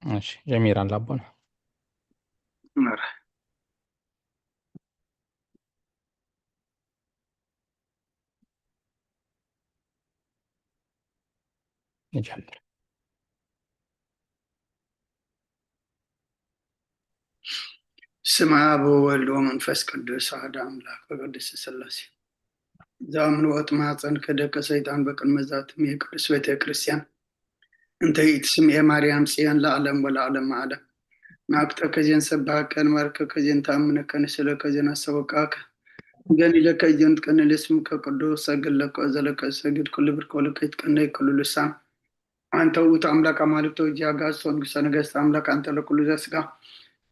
እሺ፣ ጀሚራ ኣላ ኣቦና። መርሐ። ንጀምር። ስመ አብ ወወልድ ወመንፈስ ቅዱስ አሐዱ አምላክ በቅድስት ሥላሴ። ዘአምልኦት ማሕፀን ከደቀ ሰይጣን በቅድመ ዛትም የቅዱስ ቤተ ክርስቲያን እንተ ይእቲ ስምኤ ማርያም ጽዮን ለዓለም ወለዓለም ዓለም። ናቅተ ከዜን ሰባከን ማርከ ከዜን ተአምነከ ንስለ ከዜን አሰበቃከ ገኒለ ከዜን ትቀንል ስምከ ቅዱስ ሰግድ ለከ ዘለከ ሰግድ ኩሉ ብርኮ ለከ ይትቀነይ ኩሉ ልሳን። አንተ ውእቱ አምላክ አማልክት ወእግዚአ አጋእዝት ወንጉሰ ነገስት አምላክ አንተ ለኩሉ ዘስጋ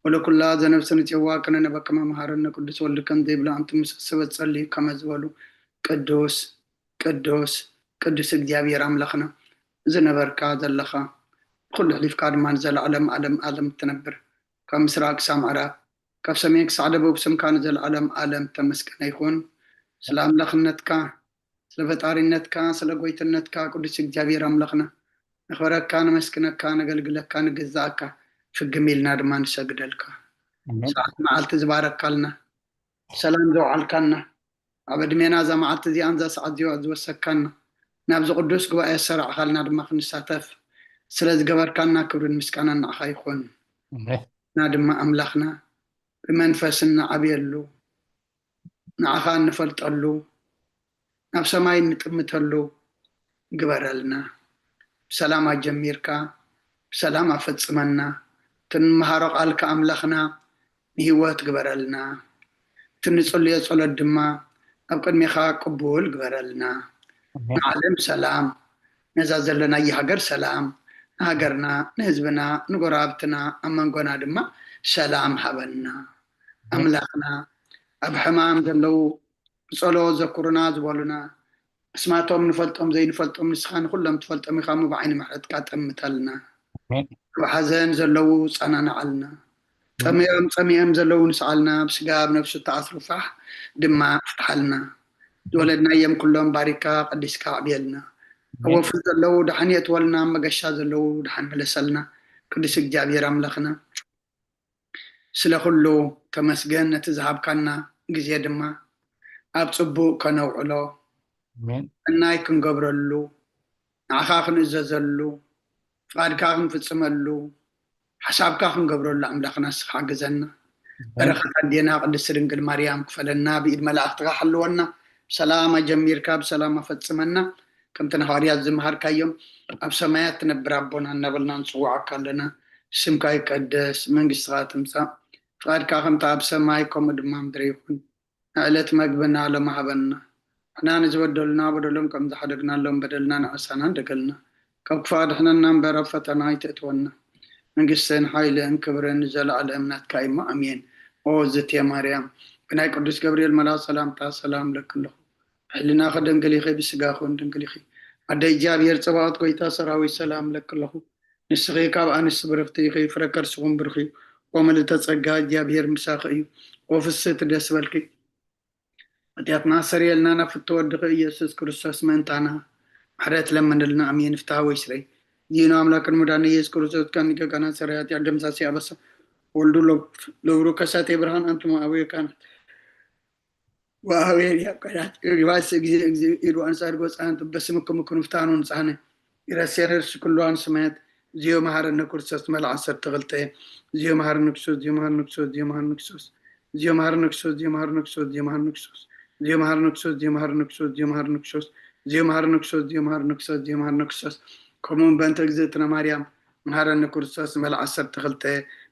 ወለኩላ ዘነፍስ ንጽዋ ከነነበከ መሐረነ ቅዱስ ወልድከ እንዘ ይብላ እንተ ምስ ሰበት ጸልዩ ከመ ዝበሉ ቅዱስ ቅዱስ ቅዱስ እግዚኣብሔር አምላክና ዝነበርካ ዘለኻ ኩሉ ሕሊፍካ ድማ ንዘለዓለም ዓለም ዓለም ትነብር ካብ ምስራቅ ክሳብ ምዕራብ ካብ ሰሜን ክሳዕ ደቡብ ስምካ ንዘለዓለም ዓለም ተመስገነ ይኹን። ስለ አምላክነትካ ስለ ፈጣሪነትካ ስለ ጎይትነትካ ቅዱስ እግዚኣብሔር አምላክና ነኽበረካ ነመስግነካ ነገልግለካ ንግዛእካ ፍግም ኢልና ድማ ንሰግደልካ። ኣሜን። ሰዓት መዓልቲ ዝባረካልና ሰላም ዘውዓልካና ኣብ ዕድሜና እዛ መዓልቲ እዚኣን እዛ ሰዓት እዚኣ ዝወሰካና ናብዚ ቅዱስ ጉባኤ ኣሰራዕኻልና ድማ ክንሳተፍ ስለ ዝገበርካና ክብርን ምስጋናን ንዓኻ ይኹን። ኣሜን። እና ድማ ኣምላኽና ብመንፈስ እንዓብየሉ ንዓኻ እንፈልጠሉ ናብ ሰማይ እንጥምተሉ ግበረልና። ብሰላም ኣጀሚርካ ብሰላም ኣፈጽመና። ትንመሃሮ ቃልካ ኣምላኽና ንህይወት ግበረልና። ትንጽልዮ ጸሎት ድማ ኣብ ቅድሜኻ ቅቡል ግበረልና። ኣሜን። ንዓለም ሰላም፣ ነዛ ዘለናያ ሃገር ሰላም፣ ንሃገርና፣ ንህዝብና፣ ንጎረባብትና፣ ኣብ መንጎና ድማ ሰላም ሃበና። ኣሜን። ኣምላኽና ኣብ ሕማም ዘለዉ ብጸሎት ዘኩሩና ዝበሉና ኣስማቶም ንፈልጦም ዘይንፈልጦም ንስኻ ንኩሎም ትፈልጦም ኢኻ እሞ ብዓይኒ ምሕረትካ ጠምተልና። ኣሜን። ኣብ ሓዘን ዘለዉ ጸናንዓልና። ጠሚኦም ጸሚኦም ዘለዉ ንስዓልና። ብስጋ ኣብ ነፍሱ ተኣስሩ ፋሕ ድማ ፍትሓልና። ዝወለድናዮም ኩሎም ባሪካ ቀዲስካ ኣዕብየልና። ኣብ ወፍሪ ዘለዉ ደሓን የእትወልና። ኣብ መገሻ ዘለዉ ደሓን መለሰልና። ቅዱስ እግዚኣብሔር ኣምላኽና ስለ ኩሉ ተመስገን። ነቲ ዝሃብካና ግዜ ድማ ኣብ ጽቡቕ ከነውዕሎ ኣሜን። ሰናይ ክንገብረሉ ንዓኻ ክንእዘዘሉ ፍቓድካ ክንፍጽመሉ ሓሳብካ ክንገብረሉ ኣምላኽና ንስኻ ሓግዘና። በረኸት ኣዴና ቅድስቲ ድንግል ማርያም ክፈለና ብኢድ መላእኽትኻ ሓልወና። ብሰላም ኣጀሚርካ ብሰላም ኣፈጽመና። ከምቲ ንሃዋርያት ዝመሃርካዮም ኣብ ሰማያት ትነብር ኣቦና እናበልና ንጽውዓካ ኣለና። ስምካ ይቀደስ፣ መንግስትኻ ትምጻእ፣ ፍቓድካ ከምቲ ኣብ ሰማይ ከምኡ ድማ ምድሪ ይኹን። ንዕለት መግብና ሎሚ ሃበና። ንሕና ንዝበደሉና በደሎም ከም ዝሓደግናሎም በደልና ንዕሳና እንደገልና። ካብ ክፉእ ኣድሕነና እምበር ኣብ ፈተና ኣይተእትወና። መንግስትን ሓይልን ክብርን ንዘለኣለም ናትካ እዩ እሞ ኣሜን። ኦ ዝቴ ማርያም ብናይ ቅዱስ ገብርኤል መልኣኽ ሰላምታ ሰላም እብለኪ ኣለኹ። ብሕልናኺ ድንግል ኢኺ፣ ብስጋኺ እውን ድንግል ኢኺ። ኣደ እግዚኣብሔር ጸባኦት ጎይታ ሰራዊት ሰላም እብለኪ ኣለኹ። ንስኺ ካብ ኣንስቲ ብርኽቲ ኢኺ፣ ፍረ ከርስኹም ብሩኽ እዩ። ኦ ምልእተ ጸጋ እግዚኣብሔር ምሳኺ እዩ። ኦ ፍስህቲ ደስ በልኪ። ኃጢአትና ሰርየልና ናብ ፍቶ ወድኺ ኢየሱስ ክርስቶስ ምእንታና ምሕረት ለምንልና። ኣሜን። ፍትሐ ወይ ስረይ ዚኑ ኣምላክን ሙዳን ኢየሱስ ክርስቶስ ከኒ ገጋና ሰራይ ኃጢአት ደምሳሲ ኣበሳ ወልዱ ለብሩ ከሳቴ ብርሃን አንትሙ አቡየ ካህናት ወአበየ ዲያቆናት ይግባስ እግዚእ እግዚእ ኢሉ አንሳድ ጎፃን በስምክም ክንፍታኑ ንጻነ ይረሴረስ ኩሉ አንስማያት ዚዮ መሐረነ ክርስቶስ መልዓ ዓሰርተ ክልተ ዚዮ መሐረነ ክርስቶስ ዚዮ መሐረነ ክርስቶስ ዚዮ መሐረነ ክርስቶስ ዚዮ መሐረነ ክርስቶስ ዚዮ መሐረነ ክርስቶስ ዚዮ መሐረነ ክርስቶስ ዚዮ መሐረነ ክርስቶስ ዚዮ መሐረነ ክርስቶስ ዚዮ መሐረነ ክርስቶስ ዚዮ መሐረነ ክርስቶስ ዚዮ መሐረነ ክርስቶስ ከምኡውን በእንተ እግዝእትነ ማርያም መሐረነ ክርስቶስ መልዓ ዓሰርተ ክልተ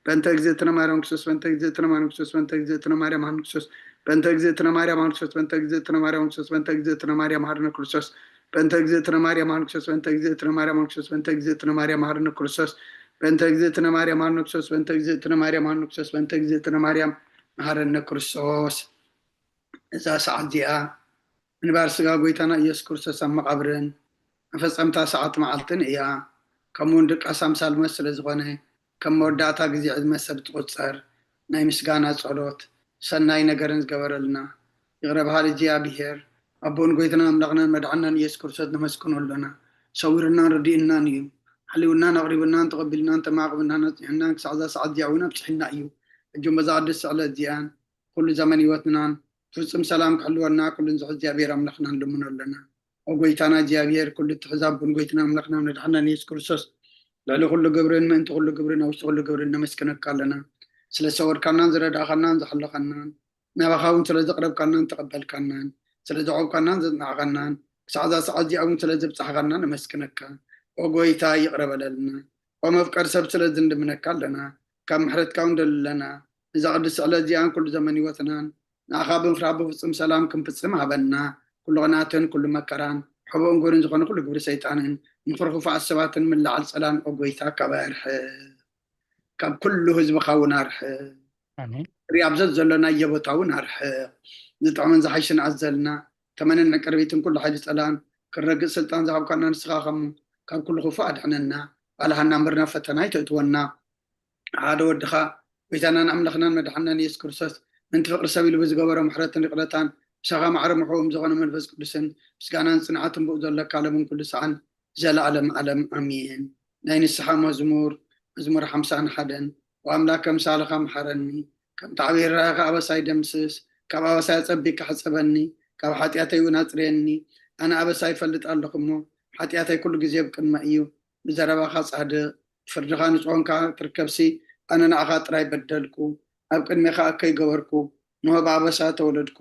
በእንተ እግዝእትነ ማርያም ክርስቶስ በእንተ እግዝእትነ ማርያም ክርስቶስ በእንተ እግዝእትነ ማርያም መሐረነ ክርስቶስ በእንተ እግዝእትነ ማርያም መሐረነ ክርስቶስ በእንተ እግዝእትነ ማርያም ክርስቶስ በእንተ እግዝእትነ ማርያም መሐረነ ክርስቶስ በእንተ እግዝእትነ ማርያም መሐረነ ክርስቶስ በእንተ እግዝእትነ ማርያም መሐረነ ክርስቶስ በእንተ እግዝእትነ ማርያም መሐረነ ክርስቶስ በእንተ እግዝእትነ ማርያም መሐረነ ክርስቶስ በእንተ እግዝእትነ ማርያም መሐረነ ክርስቶስ በእንተ እግዝእትነ ማርያም መሐረነ ክርስቶስ። እዛ ሰዓት እዚኣ ምንባር ስጋ ጎይታና ኢየሱስ ክርስቶስ ኣብ መቓብርን መፈጸምታ ሰዓት መዓልትን እያ። ከምኡውን ድቃስ ኣምሳል ሞት ስለ ዝኾነ ከም መወዳእታ ግዜ ዕድመ ሰብ ትቑጸር። ናይ ምስጋና ጸሎት ሰናይ ነገርን ዝገበረልና ይቕረ በሃሊ እግዚኣብሔር ኣቦን ጎይታና ኣምላኽናን መድሓናን ኢየሱስ ክርስቶስ ነመስግኖ ኣሎና። ሰዊሩናን ረዲኡናን እዩ። ሓልዩናን ኣቕሪቡናን ተቐቢሉናን ተማቕብናን ኣጽኒሑናን ክሳዕ እዛ ሰዓት እዚኣ እውን ኣብጽሑና እዩ። ሕጂ በዛ ቅድስቲ ዕለት እዚኣን ኩሉ ዘመን ህይወትናን ፍጹም ሰላም ክሕልወና ኩሉን ዝሕዝ እግዚኣብሔር ኣምላኽና ንልምኖ ኣለና። ኦ ጎይታና እግዚኣብሔር፣ ኩሉ እትሕዝ ኣቦን ጎይታና ኣምላኽና መድሓናን የሱስ ክርስቶስ፣ ልዕሊ ኩሉ ግብርን ምእንቲ ኩሉ ግብርን ኣብ ውሽጢ ኩሉ ግብርን ነመስግነካ ኣለና። ስለ ዝሰወርካናን ዝረዳእኻናን ዝሓለኻናን፣ ናባኻ እውን ስለ ዘቕረብካናን ተቐበልካናን፣ ስለ ዘዕቆብካናን ዘጽናዕካናን፣ ክሳዕ እዛ ሰዓት እዚኣ እውን ስለ ዘብጻሕካና ነመስግነካ። ኦ ጎይታ፣ ይቕረ በለልና። ኦ መፍቀር ሰብ፣ ስለ ዝንልምነካ ኣለና። ካብ ምሕረትካ እውን ደሊ ኣለና። እዛ ቅድስቲ ዕለት እዚኣን ኩሉ ዘመን ህይወትናን ንኣኻ ብምፍራህ ብፍጹም ሰላም ክንፍጽም ሃበና። ኩሉ ቅንኣትን ኩሉ መከራን ሕቡእን ግብርን ዝኾነ ኩሉ ግብሪ ሰይጣንን ምኽሪ ክፉኣት ሰባትን ምልዓል ጸላን ኦ ጎይታ ካባይ ኣርሕቕ። ካብ ኩሉ ህዝብኻ እውን ኣርሕቕ። ኣሜን። ርያ ኣብ ዘዘሎናዮ ቦታ እውን ኣርሕቕ። ዝጥዕምን ዝሓይሽን ኣዘልና ተመንን ዕቅርቢትን ኩሉ ሓይሊ ጸላን ክንረግጽ ስልጣን ዝሃብካና ንስኻ ኸሞ ካብ ኩሉ ክፉእ ኣድሕነና። ባልሃና እምበር ናብ ፈተና ኣይተእትወና። ሓደ ወድኻ ጎይታናን ኣምላኽናን መድሓናን የሱስ ክርስቶስ ምእንቲ ፍቕሪ ሰብ ኢሉ ብዝገበሮ ምሕረትን ይቕረታን ምሳኻ ማዕረ ምሕውም ዝኾነ መንፈስ ቅዱስን ምስጋናን ጽንዓትን ብኡ ዘለካ ለምን ኩሉ ሰዓን ዘለዓለም ዓለም ኣሜን። ናይ ንስሓ መዝሙር፣ መዝሙር ሓምሳን ሓደን። ወኣምላክ ከምሳልኻ ምሓረኒ፣ ከም ታዕቢር ራእኻ ኣበሳይ ደምስስ፣ ካብ ኣበሳይ ኣጸቢካ ሕጸበኒ፣ ካብ ሓጢኣተይ እውን ኣጽርየኒ። ኣነ ኣበሳይ ይፈልጥ ኣለኹ እሞ፣ ሓጢኣተይ ኩሉ ግዜ ብቅድመ እዩ። ብዘረባኻ ጻድቕ፣ ፍርድኻ ንጹህ ኮንካ ትርከብሲ፣ ኣነ ንዓኻ ጥራይ በደልኩ፣ ኣብ ቅድሜኻ እከይ ገበርኩ፣ ንሆ ብኣበሳ ተወለድኩ፣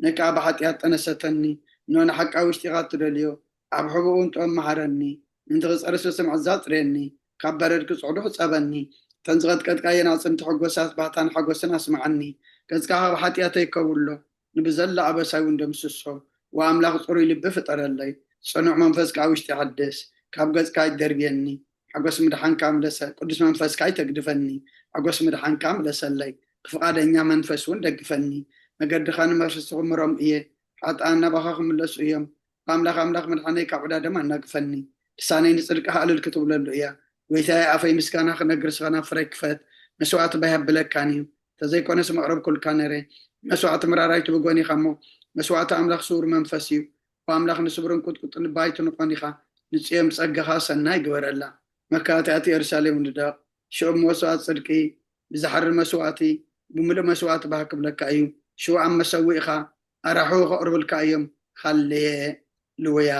ነይ ከኣ ብሓጢኣት ጠነሰተኒ። እንሆ ንሓቃ ውሽጢኻ እትደልዮ፣ ኣብ ሕቡእውን ጥበብ መሃረኒ። ምእንቲ ክጸሪ ስስምዕ ኣጽርየኒ፣ ካብ በረድ ክጽዕዱ ሕጸበኒ። እተን ዝቐጥቀጥካየን ኣዕጽምቲ ሕጎሳት ባህታን ሓጎስን ኣስምዓኒ። ገጽካ ካብ ሓጢኣተይ ከውሎ፣ ንብዘላ ኣበሳይ እውን ደምስሶ። ወኣምላኽ ጽሩይ ልቢ ፍጠረለይ፣ ጽኑዕ መንፈስ ከኣ ውሽጢ ሓድስ። ካብ ገጽካ ኣይትደርብየኒ፣ ሓጎስ ምድሓንካ ምለሰ። ቅዱስ መንፈስካ ኣይተግድፈኒ፣ ሓጎስ ምድሓንካ ምለሰለይ። ብፍቓደኛ መንፈስ እውን ደግፈኒ። መገድኻ ንመፍሰስቲ ክምሮም እየ፣ ሓጥኣን ናባኻ ክምለሱ እዮም። ኣምላኽ ኣምላኽ መድሓነይ ካብ ዕዳ ደም ኣናግፈኒ። ልሳነይ ንጽድቅኻ እልል ክትብለሉ እያ። ጎይታየ ኣፈይ ምስጋና ክነግር ስኻ ናብ ፍረይ ክፈት። መስዋዕቲ ባይ ሃብለካን እዩ። ተዘይኮነስ መቕረብኩልካ ነይረ። መስዋዕቲ ምራር ኣይትብጎን ኢኻ እሞ መስዋዕቲ ኣምላኽ ስውር መንፈስ እዩ። ኣምላኽ ንስብርን ቁጥቁጥን ልቢ ኣይትንቆን ኢኻ። ንጽዮን ብጸጋኻ ሰናይ ግበረላ። መካእቲ ኣቲ የሩሳሌም ንደቕ። ሽዑ መስዋዕቲ ጽድቂ ብዝሓርር መስዋዕቲ ብምሉእ መስዋዕቲ ባህ ክብለካ እዩ። ሽዑ ኣብ መሰውኢኻ ኣራሕዉ ከቕርብልካ እዮም። ሃሌ ሉያ።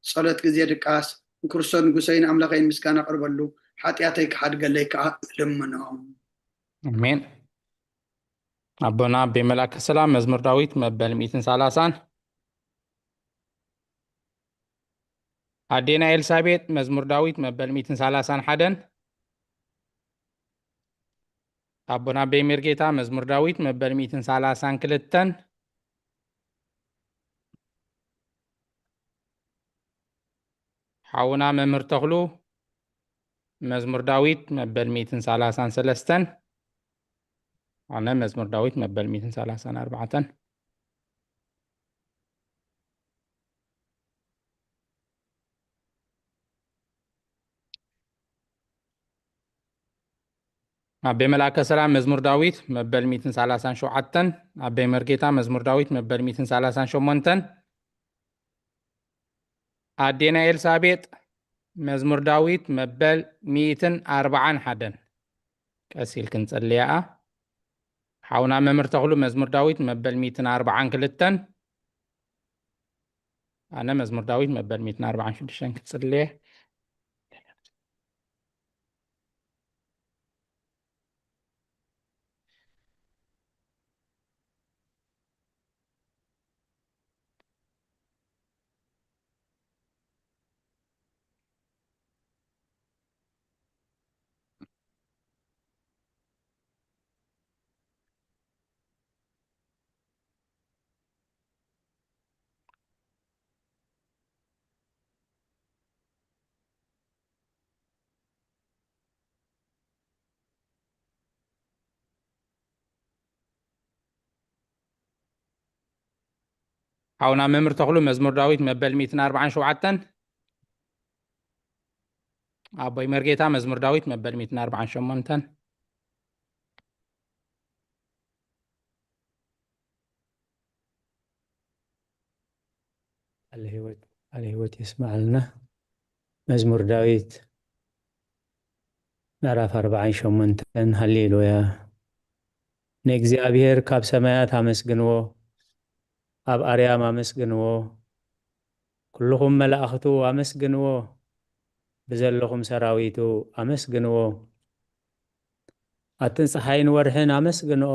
ጸሎት ግዜ ድቃስ ንክርስቶስ ንጉሰይን ኣምላኸይን ምስጋና ኣቕርበሉ፣ ሓጢኣተይ ክሓድገለይ ከኣ እልምኖ። ኣሜን። ኣቦና ኣቤ መልኣከ ሰላም መዝሙር ዳዊት መበል ሚእትን ሰላሳን። ኣዴና ኤልሳቤጥ መዝሙር ዳዊት መበል ሚእትን ሰላሳን ሓደን። ኣቦና ኣቤ ሜርጌታ መዝሙር ዳዊት መበል ሚእትን ሰላሳን ክልተን። ሓውና መምህር ተኽሉ መዝሙር ዳዊት መበል ሚእትን ሰላሳን ሰለስተን። ኣነ መዝሙር ዳዊት መበል ሚእትን ሰላሳን ኣርባዕተን። ኣቤ መልኣከ ሰላም መዝሙር ዳዊት መበል ሚእትን ሰላሳን ሸውዓተን። ኣቤ መርጌታ መዝሙር ዳዊት መበል ሚእትን ሰላሳን ሸሞንተን። ኣዴና ኤልሳቤጥ መዝሙር ዳዊት መበል ሚእትን ኣርባዓን ሓደን። ቀስ ኢልክን ጸልያኣ። ሓውና መምህር ተኽሉ መዝሙር ዳዊት መበል ሚእትን ኣርባዓን ክልተን። ኣነ መዝሙር ዳዊት መበል ሚእትን ኣርባዓን ሽዱሽተን ክጽልየ። ሓውና መምህር ተኽሉ መዝሙር ዳዊት መበል ሚእትን ኣርባዓን ሸውዓተን። ኣቦይ መርጌታ መዝሙር ዳዊት መበል ሚእትን ኣርባዓን ሸሞንተን። ቃለ ህይወት፣ ቃለ ህይወት የስምዓልና። መዝሙር ዳዊት ምዕራፍ ኣርባዓን ሸሞንተን። ሃሌሉያ። ንእግዚኣብሔር ካብ ሰማያት ኣመስግንዎ፣ ኣብ ኣርያም ኣመስግንዎ፣ ኩልኹም መላእኽቱ ኣመስግንዎ፣ ብዘለኹም ሰራዊቱ ኣመስግንዎ። ኣትን ጸሓይን ወርሕን ኣመስግንኦ፣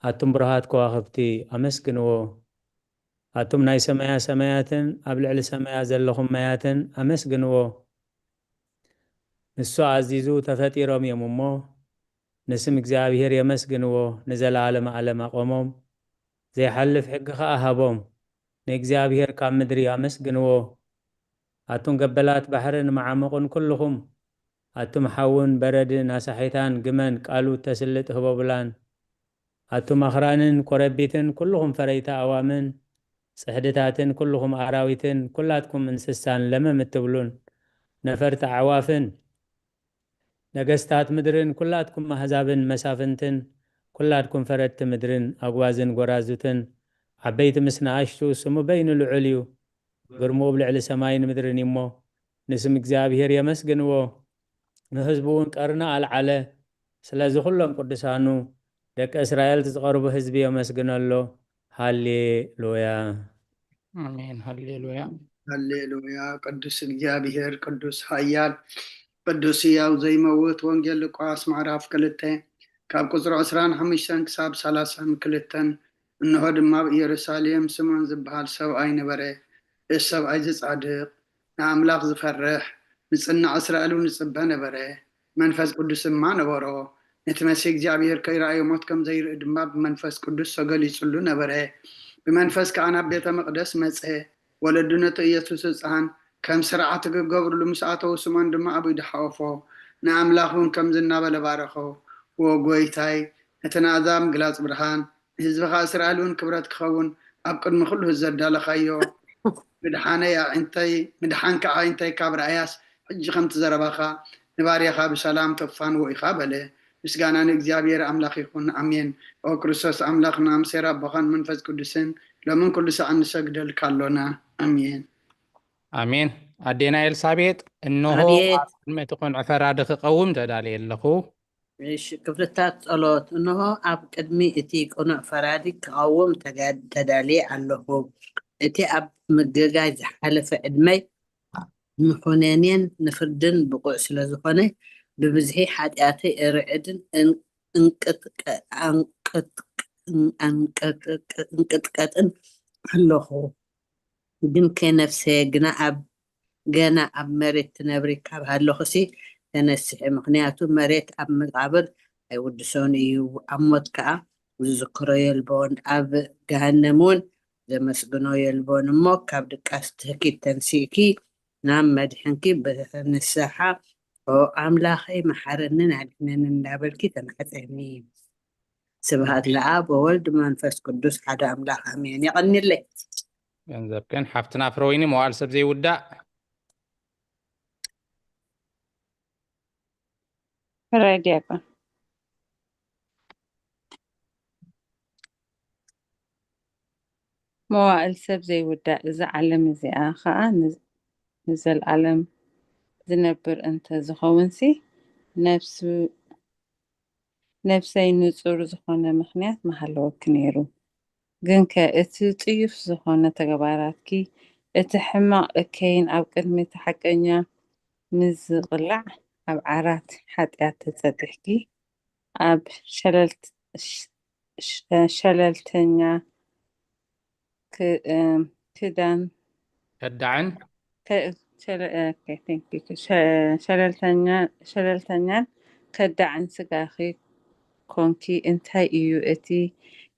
ኣቱም ብሩሃት ከዋኽብቲ ኣመስግንዎ። ኣቱም ናይ ሰማያ ሰማያትን ኣብ ልዕሊ ሰማያ ዘለኹም ማያትን ኣመስግንዎ። ንሱ ኣዚዙ ተፈጢሮም እዮም እሞ፣ ንስም እግዚኣብሔር የመስግንዎ። ንዘለዓለመ ዓለም ኣቖሞም፣ ዘይሓልፍ ሕጊ ኸኣ ሃቦም። ንእግዚኣብሔር ካብ ምድሪ ኣመስግንዎ። ኣቱም ገበላት ባሕርን መዓሙቕን ኩልኹም፣ ኣቱም ሓውን በረድን ኣሳሒታን ግመን ቃሉ እተስልጥ ህቦብላን፣ ኣቱም ኣኽራንን ኮረቢትን ኩልኹም ፈረይቲ ኣዋምን ጽሕድታትን ኩልኹም ኣራዊትን ኩላትኩም እንስሳን ለመም እትብሉን ነፈርቲ ኣዕዋፍን፣ ነገስታት ምድርን ኩላትኩም ኣህዛብን መሳፍንትን ኩላትኩም ፈረድቲ ምድርን ኣግዋዝን ጎራዙትን ዓበይቲ ምስ ንኣሽቱ ስሙ በይኑ ልዑል እዩ። ግርምኡ ኣብ ልዕሊ ሰማይን ምድርን እዩ እሞ፣ ንስም እግዚኣብሔር የመስግንዎ። ንህዝቡ እውን ቀርኒ ኣልዓለ። ስለዚ ኩሎም ቅዱሳኑ ደቂ እስራኤል ዝቐርቡ ህዝቢ የመስግነሎ። ሃሌሉያ። ኣሜን። ሃሌሉያ። ሃሌሉያ። ቅዱስ እግዚኣብሔር፣ ቅዱስ ሓያል፣ ቅዱስ ሕያው ዘይመውት። ወንጌል ሉቃስ ምዕራፍ ክልተ ካብ ቁጽሪ ዕስራን ሓሙሽተን ክሳብ ሰላሳን ክልተን። እንሆ ድማ ኣብ ኢየሩሳሌም ስምዖን ዝበሃል ሰብኣይ ነበረ። እዚ ሰብኣይ እዚ ጻድቕ፣ ንኣምላኽ ዝፈርሕ፣ ንጽናዕ እስራኤል እውን ዝጽበ ነበረ። መንፈስ ቅዱስ ድማ ነበሮ። ነቲ መሲህ እግዚኣብሔር ከይረኣዮ ሞት ከም ዘይርኢ ድማ ብመንፈስ ቅዱስ ተገሊጹሉ ነበረ። ብመንፈስ ከኣ ናብ ቤተ መቕደስ መጸ። ወለዱ ነቲ ኢየሱስ ህጻን ከም ስርዓት ክገብርሉ ምስ ኣተዉ፣ ስምዖን ድማ ኣብ ኢዱ ሓቖፎ። ንኣምላኽ እውን ከምዚ እናበለ ባረኾ። ዎ ጐይታይ፣ ነቲ ናእዛ ምግላጽ ብርሃን፣ ንህዝብኻ እስራኤል እውን ክብረት ክኸውን ኣብ ቅድሚ ኩሉ ዘዳለኻዮ ምድሓነይ ኣዒንተይ፣ ምድሓንካ ኣዒንተይ ካብ ረኣያስ፣ ሕጂ ከምቲ ዘረባኻ ንባርያኻ ብሰላም ተፋንዎ ኢኻ በለ። ምስጋና ንእግዚኣብሔር ኣምላኽ ይኹን፣ ኣሜን። ኦ ክርስቶስ ኣምላኽና፣ ምስ ኣቦኻን መንፈስ ቅዱስን ሎምን ኩሉ ሰዓት ንሰግደልካ ኣሎና። ኣሜን። ኣሜን። ኣዴና ኤልሳቤጥ፣ እንሆ ኣቤት። ኣብ ቅድሚ እቲ ቁኑዕ ፈራዲ ክቐውም ተዳልየ ኣለኹ። እሺ፣ ክፍልታት ጸሎት። እንሆ ኣብ ቅድሚ እቲ ቅኑዕ ፈራዲ ክቐውም ተጋ-፣ ተዳልየ ኣለኹ። እቲ ኣብ ምግጋይ ዝሓለፈ ዕድመይ ንኹነኔን ንፍርድን ብቑዕ ስለ ዝኾነ፣ ብብዝሒ ሓጢኣተይ እርዕድን እን-፣ እንቅጥቀ-፣ ኣንቅጥ-፣ ኣንቅጥ-፣ እንቅጥቀጥን ኣለኹ። ግን ከ ነፍሰየ ግና ኣብ፣ ገና ኣብ መሬት ትነብሪ ካብ ሃለኹሲ ተነስሒ፣ ምኽንያቱ መሬት ኣብ መቓብር ኣይውድሶን እዩ፣ ኣብ ሞት ከኣ ዝዝክሮ የልቦን፣ ኣብ ገሃነም እውን ዘመስግኖ የልቦን። እሞ ካብ ድቃስ ትህኪ ተንሲእኪ ናብ መድሕንኪ ብንስሓ፣ "ኦ ኣምላኸይ፣ መሓረንን ኣድሕነንን" እንዳበልኪ ተማሕጸኒ። ስብሃት ለኣብ ወወልድ መንፈስ ቅዱስ ሓደ ኣምላኽ ኣሜን። የቐንየለይ። ገንዘብክን ሓፍትና ፍረወይኒ መዋዕል ሰብ ዘይውዳእ። ሕራይ ዲያቆን። መዋእል ሰብ ዘይውዳእ፣ እዛ ዓለም እዚኣ ኸኣ ን-፣ ንዘለኣለም ዝነብር እንተ ዝኸውንሲ፣ ነፍሱ-፣ ነፍሰይ ንጹር ዝኾነ ምኽንያት ምሃለወኪ ነይሩ። ግንከ እቲ ጽዩፍ ዝኾነ ተግባራትኪ፣ እቲ ሕማቕ እከይን ኣብ ቅድሚ እቲ ሓቀኛ ምስ ዝቕላዕ፣ ኣብ ዓራት ሓጢኣት ተጸጢሕኪ፣ ኣብ ሸለልት-፣ ሸ-፣ ሸለልተኛ ክ-፣ እም፣ ክዳን ከዳዕን ከ-፣ ሸለ-፣ ኦኬ፣ thank you። ሸ-፣ ሸለልተኛ-፣ ሸለልተኛን ከዳዕን ስጋኺ ኮንኪ፣ እንታይ እዩ እቲ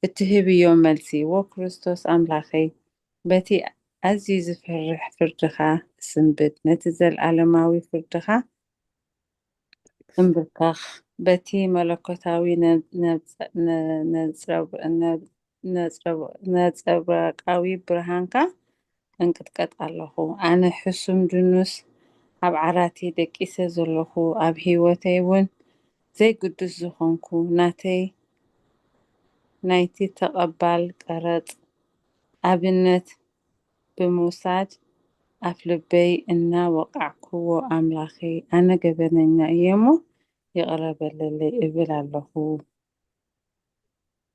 እትህብዮ መልሲ? ዎ ክርስቶስ ኣምላኸይ፣ በቲ ኣዝዩ ዝፈርሕ ፍርድኻ እስንብድ፣ ነቲ ዘለኣለማዊ ፍርድኻ እምብርካኽ፣ በቲ መለኮታዊ ነብ-፣ ነብጸ-፣ ነ-፣ ነጽረብ-፣ ነብ-፣ ነጽረብ-፣ ነጸብራቃዊ ብርሃንካ እንቅጥቀጥ ኣለኹ። ኣነ ሕሱም ድኑስ ኣብ ዓራተይ ደቂሰ ዘለኹ፣ ኣብ ህይወተይ እውን ዘይግዱስ ዝኾንኩ፣ ናተይ፣ ናይቲ ተቐባል ቀረጽ ኣብነት ብምውሳድ፣ ኣፍ ልበይ እናወቃዕክዎ ኣምላኸይ ኣነ ገበነኛ እየ እሞ ይቕረ በለለይ እብል ኣለኹ።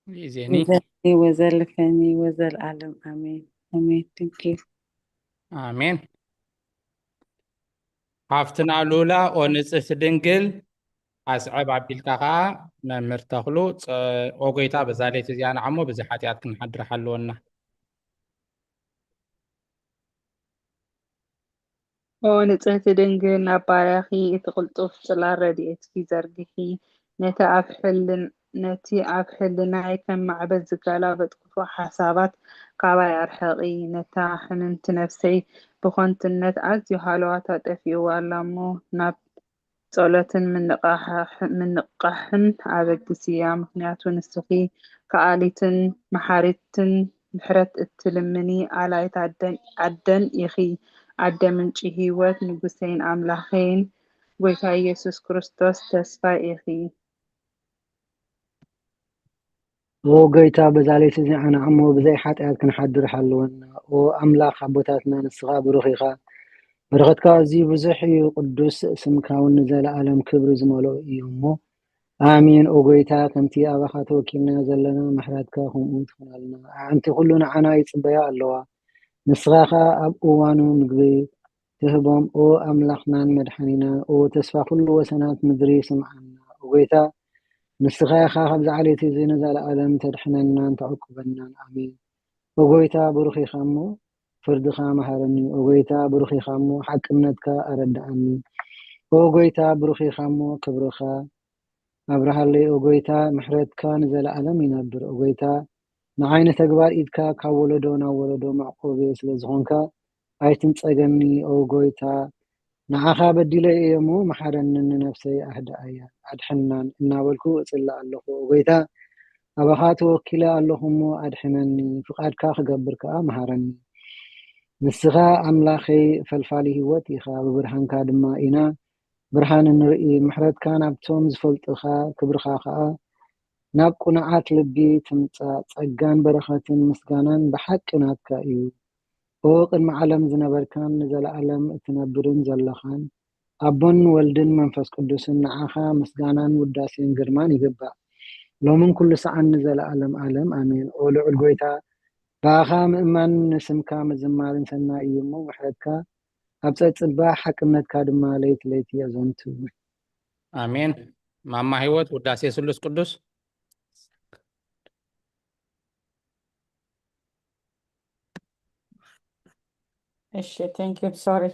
ይእዜኒ። እዘኒ ወዘልፈኒ ወዘልኣለም ኣሜን ኣሜን። Thank you። ኣሜን። ሓፍትና ሉላ ኦ ንጽህቲ ድንግል ኣስዕብ ኣቢልካ ከዓ መምህር ተኽሉ ጸ- ኦ ጎይታ በዛ ለይቲ እዚኣ ንዓሞ ብዚ ሓጢኣት ክንሓድር ሓልወና። ኦ ንጽህቲ ድንግል ናብ ባርያኺ እቲ ቅልጡፍ ጽላል ረድኤትኪ ዘርግሒ፣ ነቲ ኣብ ሕልን ነቲ ኣብ ሕልናይ ከም ማዕበል ዝገላበጥኩዎ ሓሳባት ካባይ ኣርሕቒ፣ ነታ ሕምምቲ ነፍሰይ ብኾንትነት ኣዝዩ ሃለዋታ ጠፊእዋ ኣላ እሞ ናብ ጸሎትን ምንቕቓሕን ኣበግስያ፣ ምኽንያቱ ንስኺ ከኣሊትን መሓሪትን ምሕረት እትልምኒ ኣላይት ኣደን ኣደን ኢኺ። ኣደ ምንጪ ህይወት፣ ንጉሰይን ኣምላኸይን፣ ጎይታ ኢየሱስ ክርስቶስ ተስፋይ ኢኺ። ኦ ጎይታ፣ በዛ ለይቲ እዚኣ ንዓሞ ብዘይ ሓጢኣት ክንሓድር ሓልወና። ኦ ኣምላኽ ኣቦታትና፣ ንስኻ ብሩኽ ኢኻ፣ በረኸትካ ኣዝዩ ብዙሕ እዩ፣ ቅዱስ ስምካ እውን ንዘለኣለም ክብሪ ዝመልኦ እዩ እሞ፣ ኣሜን። ኦ ጎይታ፣ ከምቲ ኣባኻ ተወኪልና ዘለና ምሕረትካ ከምኡ ትኹነልና። ኣዕንቲ ኩሉ ንዓና ይጽበያ ኣለዋ፣ ንስኻ ኸኣ ኣብ እዋኑ ምግቢ ትህቦም። ኦ ኣምላኽናን መድሓኒናን፣ ኦ ተስፋ ኩሉ ወሰናት ምድሪ ስምዓና። ኦ ጎይታ፣ ንስኻ ኢኻ ካብዚ ዓሌት እዚ ንዘለኣለም ተድሕነናን ተዕቁበናን። ኣሜን። ኦ ጎይታ፣ ብሩኽ ኢኻ እሞ ፍርድኻ መሃረኒ። ኦ ጎይታ፣ ብሩኽ ኢኻ እሞ ሓቂ እምነትካ ኣረድኣኒ። ኦ ጎይታ፣ ብሩኽ ኢኻ እሞ ክብርኻ ኣብርሃለይ። ኦ ጎይታ፣ ምሕረትካ ንዘለኣለም ይነብር። ኦ ጎይታ፣ ንዓይ ንተግባር ኢድካ ካብ ወለዶ ናብ ወለዶ መዕቆቢ ስለ ዝኾንካ ኣይትንጸገኒ። ኦ ጎይታ፣ ንዓኻ በዲለ እየ እሞ መሓረንን ንነፍሰይ ኣህድኣያ ኣድሕናን እናበልኩ እጽሊ ኣለኹ። ኦ ጎይታ፣ ኣባኻ ተወኪለ ኣለኹ እሞ ኣድሕነኒ፣ ፍቓድካ ክገብር ከኣ መሃረኒ። ንስኻ ኣምላኸይ ፈልፋሊ ህይወት ኢኻ፣ ብብርሃንካ ድማ ኢና ብርሃን እንርኢ። ምሕረትካ ናብቶም ዝፈልጡኻ፣ ክብርኻ ከኣ ናብ ቅኑዓት ልቢ ትምጻእ። ጸጋን በረኸትን ምስጋናን ብሓቂ ናትካ እዩ። ኦ ቅድሚ ዓለም ዝነበርካን ንዘለኣለም እትነብርን ዘለኻን ኣቦን ወልድን መንፈስ ቅዱስን ንዓኻ ምስጋናን ውዳሴን ግርማን ይግባእ። ሎምን ኩሉ ሰዓን ንዘለኣለም ኣለም ኣሜን። ኦ ልዑል ጎይታ ብኣኻ ምእማን ንስምካ ምዝማርን ሰናይ እዩ እሞ ምሕረትካ ኣብ ጸጽባ ሓቅነትካ ድማ ለይቲ ለይቲ የዘንቱ። ኣሜን። ማማ ህይወት ውዳሴ ስሉስ ቅዱስ እሺ thank you sorry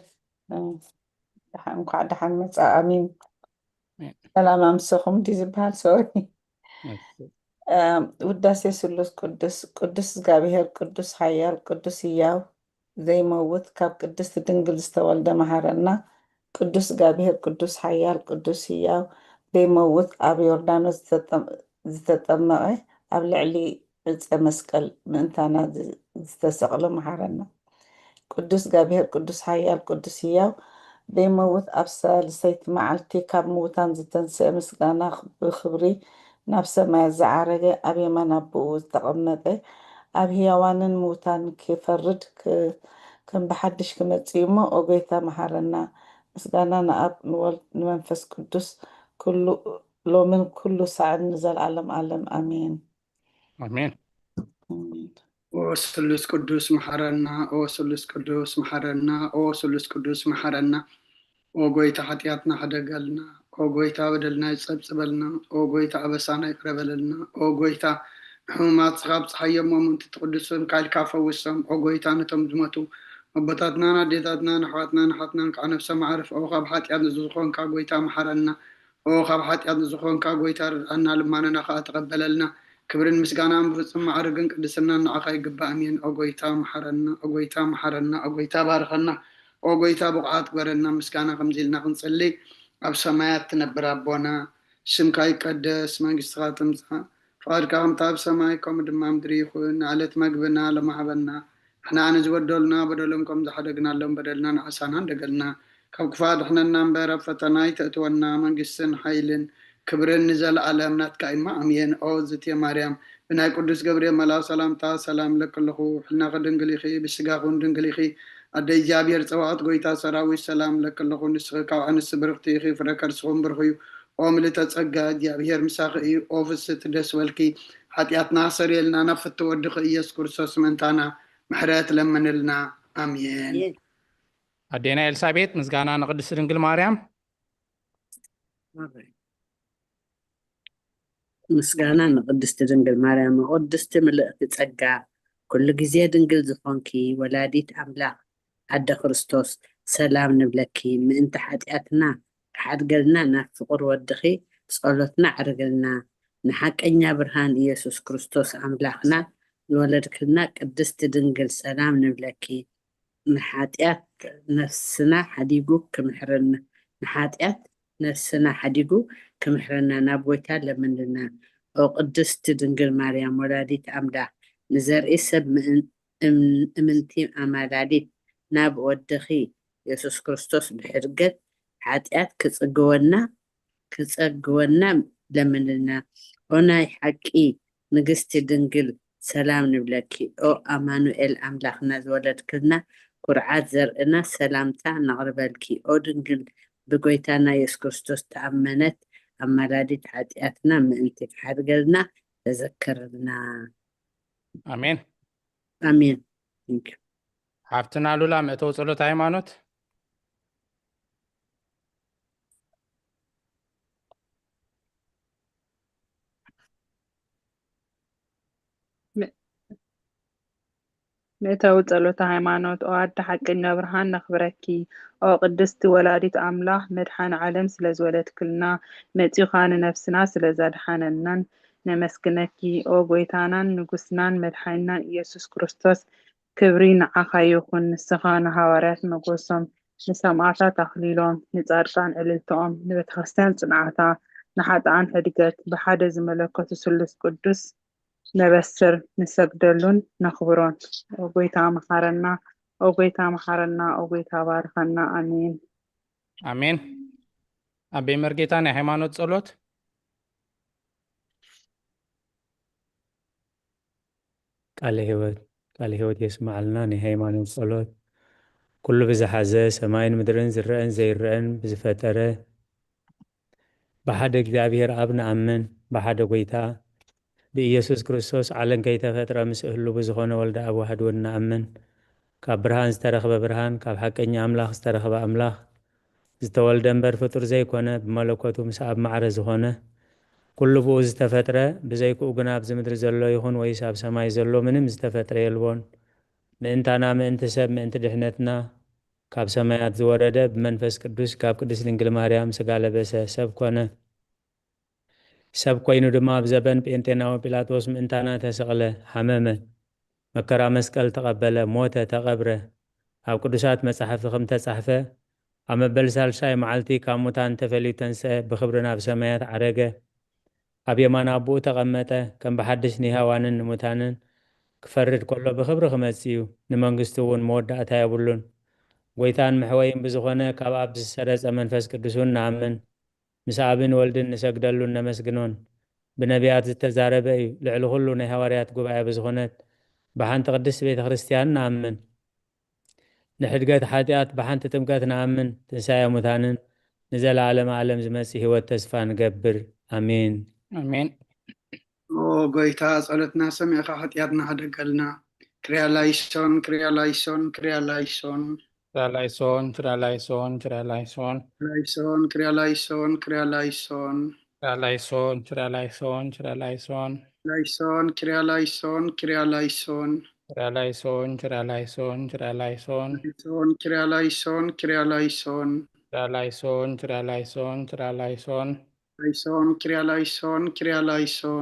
እንኳዕ ደሓን መጻ ኣሚን ሰላም ኣምሰኹም እንዲ ዝበሃል ሶሪ ውዳሴ ስሉስ ቅዱስ ቅዱስ እግዚኣብሔር ቅዱስ ሓያል ቅዱስ ህያው ዘይመውት ካብ ቅድስቲ ድንግል ዝተወልደ መሃረና ቅዱስ እግዚኣብሔር ቅዱስ ሓያል ቅዱስ ህያው ዘይመውት ኣብ ዮርዳኖስ ዝተጠመቐ ኣብ ልዕሊ ዕፀ መስቀል ምእንታና ዝተሰቕለ መሓረና። ቅዱስ እግዚኣብሔር ቅዱስ ሓያል ቅዱስ ህያው ዘይመውት ኣብ ሳልሰይቲ መዓልቲ ካብ ምውታን ዝተንስአ ምስጋና ብኽብሪ ናብ ሰማያት ዝዓረገ ኣብ የማን ኣቦኡ ዝተቐመጠ ኣብ ህያዋንን ምውታን ክፈርድ ከም ብሓድሽ ክመጽእ እዩ እሞ ኦ ጎይታ መሓረና። ምስጋና ንኣብ ንወልድ ንመንፈስ ቅዱስ ኩሉ ሎምን ኩሉ ሳዕን ንዘለኣለም ኣለም ኣሜን። ኣሜን። ኦ ስሉስ ቅዱስ መሓረና፣ ኦ ስሉስ ቅዱስ መሓረና፣ ኦ ስሉስ ቅዱስ መሓረና። ኦ ጎይታ ሓጢኣትና ሕደገልና፣ ኦ ጎይታ በደልና ይጸብጽበልና፣ ኦ ጎይታ ኣበሳና ይቕረ በለልና፣ ኦ ጎይታ ንሕሙማት ስኻ ኣብጽሓዮም፣ እሙንት ትቕድሶም ካይልካ ፈውሶም፣ ኦ ጎይታ ነቶም ዝሞቱ ኣቦታትናን ኣዴታትናን ኣሕዋትናን ኣሓትናን ከዓ ነብሶም ኣዕርፍ፣ ኦ ካብ ሓጢኣት ንዝኾንካ ጎይታ መሓረና። ኦ ካብ ሓጢኣት ንዝኾንካ ጎይታ ርድኣና፣ ልማነና ኸኣ ተቐበለልና። ክብርን ምስጋናን ብፍጹም ማዕርግን ቅድስናን ንዓኻ ይግባእ። ኣሜን። ኦ ጎይታ መሓረና፣ ኦ ጎይታ መሓረና፣ ኦ ጎይታ ባርኸና፣ ኦ ጎይታ ብቑዓት ግበረና። ምስጋና ከምዚ ኢልና ክንጽሊ፣ ኣብ ሰማያት ትነብር ኣቦና፣ ስምካ ይቀደስ፣ መንግስትኻ ትምጻእ፣ ፍቓድካ ከምታ ኣብ ሰማይ ከምኡ ድማ ምድሪ ይኹን። ንዕለት መግብና ሎሚ ሃበና፣ ንሕና ንዝበደሉና በደሎም ከም ዝሓደግናሎም በደልና ንዓሳና እንደገልና፣ ካብ ክፉእ ኣድሕነና እምበር ኣብ ፈተና ኣይተእትወና፣ መንግስትን ሓይልን ክብርን ንዘለኣለም ናትካ እማ ኣሜን። ኦ ዝትየ ማርያም ብናይ ቅዱስ ገብርኤል መልኣክ ሰላምታ ሰላም እለኪ ኣለኹ፣ ሕልናኺ ድንግል ኢኺ፣ ብስጋኺ እውን ድንግል ኢኺ፣ ኣደ እግዚኣብሔር ጸባኦት ጎይታ ሰራዊት ሰላም ለክለኹ ንስኺ ካብ ኣንስቲ ብርኽቲ ኢኺ ፍረ ከርስኹም ብርኽ እዩ። ኦ ምልእተ ጸጋ እግዚኣብሔር ምሳኺ እዩ። ኦ ፍስቲ ደስ በልኪ። ሓጢኣትና ሰሪየልና ናብ ፍቲ ወድኺ ኢየሱስ ክርስቶስ ምእንታና ምሕረት ለምንልና። ኣሜን። ኣዴና ኤልሳቤጥ ምስጋና ንቅድስቲ ድንግል ማርያም። ምስጋና ንቅድስቲ ድንግል ማርያም። ቅድስቲ ምልእቲ ጸጋ ኩሉ ግዜ ድንግል ዝኾንኪ ወላዲት ኣምላኽ ኣደ ክርስቶስ ሰላም ንብለኪ። ምእንቲ ሓጢኣትና ክሓድገልና ናብ ፍቁር ወድኺ ጸሎትና ዕርግልና። ንሓቀኛ ብርሃን ኢየሱስ ክርስቶስ ኣምላኽና ዝወለድክልና ቅድስቲ ድንግል ሰላም ንብለኪ። ንሓጢኣት ነፍስና ሓዲጉ ክምሕረና ንሓጢኣት ነፍስና ሓዲጉ ክምሕረና ናብ ጎይታ ለምንልና። ኦ ቅድስቲ ድንግል ማርያም ወላዲት ኣምላኽ ንዘርኢ ሰብ እምንቲ ኣማላዲት ናብ ወድኺ የሱስ ክርስቶስ ብሕድገት ሓጢኣት ክጽግወና ክጸግወና ለምንልና። ኦ ናይ ሓቂ ንግስቲ ድንግል ሰላም ንብለኪ። ኦ ኣማኑኤል ኣምላኽና ዝወለድክልና ኩርዓት ዘርእና ሰላምታ ነቕርበልኪ። ኦ ድንግል ብጎይታና የሱስ ክርስቶስ ተኣመነት ኣማላዲት ሓጢኣትና ምእንቲ ክሓድገልና ተዘክርልና። ኣሜን ኣሜን። ሓፍትና ሉላ መእተዊ ጸሎት ሃይማኖት። መእተዊ ጸሎተ ሃይማኖት። ኦ ኣደ ሓቀኛ ብርሃን ነኽብረኪ። ኦ ቅድስቲ ወላዲት ኣምላኽ መድሓኒ ዓለም ስለ ዝወለድክልና መጺኻ ንነፍስና ስለ ዘድሓነናን ነመስግነኪ። ኦ ጎይታናን ንጉስናን መድሓኒናን ኢየሱስ ክርስቶስ ክብሪ ንዓኻ ይኹን። ንስኻ ንሃዋርያት መጎሶም፣ ንሰማእታት ኣኽሊሎም፣ ንጻድቃን ዕልልትኦም፣ ንቤተክርስትያን ጽንዓታ፣ ንሓጥኣን ሕድገት፣ ብሓደ ዝመለከቱ ስሉስ ቅዱስ ነበስር ንሰግደሉን ነኽብሮን። ኦ ጎይታ መሓረና፣ ኦ ጎይታ መሓረና፣ ኦ ጎይታ ባርኸና። ኣሜን። ኣሜን። ኣቤ መርጌታ ናይ ሃይማኖት ጸሎት። ቃለ ህይወት ቃለ ህይወት የስማዓልና። ናይ ሃይማኖት ጸሎት። ኩሉ ብዝሓዘ ሰማይን ምድርን ዝረአን ዘይረአን ብዝፈጠረ ብሓደ እግዚኣብሔር ኣብ ንኣምን፣ ብሓደ ጎይታ ብኢየሱስ ክርስቶስ ዓለም ከይተፈጥረ ምስ እህሉ ብዝኾነ ወልደ ኣብ ዋህድ እውን ንኣምን። ካብ ብርሃን ዝተረኽበ ብርሃን፣ ካብ ሓቀኛ ኣምላኽ ዝተረኽበ ኣምላኽ፣ ዝተወልደ እምበር ፍጡር ዘይኮነ፣ ብመለኮቱ ምስ ኣብ ማዕረ ዝኾነ፣ ኩሉ ብኡ ዝተፈጥረ፣ ብዘይክኡ ግና ኣብዚ ምድሪ ዘሎ ይኹን ወይስ ኣብ ሰማይ ዘሎ ምንም ዝተፈጥረ የልቦን። ምእንታና፣ ምእንቲ ሰብ፣ ምእንቲ ድሕነትና፣ ካብ ሰማያት ዝወረደ፣ ብመንፈስ ቅዱስ ካብ ቅድስት ድንግል ማርያም ስጋ ለበሰ፣ ሰብ ኮነ። ሰብ ኮይኑ ድማ ኣብ ዘበን ጴንጤናዊ ጲላጦስ ምእንታና ተሰቕለ፣ ሓመመ፣ መከራ መስቀል ተቐበለ፣ ሞተ፣ ተቐብረ። ኣብ ቅዱሳት መጻሕፍቲ ከም ተጻሕፈ፣ ኣብ መበል ሳልሳይ መዓልቲ ካብ ሙታን ተፈልዩ ተንስአ፣ ብኽብሪ ናብ ሰማያት ዓረገ፣ ኣብ የማን ኣቦኡ ተቐመጠ። ከም ብሓድሽ ንህያዋንን ንሙታንን ክፈርድ ከሎ ብኽብሪ ክመጽእ እዩ፣ ንመንግስቱ እውን መወዳእታ የብሉን። ጎይታን መሕወይን ብዝኾነ ካብ ኣብ ዝሰረጸ መንፈስ ቅዱስ እውን ንኣምን። ምስ ኣብን ወልድን ንሰግደሉን ነመስግኖን። ብነቢያት ዝተዛረበ እዩ፣ ልዕሊ ኩሉ ናይ ሃዋርያት ጉባኤ ብዝኾነት ብሓንቲ ቅድስቲ ቤተ ክርስቲያን ንኣምን። ንሕድገት ሓጢኣት ብሓንቲ ጥምቀት ንኣምን፣ ትንሳኤ ሙታንን ንዘለዓለመ ዓለም ዝመጽእ ህይወት ተስፋ ንገብር። ኣሜን። ኣሜን። ኦ ጎይታ ጸሎትና ሰሚዕኻ ሓጢኣትና ሓደገልና። ክሪያ ላይሶን ክሪያ ላይሶን ክሪያ ላይሶን። Trial I saw, trial I saw, trial I saw. Trial I saw, trial I saw, trial I saw. Trial I saw, trial I saw, trial I saw. Trial I saw, trial I saw, trial I saw. Trial I saw, trial I saw, trial I saw. Trial I saw, trial I saw, trial I saw. Trial I saw, trial I saw, trial I saw. Laison, Kyria laison, Kyria laison.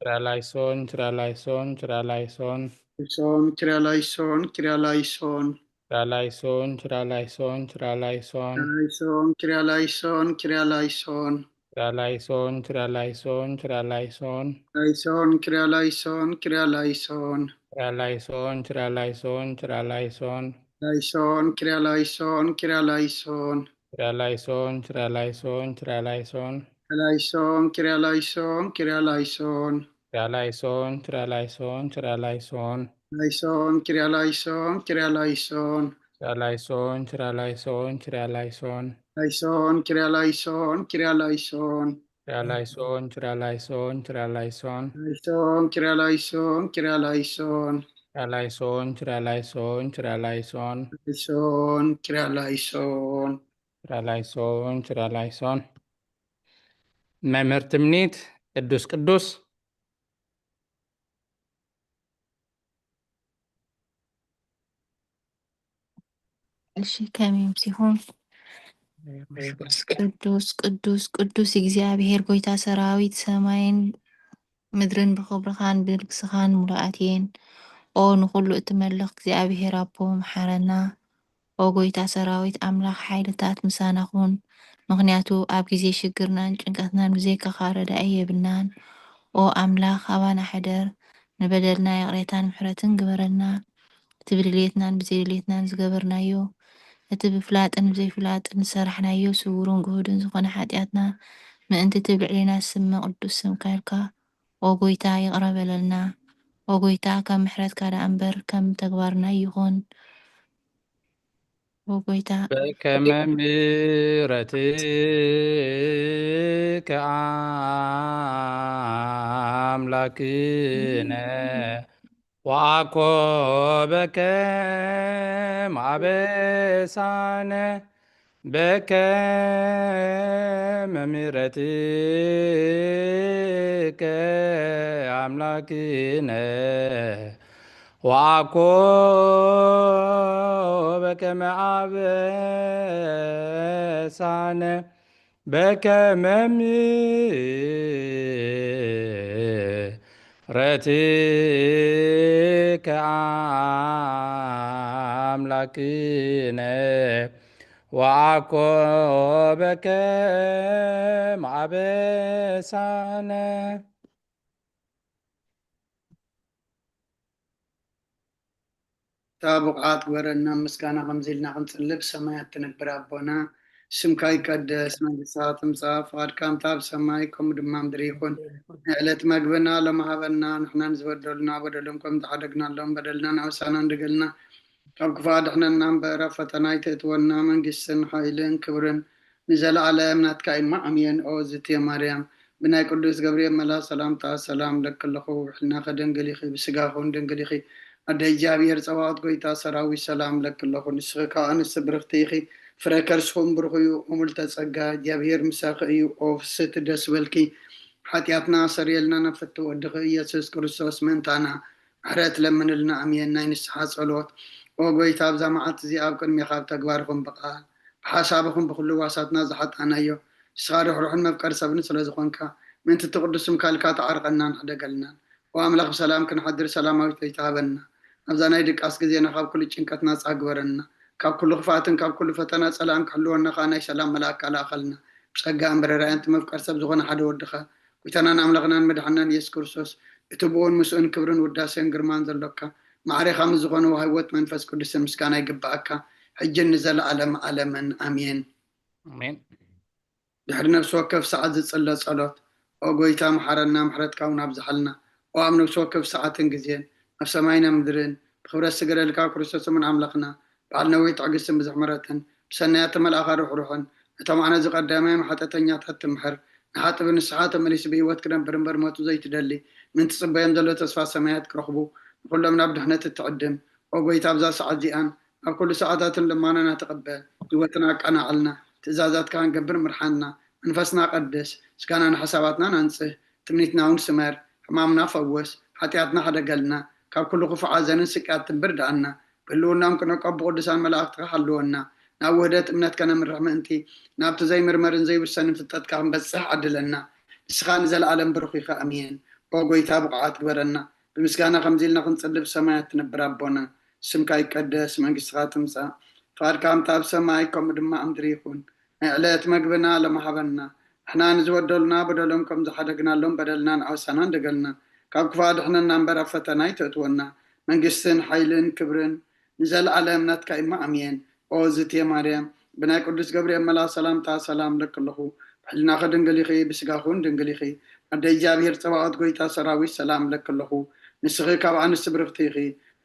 Kyria laison, Kyria laison, Kyria laison. Laison, Kyria laison, Kyria laison. Kyria laison, Kyria laison, Kyria laison. Laison, Kyria laison, Kyria laison. Kyria laison, Kyria laison, Kyria laison. Laison, Kyria laison, Kyria laison. Kyria laison, Kyria laison, Kyria laison. Laison, Kyria laison, Kyria laison. Kyria laison, Kyria laison, Kyria laison. Kyria laison, Kyria laison, Kyria laison. Kyria laison, Kyria laison, Kyria laison. Laison, Kyria laison, Kyria laison. Kyrieleison, Kyrieleison, Kyrieleison. Laison, Kyrieleison, Kyrieleison. Kyrieleison, Kyrieleison, Kyrieleison. Laison, Kyrieleison, Kyrieleison. Kyrieleison, Kyrieleison, Kyrieleison. Laison, Kyrieleison. Kyrieleison, Kyrieleison. መምህር ትምኒት፣ ቅዱስ ቅዱስ። እሺ፣ ከመይ ኣምሲኹም? ቅዱስ ቅዱስ ቅዱስ እግዚኣብሔር ጎይታ ሰራዊት፣ ሰማይን ምድርን ብኽብርኻን ብልግስኻን ሙሉኣት እየን። ኦ ንኹሉ እትመልኽ እግዚኣብሔር ኣቦ፣ መሓረና። ኦ ጎይታ ሰራዊት ኣምላኽ፣ ሓይልታት ምሳና ኩን። ምኽንያቱ ኣብ ግዜ ሽግርናን ጭንቀትናን ብዘይካኻ ረዳኢ የብልናን። ኦ ኣምላኽ፣ ኣባና ሕደር፣ ንበደልና ይቕሬታን ምሕረትን ግበረልና። እቲ ብድልየትናን ብዘይድልየትናን ዝገበርናዮ፣ እቲ ብፍላጥን ብዘይፍላጥን ዝሰራሕናዮ ስውርን ግሁድን ዝኾነ ሓጢኣትና ምእንቲ እቲ ኣብ ልዕሌና ዝስመ ቅዱስ ስምካ ኢልካ፣ ኦ ጎይታ፣ ይቕረ በለልና። ኦ ጎይታ፣ ከም ምሕረትካ ደኣ እምበር ከም ተግባርና ኣይኹን። ኦ ጎይታ፣ በከመ ምሕረትከ ኣምላክነ ወአኮ በከመ አበሳነ በከመ ምሕረትከ አምላክነ ወአኮ በከመ አበሳነ በከመ ምሕረትከ አምላክነ ወአኮ በከመ አበሳነ። እታ ብቕዓት ግበረና። ምስጋና ከምዚ ኢልና ክንጽሊ፣ ብሰማያት ትነብር ኣቦና፣ ስምካ ይቀደስ፣ መንግስትኻ ትምጻእ፣ ፍቓድካ ከምታ ኣብ ሰማይ ከምኡ ድማ ምድሪ ይኹን። ናይ ዕለት መግብና ሎሚ ሃበና፣ ንሕና ንዝበደሉና በደሎም ከም ዝሓደግናሎም በደልና ንኣውሳና እንድገልና፣ ካብ ክፉእ ኣድሕነና እምበር ኣብ ፈተና ኣይተእትወና፣ መንግስትን ሓይልን ክብርን ንዘለኣለም ናትካ እዩ። ኣሜን። ኦ ዝትየ ማርያም፣ ብናይ ቅዱስ ገብርኤል መልኣኽ ሰላምታ ሰላም እለኪ ኣለኹ፣ ብሕልናኺ ድንግል ኢኺ፣ ብስጋኺ እውን ድንግል ኢኺ። ኣደ እግዚኣብሔር ጸባኦት፣ ጎይታ ሰራዊት፣ ሰላም እለኪ ኣለኹ። ንስኺ ካብ ኣንስቲ ብርኽቲ ኢኺ፣ ፍረ ከርስኺ እውን ብሩኽ እዩ። ኦ ምልዕተ ጸጋ፣ እግዚኣብሔር ምሳኺ እዩ። ኦ ፍስሕቲ ደስ በልኪ፣ ሓጢኣትና ኣሰርየልና፣ ናብ ፍትው ወድኺ ኢየሱስ ክርስቶስ ምእንታና ምሕረት ለምንልና። ኣሜን። ናይ ንስሓ ጸሎት። ኦ ጎይታ፣ ኣብዛ መዓልቲ እዚኣ ኣብ ቅድሜኻ ብተግባር ይኹን ብቓል ብሓሳብ ይኹን ብኹሉ ዋሳትና ዝሓጣናዮ፣ ንስኻ ርሕሩሕን መፍቀሪ ሰብን ስለ ዝኾንካ፣ ምእንቲ እቲ ቅዱስ ስምካ ኢልካ ተዓርቐናን ሕደገልና። ኦ ኣምላኽ፣ ብሰላም ክንሓድር ሰላማዊት ለይቲ ሃበና። ኣብዛ ናይ ድቃስ ግዜና ካብ ኩሉ ጭንቀት ናጻ ግበረና። ካብ ኩሉ ክፍኣትን ካብ ኩሉ ፈተና ጸላእን ክሕልወና ከኣ ናይ ሰላም መልኣክ ኣልኣኸልና። ብጸጋ እምበረራያን እቲ መፍቀሪ ሰብ ዝኾነ ሓደ ወድኻ፣ ጎይታናን ኣምላኽናን መድሓናን ኢየሱስ ክርስቶስ፣ እቲ ብኡን ምስኡን ክብርን ውዳሴን ግርማን ዘሎካ፣ ማዕሬኻ ምስ ዝኾነ ወሃቢ ህይወት መንፈስ ቅዱስን ምስጋና ይግብኣካ፣ ሕጅን ንዘለኣለም ዓለምን። ኣሜን። ኣሜን። ድሕሪ ነፍሲ ወከፍ ሰዓት ዝጽለ ጸሎት። ኦ ጎይታ፣ መሓረና፣ ምሕረትካ እውን ኣብዝሓልና። ኦ ኣብ ነፍሲ ወከፍ ሰዓትን ግዜን፣ ኣብ ሰማይን ኣብ ምድርን፣ ብኽብረት ዝስገደልካ ክርስቶስ እሙን ኣምላኽና፣ በዓል ነዊሕ ትዕግስትን ብዙሕ ምሕረትን፣ ብሰናያት መልኣኻ ርሕሩሕን፣ ነቶም ኣነ ዝቐደመ ሓጢኣተኛታት ትምሕር፣ ንሓጥቢ ንስሓ ተመሊሱ ብህይወት ክነብር እምበር ሞቱ ዘይትደሊ፣ ምእንቲ ጽበዮም ዘሎ ተስፋ ሰማያት ክረኽቡ፣ ንኹሎም ናብ ድሕነት እትዕድም። ኦ ጎይታ፣ ኣብዛ ሰዓት እዚኣን ኣብ ኩሉ ሰዓታትን ልማናና ተቐበል፣ ህይወትና ኣቃናዕልና፣ ትእዛዛትካ ክንገብር ምርሓና፣ መንፈስና ቀድስ፣ ስጋናን ሓሳባትናን ኣንጽህ፣ ትምኒትና እውን ስመር፣ ሕማምና ፈውስ፣ ሓጢኣትና ሕደገልና፣ ካብ ኩሉ ክፉእ ሓዘንን ስቅያትን ብርድኣና፣ ብህልውናኦም ክነቀቡ ቅዱሳን መላእኽትኻ ሓልወና፣ ናብ ውህደት እምነት ከነምርሕ ምእንቲ፣ ናብቲ ዘይምርመርን ዘይውሰንን ፍልጠትካ ክንበጽሕ ዓድለና። ንስኻ ንዘለኣለም ብሩኽ ኢኻ። ኣሜን። ኦ ጎይታ፣ ብቑዓት ግበረና። ብምስጋና ከምዚ ኢልና ክንጽሊ፣ ብሰማያት ትነብር ኣቦና፣ ስምካ ይቀደስ፣ መንግስትኻ ትምጻእ፣ ፍቓድካ ከምቲ ኣብ ሰማይ ከምኡ ድማ ኣብ ምድሪ ይኹን። ናይ ዕለት መግብና ሎሚ ሃበና። ንሕና ንዝበደሉና በደሎም ከም ዝሓደግናሎም በደልና ንኣውሳና እንደገልና። ካብ ክፉእ ኣድሕነና እምበር ኣብ ፈተና ኣይተእትወና። መንግስትን ሓይልን ክብርን ንዘለኣለም ናትካ እዩ። ኣሜን። ኦ ዝትየ ማርያም፣ ብናይ ቅዱስ ገብርኤል መልኣኽ ሰላምታ ሰላም እለኪ ኣለኹ። ብሕልናኺ ድንግል ኢኺ፣ ብስጋኺ እውን ድንግል ኢኺ። ኣደ እግዚኣብሔር ጸባኦት፣ ጎይታ ሰራዊት፣ ሰላም እለኪ ኣለኹ። ንስኺ ካብ ኣንስቲ ብርኽቲ ኢኺ፣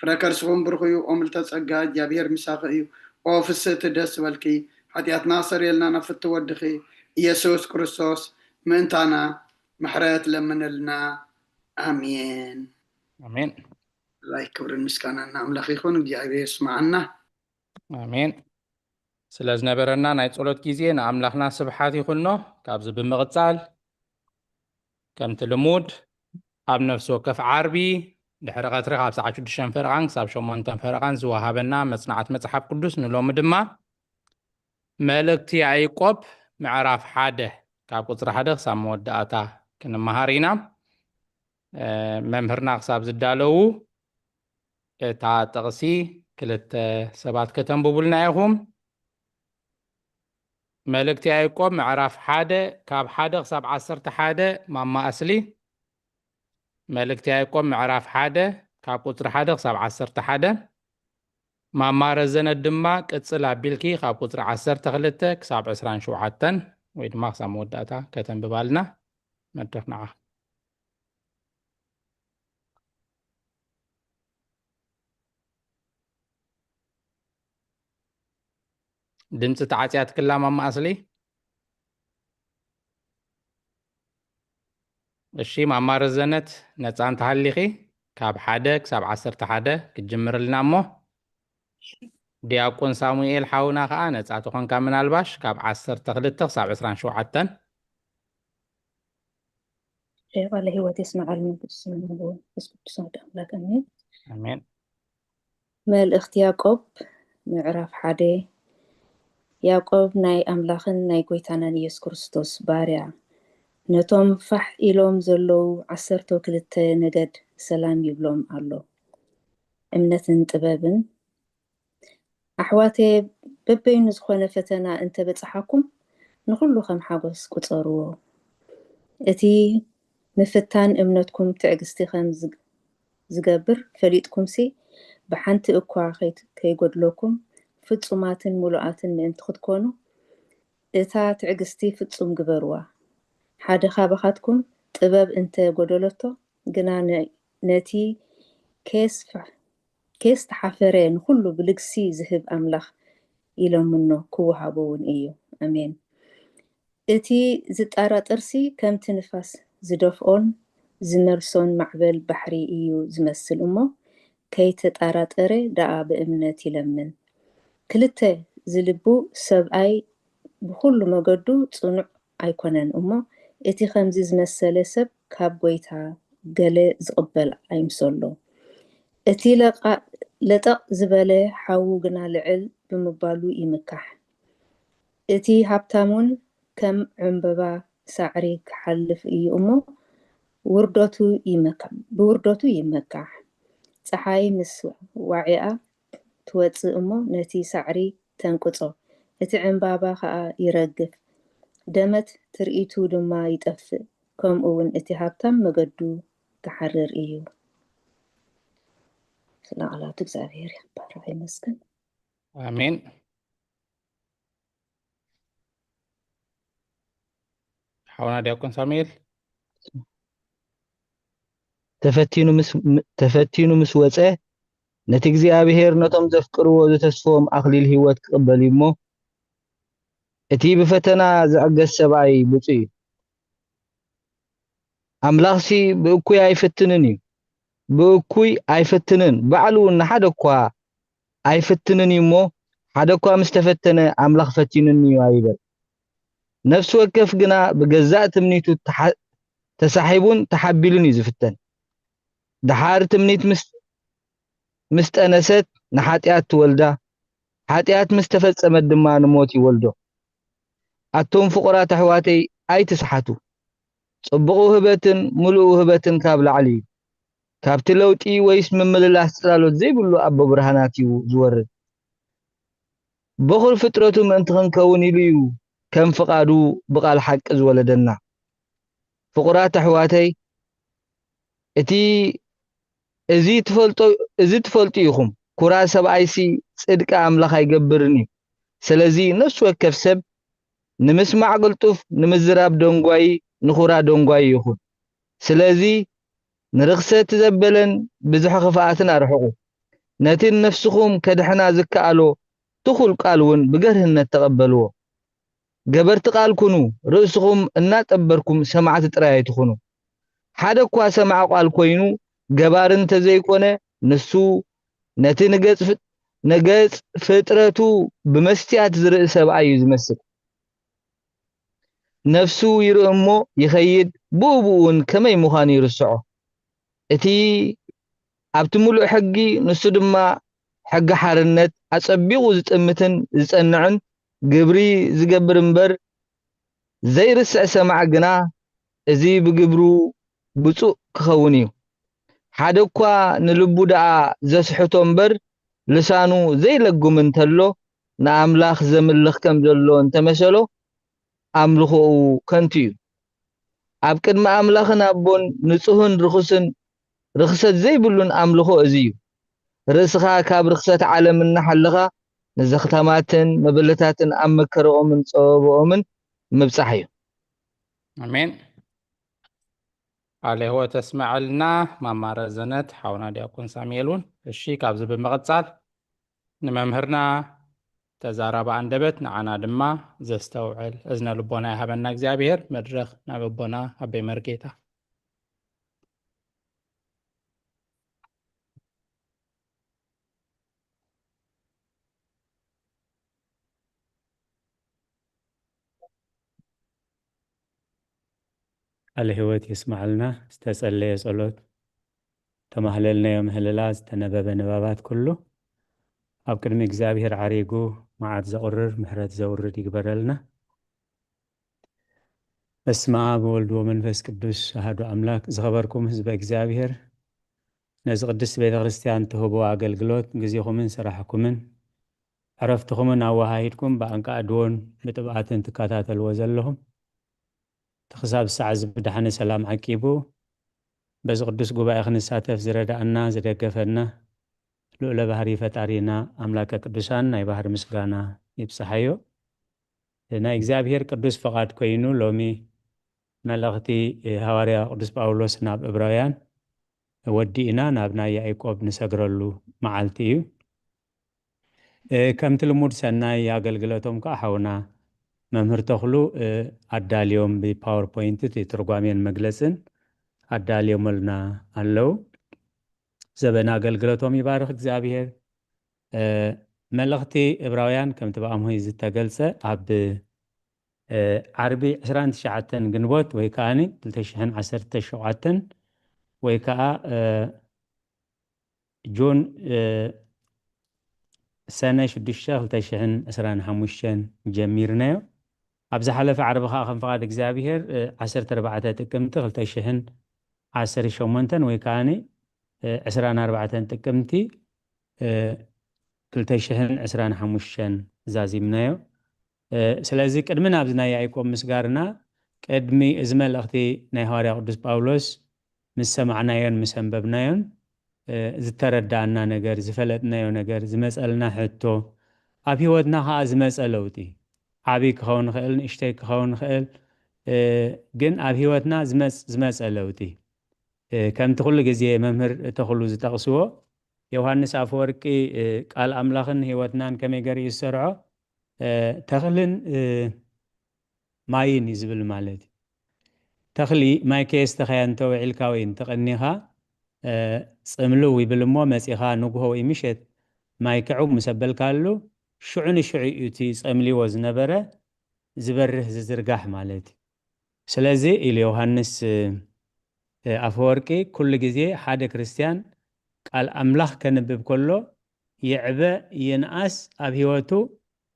ፍረ ከርስኹም ብሩኽ እዩ። ኦ ምልተ ጸጋ እግዚኣብሔር ምሳኺ እዩ። ኦ ፍስህቲ ደስ በልኪ፣ ሓጢኣትና ኣሰርየልና ናብ ፍቲ ወድኺ ኢየሱስ ክርስቶስ ምእንታና ምሕረት ለምነልና። ኣሜን። ኣሜን። ላይ ክብርን ምስጋናን ንኣምላኽ ይኹን። እግዚኣብሔር ይስማዓና። ኣሜን። ስለ ዝነበረና ናይ ጸሎት ግዜ ንኣምላኽና ስብሓት ይኹኖ። ካብዚ ብምቕጻል ከምቲ ልሙድ ኣብ ነፍሲ ወከፍ ዓርቢ ድሕሪ ቀትሪ ካብ ሰዓት ሽዱሽተ ፈረቓን ክሳብ ሸሞንተ ፈረቓን ዝወሃበና መጽናዕት መጽሓፍ ቅዱስ ንሎሚ ድማ መልእክቲ ያዕቆብ ምዕራፍ ሓደ ካብ ቁጽሪ ሓደ ክሳብ መወዳእታ ክንመሃር ኢና። መምህርና ክሳብ ዝዳለዉ እታ ጥቕሲ ክልተ ሰባት ከተንብቡልና ኢኹም። መልእክቲ ያዕቆብ ምዕራፍ ሓደ ካብ ሓደ ክሳብ ዓሰርተ ሓደ። ማማ ኣስሊ፣ መልእክቲ ያዕቆብ ምዕራፍ ሓደ ካብ ቁጽሪ ሓደ ክሳብ ዓሰርተ ሓደ። ማማ ረዘነት ድማ ቅጽል ኣቢልኪ ካብ ቁጽሪ ዓሰርተ ክልተ ክሳብ ዕስራን ሸውዓተን ወይ ድማ ክሳብ መወዳእታ ከተንብባልና መድረኽ ንዓ። ድምፂ ተዓፅያ ትክላ ማማ ኣስሊ። እሺ ማማ ረዘነት ነፃ እንተሃሊኺ ካብ ሓደ ክሳብ ዓሰርተ ሓደ ክትጅምርልና እሞ ዲያቆን ሳሙኤል ሓውና ከዓ ነፃ ተኾንካ ምናልባሽ ካብ ዓሰርተ ክልተ ክሳብ ዕስራን ሸውዓተን። ቃለ ህይወት የስመዓልና ቅዱስ መንፈስ ቅዱስ ወደ ኣምላክ ኣሜን። ኣሜን። መልእኽቲ ያዕቆብ ምዕራፍ ሓደ። ያዕቆብ ናይ ኣምላኽን ናይ ጎይታናን ኢየሱስ ክርስቶስ ባርያ፣ ነቶም ፋሕ ኢሎም ዘለዉ ዓሰርተ ክልተ ነገድ ሰላም ይብሎም ኣሎ። እምነትን ጥበብን ኣሕዋተየ፣ በበይኑ ዝኾነ ፈተና እንተ በጽሓኩም ንኹሉ ከም ሓጎስ ቁጸርዎ። እቲ ምፍታን እምነትኩም ትዕግስቲ ከም ዝገብር ፈሊጥኩምሲ፣ ብሓንቲ እኳ ከይጎድለኩም ፍጹማትን ምሉኣትን ምእንቲ ክትኮኑ፣ እታ ትዕግስቲ ፍጹም ግበርዋ። ሓደ ካባኻትኩም ጥበብ እንተ ጎደለቶ ግና፣ ነቲ ኬስ ተሓፈረ ንኹሉ ብልግሲ ዝህብ ኣምላኽ ይለምኖ፣ ክወሃቦ እውን እዩ። ኣሜን። እቲ ዝጠራጠርሲ ከምቲ ንፋስ ዝደፍኦን ዝመልሶን ማዕበል ባሕሪ እዩ ዝመስል እሞ፣ ከይተጠራጠረ ደኣ ብእምነት ይለምን። ክልተ ዝልቡ ሰብኣይ ብኹሉ መገዱ ጽኑዕ ኣይኮነን እሞ፣ እቲ ከምዚ ዝመሰለ ሰብ ካብ ጐይታ ገለ ዝቕበል ኣይምሰሎ። እቲ ለጠቕ ዝበለ ሓዉ ግና ልዕል ብምባሉ ይምካሕ። እቲ ሃብታም እውን ከም ዕምበባ ሳዕሪ ክሓልፍ እዩ እሞ፣ ብውርደቱ ይመካሕ። ጸሓይ ምስ ዋዒኣ ትወጽእ እሞ ነቲ ሳዕሪ ተንቅጾ፣ እቲ ዕምባባ ኸኣ ይረግፍ፣ ደመት ትርኢቱ ድማ ይጠፍእ፣ ከምኡ እውን እቲ ሃብታም መገዱ ክሓርር እዩ። ስለ ቃላቱ እግዚኣብሔር ይባረኽ ይመስገን። ኣሜን። ሓውና ዲያቆን ሳሙኤል። ተፈቲኑ ምስ ወፀ፣ ነቲ እግዚኣብሔር ነቶም ዘፍቅርዎ ዝተስፍዎም ኣኽሊል ህይወት ክቕበል እዩ እሞ፣ እቲ ብፈተና ዝዕገስ ሰብኣይ ብፁዕ እዩ። ኣምላኽሲ ብእኩይ ኣይፍትንን እዩ፣ ብእኩይ ኣይፍትንን፣ ባዕሉ እውን ንሓደ እኳ ኣይፍትንን እዩ እሞ፣ ሓደ እኳ ምስ ተፈተነ ኣምላኽ ፈቲኑኒ እዩ ኣይበል። ነፍሲ ወከፍ ግና ብገዛእ ትምኒቱ ተሳሒቡን ተሓቢሉን እዩ ዝፍተን። ደሓር ትምኒት ምስ ጠነሰት ንሓጢኣት ትወልዳ፣ ሓጢኣት ምስ ተፈጸመት ድማ ንሞት ይወልዶ። ኣቱም ፍቑራት ኣሕዋተይ ኣይትስሓቱ። ጽቡቕ ውህበትን ምሉእ ውህበትን ካብ ላዕሊ እዩ። ካብቲ ለውጢ ወይስ ምምልላስ ጽላሎት ዘይብሉ ኣቦ ብርሃናት እዩ ዝወርድ። በኹር ፍጥረቱ ምእንቲ ክንከውን ኢሉ እዩ ከም ፍቓዱ ብቓል ሓቂ ዝወለደና። ፍቑራት ኣሕዋተይ፣ እቲ እዚ ትፈልጡ እዚ ትፈልጡ ኢኹም፣ ኩራ ሰብኣይሲ ጽድቂ ኣምላኽ ኣይገብርን እዩ። ስለዚ ነፍሲ ወከፍ ሰብ ንምስማዕ ቅልጡፍ፣ ንምዝራብ ደንጓዪ፣ ንኹራ ደንጓዪ ይኹን። ስለዚ ንርኽሰት ዘበለን ብዝሒ ክፍኣትን ኣርሕቑ። ነቲ ንነፍስኹም ከድሕና ዝከኣሎ ትኹል ቃል እውን ብገርህነት ተቐበልዎ። ገበርቲ ቃል ኩኑ፣ ርእስኹም እናጠበርኩም ሰማዕቲ ጥራይ ኣይትኹኑ። ሓደ እኳ ሰማዒ ቃል ኮይኑ ገባሪ እንተዘይኮነ፣ ንሱ ነቲ ንገጽ ፍ-፣ ንገጽ ፍጥረቱ ብመስትያት ዝርኢ ሰብኣይ እዩ ዝመስል። ነፍሱ ይርኢ እሞ ይኸይድ፣ ብኡ ብኡ እውን ከመይ ምዃኑ ይርስዖ። እቲ ኣብቲ ምሉእ ሕጊ፣ ንሱ ድማ ሕጊ ሓርነት፣ ኣጸቢቑ ዝጥምትን ዝጸንዕን፣ ግብሪ ዝገብር እምበር ዘይርስዕ ሰማዕ ግና፣ እዚ ብግብሩ ብፁዕ ክኸውን እዩ። ሓደ እኳ ንልቡ ደኣ ዘስሕቶ እምበር፣ ልሳኑ ዘይለጉም እንተሎ፣ ንኣምላኽ ዘምልኽ ከም ዘሎ እንተመሰሎ፣ ኣምልኾኡ ከንቱ እዩ። ኣብ ቅድሚ ኣምላኽን ኣቦን ንጹህን ርኹስን ርኽሰት ዘይብሉን ኣምልኾ እዚ እዩ። ርእስኻ ካብ ርኽሰት ዓለም እናሓለኻ፣ ንዘኽታማትን መበለታትን ኣብ መከረኦምን ጸበባኦምን ምብጻሕ እዩ። ኣሜን። ቃለ ሕይወት የስምዐልና ማማ ረዘነት፣ ሓውና ዲያቆን ሳሙኤል እውን። እሺ፣ ካብዚ ብምቕጻል ንመምህርና ተዛራቢ ኣንደበት፣ ንዓና ድማ ዘስተውዕል እዝነ ልቦና ይሃበና እግዚኣብሔር። መድረኽ ናብ ኣቦና ኣቤ መርጌታ። ቃለ ሕይወት የስምዓልና። ዝተጸለየ ጸሎት፣ ተማህለልናዮ ምህልላ፣ ዝተነበበ ንባባት ኩሉ ኣብ ቅድሚ እግዚኣብሔር ዓሪጉ መዓት ዘቑርር ምሕረት ዘውርድ ይግበረልና። በስመ ኣብ ወወልድ ወመንፈስ ቅዱስ ኣሐዱ ኣምላክ። ዝኸበርኩም ህዝበ እግዚኣብሔር፣ ነዚ ቅድስት ቤተ ክርስቲያን ትህቦ ኣገልግሎት ግዜኹምን ስራሕኩምን ዕረፍትኹምን ኣወሃሂድኩም ብኣንቃዕድዎን ብጥብኣትን ትከታተልዎ ዘለኹም፣ እቲ ክሳብ ሳዕ እዚ ብደሓነ ሰላም ዓቂቡ በዚ ቅዱስ ጉባኤ ክንሳተፍ ዝረዳእና ዝደገፈና ልዑለ ባህሪ ፈጣሪና ኣምላከ ቅዱሳን ናይ ባህሪ ምስጋና ይብጽሓዮ። ናይ እግዚኣብሔር ቅዱስ ፍቓድ ኮይኑ ሎሚ መልእኽቲ ሃዋርያ ቅዱስ ጳውሎስ ናብ እብራውያን ወዲእና ናብ ናይ ያዕቆብ ንሰግረሉ መዓልቲ እዩ። እ፣ ከምቲ ልሙድ ሰናይ ኣገልግሎቶም ከዓ ሓውና መምህር ተኽሉ፣ እ፣ ኣዳልዮም ብፓወርፖይንት እቲ ትርጓሜን መግለጽን ኣዳልዮምልና ኣለዉ። ዘበን ኣገልግሎቶም ይባርኽ እግዚኣብሔር። እ፣ መልእኽቲ እብራውያን ከምቲ ብኣምሆይ ዝተገልጸ ኣብ፣ እ፣ ዓርቢ ዕስራን ትሽዓተን ግንቦት ወይ ከዓኒ ክልተ ሽሕን ዓሰርተ ሸውዓተን ወይ ከዓ፣ እ፣ ጁን፣ እ፣ ሰነ ሽዱሽተ ክልተ ሽሕን ዕስራን ሓሙሽተን ጀሚርናዮ። ኣብ ዝሓለፈ ዓርቢ ከዓ ከም ፍቓድ እግዚኣብሔር፣ እ፣ ዓሰርተ ኣርባዕተ ጥቅምቲ ክልተ ሽሕን ዓሰርተ ሸሞንተን ወይ ከዓኒ፣ እ፣ ዕስራን ኣርባዕተን ጥቅምቲ፣ እ፣ ክልተ ሽሕን ዕስራን ሓሙሽተን ዛዚምናዮ። እ፣ ስለዚ ቅድሚ ናብዚ ናይ ያዕቆብ ምስጋርና፣ ቅድሚ እዚ መልእኽቲ ናይ ሃዋርያ ቅዱስ ጳውሎስ ምስ ሰማዕናዮን ምስ ኣንበብናዮን፣ እ፣ ዝተረዳእና ነገር፣ ዝፈለጥናዮ ነገር፣ ዝመጸልና ሕቶ፣ ኣብ ህይወትና ኸኣ ዝመጸ ለውጢ፣ ዓብዪ ክኸውን ይኽእል፣ ንእሽተይ ክኸውን ይኽእል፣ እ፣ ግን ኣብ ህይወትና ዝመጽ-፣ ዝመጸ ለውጢ፣ እ፣ ከምቲ ኩሉ ግዜ መምህር ተኽሉ ዝጠቕስዎ፣ ዮሃንስ ኣፈወርቂ፣ እ፣ ቃል ኣምላኽን ህይወትናን ከመይ ገይሩ እዩ ዝሰርዖ? እ፣ ተኽልን፣ እ፣ ማይን እዩ ዝብል ማለት እዩ። ተኽሊ ማይ ከየስተኸያ እንተውዒልካ ወይ እንተቐኒኻ፣ እ፣ ጽምልው ይብል እሞ መጺኻ ንግሆ ወይ ምሸት ማይ ክዕው ምስ ኣበልካሉ፣ ሽዑ ንሽዑ እዩ እቲ ጸምሊዎ ዝነበረ ዝበርህ ዝዝርጋሕ ማለት እዩ። ስለዚ ኢሉ ዮሃንስ፣ እ፣ ኣፈወርቂ፣ ኩሉ ግዜ ሓደ ክርስትያን ቃል ኣምላኽ ከንብብ ከሎ ይዕበ ይንኣስ ኣብ ህይወቱ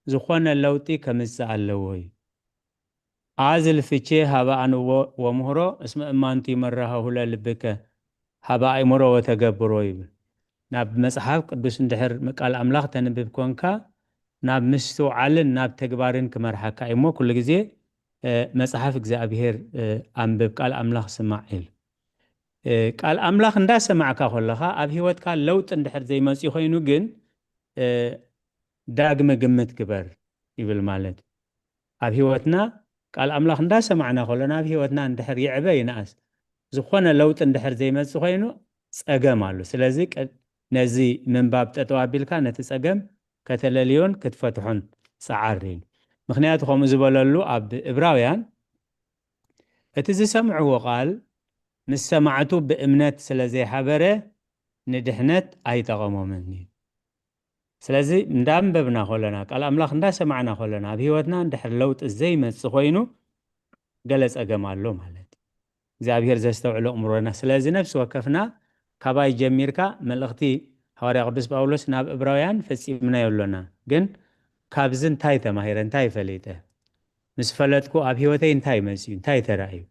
ዝኾነ ለውጢ ከምጽእ ኣለዎ እዩ። ኣዝል ፍቼ ሀበ ኣንዎ ወምህሮ እስመ እማንቱ ይመርሃሁ ለልብከ ሀበ ኣእምሮ ወተገብሮ ይብል። ናብ መጽሓፍ ቅዱስ እንድሕር ቃል ኣምላኽ ተንብብ ኮንካ፣ ናብ ምስትውዓልን ናብ ተግባርን ክመርሓካ እዩ እሞ፣ ኩሉ ግዜ፣ እ፣ መጽሓፍ እግዚኣብሔር፣ እ፣ ኣንብብ፣ ቃል ኣምላኽ ስማዕ ኢሉ። እ፣ ቃል ኣምላኽ እንዳሰማዕካ ከለኻ፣ ኣብ ህይወትካ ለውጢ እንድሕር ዘይመጽኡ ኮይኑ ግን፣ እ፣ ዳግመ ግምት ግበር ይብል ማለት እዩ። ኣብ ህይወትና ቃል ኣምላኽ እንዳሰማዕና ከሎና፣ ኣብ ህይወትና እንድሕር ይዕበ ይንኣስ፣ ዝኾነ ለውጢ እንድሕር ዘይመጽእ ኮይኑ፣ ጸገም ኣሎ። ስለዚ ቀ-፣ ነዚ ምንባብ ጠጠው ኣቢልካ ነቲ ጸገም ከተለልዮን ክትፈትሖን ጸዓር ኢሉ። ምኽንያቱ ከምኡ ዝበለሉ ኣብ እብራውያን፣ እቲ ዝሰምዕዎ ቃል ምስ ሰማዕቱ ብእምነት ስለ ዘይሓበረ ንድሕነት ኣይጠቐሞምን እዩ። ስለዚ እንዳንበብና ከለና፣ ቃል ኣምላኽ እንዳሰማዕና ከለና፣ ኣብ ህይወትና እንድሕር ለውጢ ዘይመጽእ ኮይኑ፣ ገለ ጸገም ኣሎ ማለት እዩ። እግዚኣብሔር ዘስተውዕሎ እምሮና። ስለዚ ነፍሲ ወከፍና ካባይ ጀሚርካ መልእኽቲ ሃዋርያ ቅዱስ ጳውሎስ ናብ እብራውያን ፈጺምናዮ ኣሎና። ግን ካብዚ እንታይ ተማሂረ፣ እንታይ ፈሊጠ? ምስ ፈለጥኩ ኣብ ህይወተይ እንታይ መጺኡ፣ እንታይ ተራእዩ?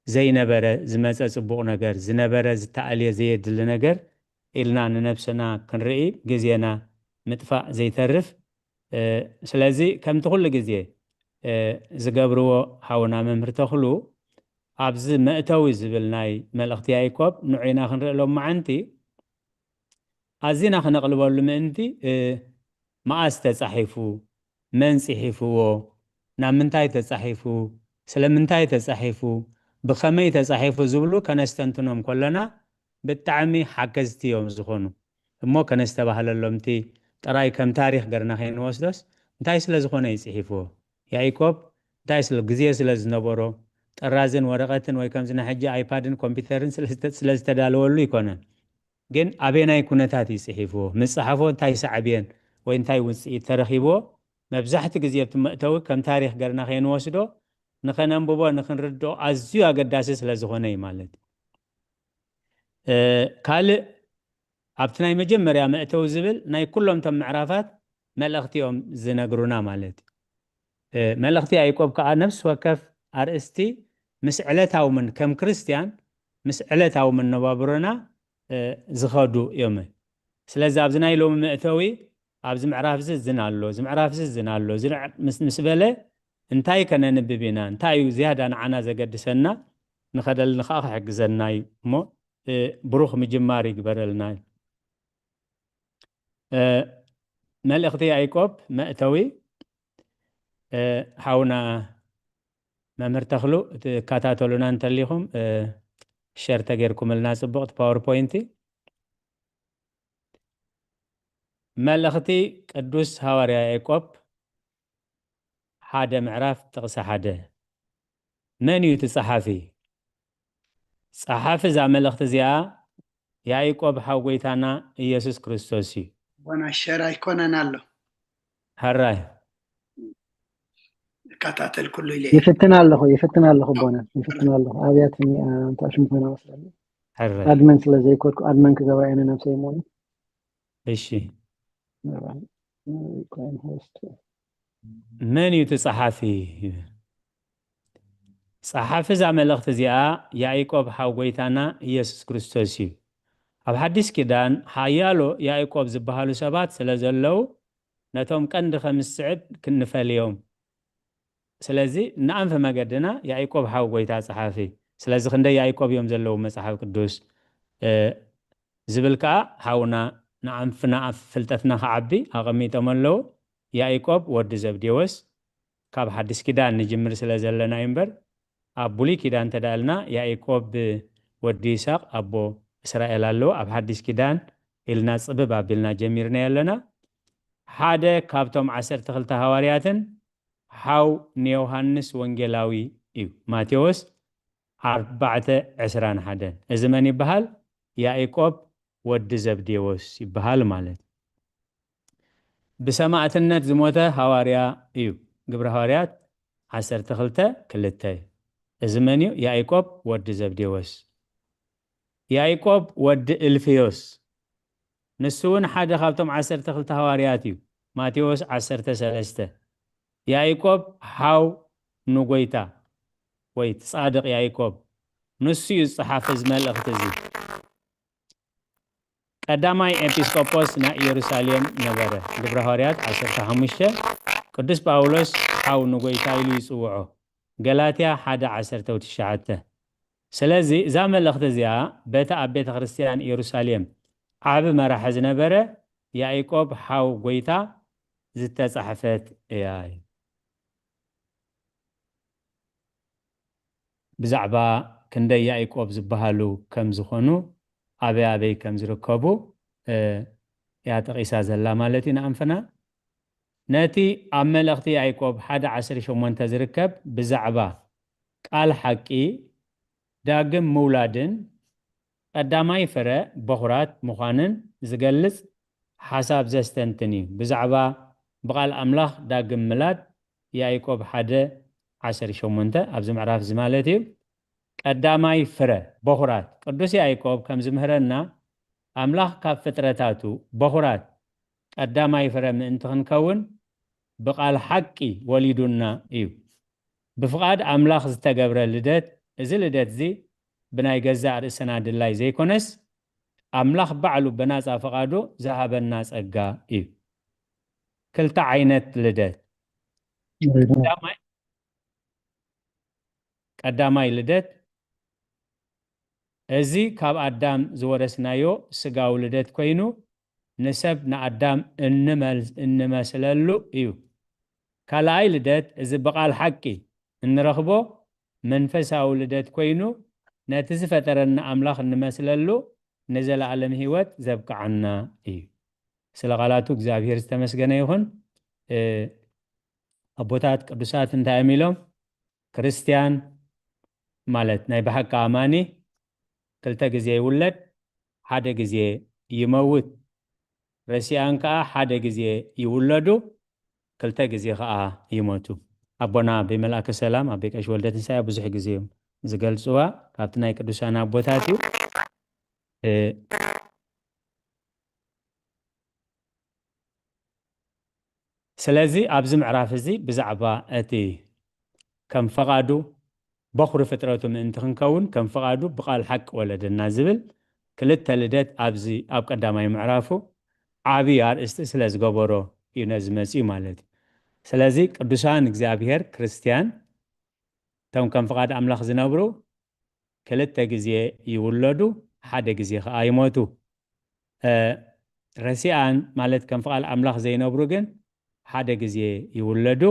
ዘይነበረ ዝመጸ ጽቡቕ ነገር፣ ዝነበረ ዝተኣልየ ዘየድሊ ነገር ኢልና ንነብስና ክንርኢ ግዜና ምጥፋእ ዘይተርፍ። እ፣ ስለዚ ከምቲ ኩሉ ግዜ፣ እ፣ ዝገብርዎ ሓውና መምህር ተኽሉ ኣብዚ መእተዊ ዝብል ናይ መልእኽቲ ያዕቆብ ንዑ ኢና ክንርኢ ሎማዓንቲ። ኣዚና ክነቕልበሉ ምእንቲ፣ እ፣ መኣስ ተጻሒፉ፣ መን ጽሒፍዎ፣ ናብ ምንታይ ተጻሒፉ፣ ስለምንታይ ተጻሒፉ፣ ብኸመይ ተጻሒፉ ዝብሉ ከነስተንትኖም ከለና ብጣዕሚ ሓገዝቲ እዮም ዝኾኑ። እሞ ከነስተባህለሎም፣ እቲ ጥራይ ከም ታሪኽ ገርና ከይንወስዶስ፣ እንታይ ስለ ዝኾነ እዩ ጽሒፍዎ? ያዕቆብ እንታይ ስለ፣ ግዜ ስለ ዝነበሮ፣ ጥራዝን ወረቐትን ወይ ከምዚ ናይ ሕጂ ኣይፓድን ኮምፒውተርን ስለ ዝተ-፣ ስለ ዝተዳለወሉ ኣይኮነን። ግን ኣበናይ ኩነታት እዩ ጽሒፍዎ? ምጽሓፎ እንታይ ሳዕቤን ወይ እንታይ ውጽኢት ተረኺብዎ? መብዛሕቲ ግዜ እቲ መእተዊ ከም ታሪኽ ገርና ከይንወስዶ፣ ንኸነንብቦ፣ ንኽንርድኦ ኣዝዩ ኣገዳሲ ስለ ዝኾነ እዩ ማለት እዩ። እ፣ ካልእ ኣብቲ ናይ መጀመርያ መእተዊ ዝብል ናይ ኩሎም እቶም ምዕራፋት መልእኽቲ እዮም ዝነግሩና ማለት እዩ። እ፣ መልእኽቲ ያዕቆብ ከኣ ነፍሲ ወከፍ ኣርእስቲ ምስ ዕለታዊ ምን-፣ ከም ክርስትያን ምስ ዕለታዊ መነባብሮና፣ እ፣ ዝኸዱ እዮም። ስለዚ ኣብዚ ናይ ሎሚ መእተዊ፣ ኣብዚ ምዕራፍ እዚ እዝን ኣሎ፣ እዚ ምዕራፍ እዚ እዝን ኣሎ፣ እዚ ንዕ-፣ ምስ፣ ምስ በለ እንታይ ከነንብብ ኢና፣ እንታይ እዩ ዝያዳ ንዓና ዘገድሰና፣ ንኸደልና ከኣ ክሕግዘና እዩ። እሞ፣ እ፣ ብሩኽ ምጅማር ይግበረልና። እ፣ መልእኽቲ ያዕቆብ መእተዊ፣ እ፣ ሓውና መምህር ተኽሉ፣ ትከታተሉና እንተሊኹም፣ እ፣ ሸር ተጌርኩምልና ጽቡቕ፣ እቲ ፓወርፖይንቲ። መልእኽቲ ቅዱስ ሃዋርያ ያዕቆብ ሓደ ምዕራፍ ጥቕሲ ሓደ። መን እዩ እቲ ጸሓፊ? ጸሓፊ እዛ መልእኽቲ እዚኣ ያዕቆብ ሓው ጐይታና ኢየሱስ ክርስቶስ እዩ። ኣቦና ሸር ኣይኮነን ኣሎ። ሕራይ። እከታተል ኩሉ ኢለ እየ። ይፍትን ኣለኹ፣ ይፍትን ኣለኹ ኣቦና፣ ይፍትን ኣለኹ። ኣብያትኒ፣ እ፣ እንታይ ሽሙ ኮይና መስለኒ። ሕራይ። ኣድመን ስለ ዘይኮንኩ፣ ኣድመን ክገብራ እየ ንነብሰይ እሞ። እሺ። ሕራይ። እ፣ ኮይን ሆስት። መን እዩ እቲ ጸሓፊ? ጸሓፊ እዛ መልእኽቲ እዚኣ ያዕቆብ ሓው ጐይታና ኢየሱስ ክርስቶስ እዩ። ኣብ ሓዲስ ኪዳን ሓያሎ ያዕቆብ ዝበሃሉ ሰባት ስለ ዘለዉ፣ ነቶም ቀንዲ ከም ዝስዕብ ክንፈልዮም። ስለዚ ንኣንፈ መገድና ያዕቆብ ሓው ጐይታ ጸሓፊ። ስለዚ ክንደይ ያዕቆብ እዮም ዘለዉ መጽሓፍ ቅዱስ፣ እ፣ ዝብል ከኣ ሓውና ንኣንፍና ኣብ ፍልጠትና ክዓቢ ኣቐሚጦም ኣለዉ። ያዕቆብ ወዲ ዘብዴዎስ፣ ካብ ሓድሽ ኪዳን ንጅምር ስለ ዘለና እዩ እምበር፣ ኣብ ብሉይ ኪዳን እንተ ደኣ ኢልና፣ ያዕቆብ ወዲ ይስሐቅ ኣቦ እስራኤል ኣለዎ። ኣብ ሓድሽ ኪዳን ኢልና ጽብብ ኣቢልና ጀሚርናዮ ኣለና። ሓደ ካብቶም ዓሰርተ ክልተ ሃዋርያትን ሓው ንዮሃንስ ወንጌላዊ እዩ። ማቴዎስ ኣርባዕተ ዕስራን ሓደን። እዚ መን ይበሃል? ያዕቆብ ወዲ ዘብዴዎስ ይበሃል ማለት እዩ። ብሰማእትነት ዝሞተ ሃዋርያ እዩ። ግብረ ሃዋርያት ዓሰርተ ክልተ ክልተ እዩ። እዚ መን እዩ? ያዕቆብ ወዲ ዘብዴዎስ። ያዕቆብ ወዲ እልፍዮስ። ንሱ እውን ሓደ ካብቶም ዓሰርተ ክልተ ሃዋርያት እዩ። ማቴዎስ ዓሰርተ ሰለስተ። ያዕቆብ ሓው ንጎይታ ወይ ጻድቕ ያዕቆብ። ንሱ እዩ ዝጸሓፈ እዚ መልእኽቲ እዚ። ቀዳማይ ኤጲስቆጶስ ናይ ኢየሩሳሌም ነበረ። ግብረ ሃዋርያት ዓሰርተ ሓሙሽተ። ቅዱስ ጳውሎስ ሓው ንጎይታ ኢሉ ይጽውዖ። ገላትያ ሓደ ዓሰርተ ትሽዓተ። ስለዚ እዛ መልእኽቲ እዚኣ በቲ ኣብ ቤተ ክርስቲያን ኢየሩሳሌም ዓቢ መራሒ ዝነበረ ያዕቆብ ሓው ጎይታ ዝተጻሕፈት እያ። ብዛዕባ ክንደይ ያዕቆብ ዝበሃሉ ከም ዝኾኑ፣ ኣበይ ኣበይ ከም ዝርከቡ፣ እያ ጠቒሳ ዘላ ማለት እዩ ንኣንፈና። ነቲ ኣብ መልእኽቲ ያዕቆብ ሓደ ዓሰርተ ሸሞንተ ዝርከብ ብዛዕባ ቃል ሓቂ ዳግም ምውላድን ቀዳማይ ፍረ በኹራት ምዃንን ዝገልጽ ሓሳብ ዘስተንትን እዩ። ብዛዕባ ብቓል ኣምላኽ ዳግም ምላድ ያዕቆብ ሓደ ዓሰርተ ሸሞንተ ኣብዚ ምዕራፍ እዚ ማለት እዩ። ቀዳማይ ፍረ በኹራት ቅዱስ ያዕቆብ ከም ዝምህረና ኣምላኽ ካብ ፍጥረታቱ በኹራት ቀዳማይ ፍረ ምእንቲ ክንከውን ብቓል ሓቂ ወሊዱና እዩ። ብፍቓድ ኣምላኽ ዝተገብረ ልደት፣ እዚ ልደት እዚ ብናይ ገዛእ ርእስና ድላይ ዘይኮነስ ኣምላኽ ባዕሉ ብናጻ ፍቓዱ ዝሃበና ጸጋ እዩ። ክልተ ዓይነት ልደት። ቀዳማይ ቀዳማይ ልደት፣ እዚ ካብ ኣዳም ዝወረስናዮ ስጋዊ ልደት ኮይኑ ንሰብ ንኣዳም እንመል- እንመስለሉ እዩ። ካልኣይ ልደት፣ እዚ ብቓል ሓቂ እንረኽቦ መንፈሳዊ ልደት ኮይኑ ነቲ ዝፈጠረና ኣምላኽ እንመስለሉ ንዘለኣለም ህይወት ዘብቅዓና እዩ። ስለ ቃላቱ እግዚኣብሔር ዝተመስገነ ይኹን። ኣቦታት ቅዱሳት እንታይ እዮም ኢሎም? ክርስትያን ማለት ናይ ብሓቂ ኣማኒ ክልተ ግዜ ይውለድ፣ ሓደ ግዜ ይመውት። ረሲኣን ከዓ ሓደ ግዜ ይውለዱ፣ ክልተ ግዜ ከዓ ይሞቱ። ኣቦና ኣቦይ መልኣከ ሰላም ኣቦይ ቀሺ ወልደ ትንሳኤ ብዙሕ ግዜ እዮም ዝገልፅዋ፣ ካብቲ ናይ ቅዱሳን ኣቦታት እዩ። ስለዚ ኣብዚ ምዕራፍ እዚ ብዛዕባ እቲ ከም ፈቓዱ በኹሪ ፍጥረቱ ምእንቲ ክንከውን ከም ፍቓዱ ብቓል ሓቂ ወለደና ዝብል ክልተ ልደት ኣብዚ ኣብ ቀዳማይ ምዕራፉ ዓብዪ ኣርእስቲ ስለ ዝገበሮ እዩ ነዚ መፅኡ ማለት እዩ። ስለዚ ቅዱሳን እግዚኣብሔር ክርስትያን እቶም ከም ፍቓድ ኣምላኽ ዝነብሩ ክልተ ግዜ ይውለዱ፣ ሓደ ግዜ ከዓ ይሞቱ። ረሲኣን ማለት ከም ፍቓድ ኣምላኽ ዘይነብሩ ግን ሓደ ግዜ ይውለዱ፣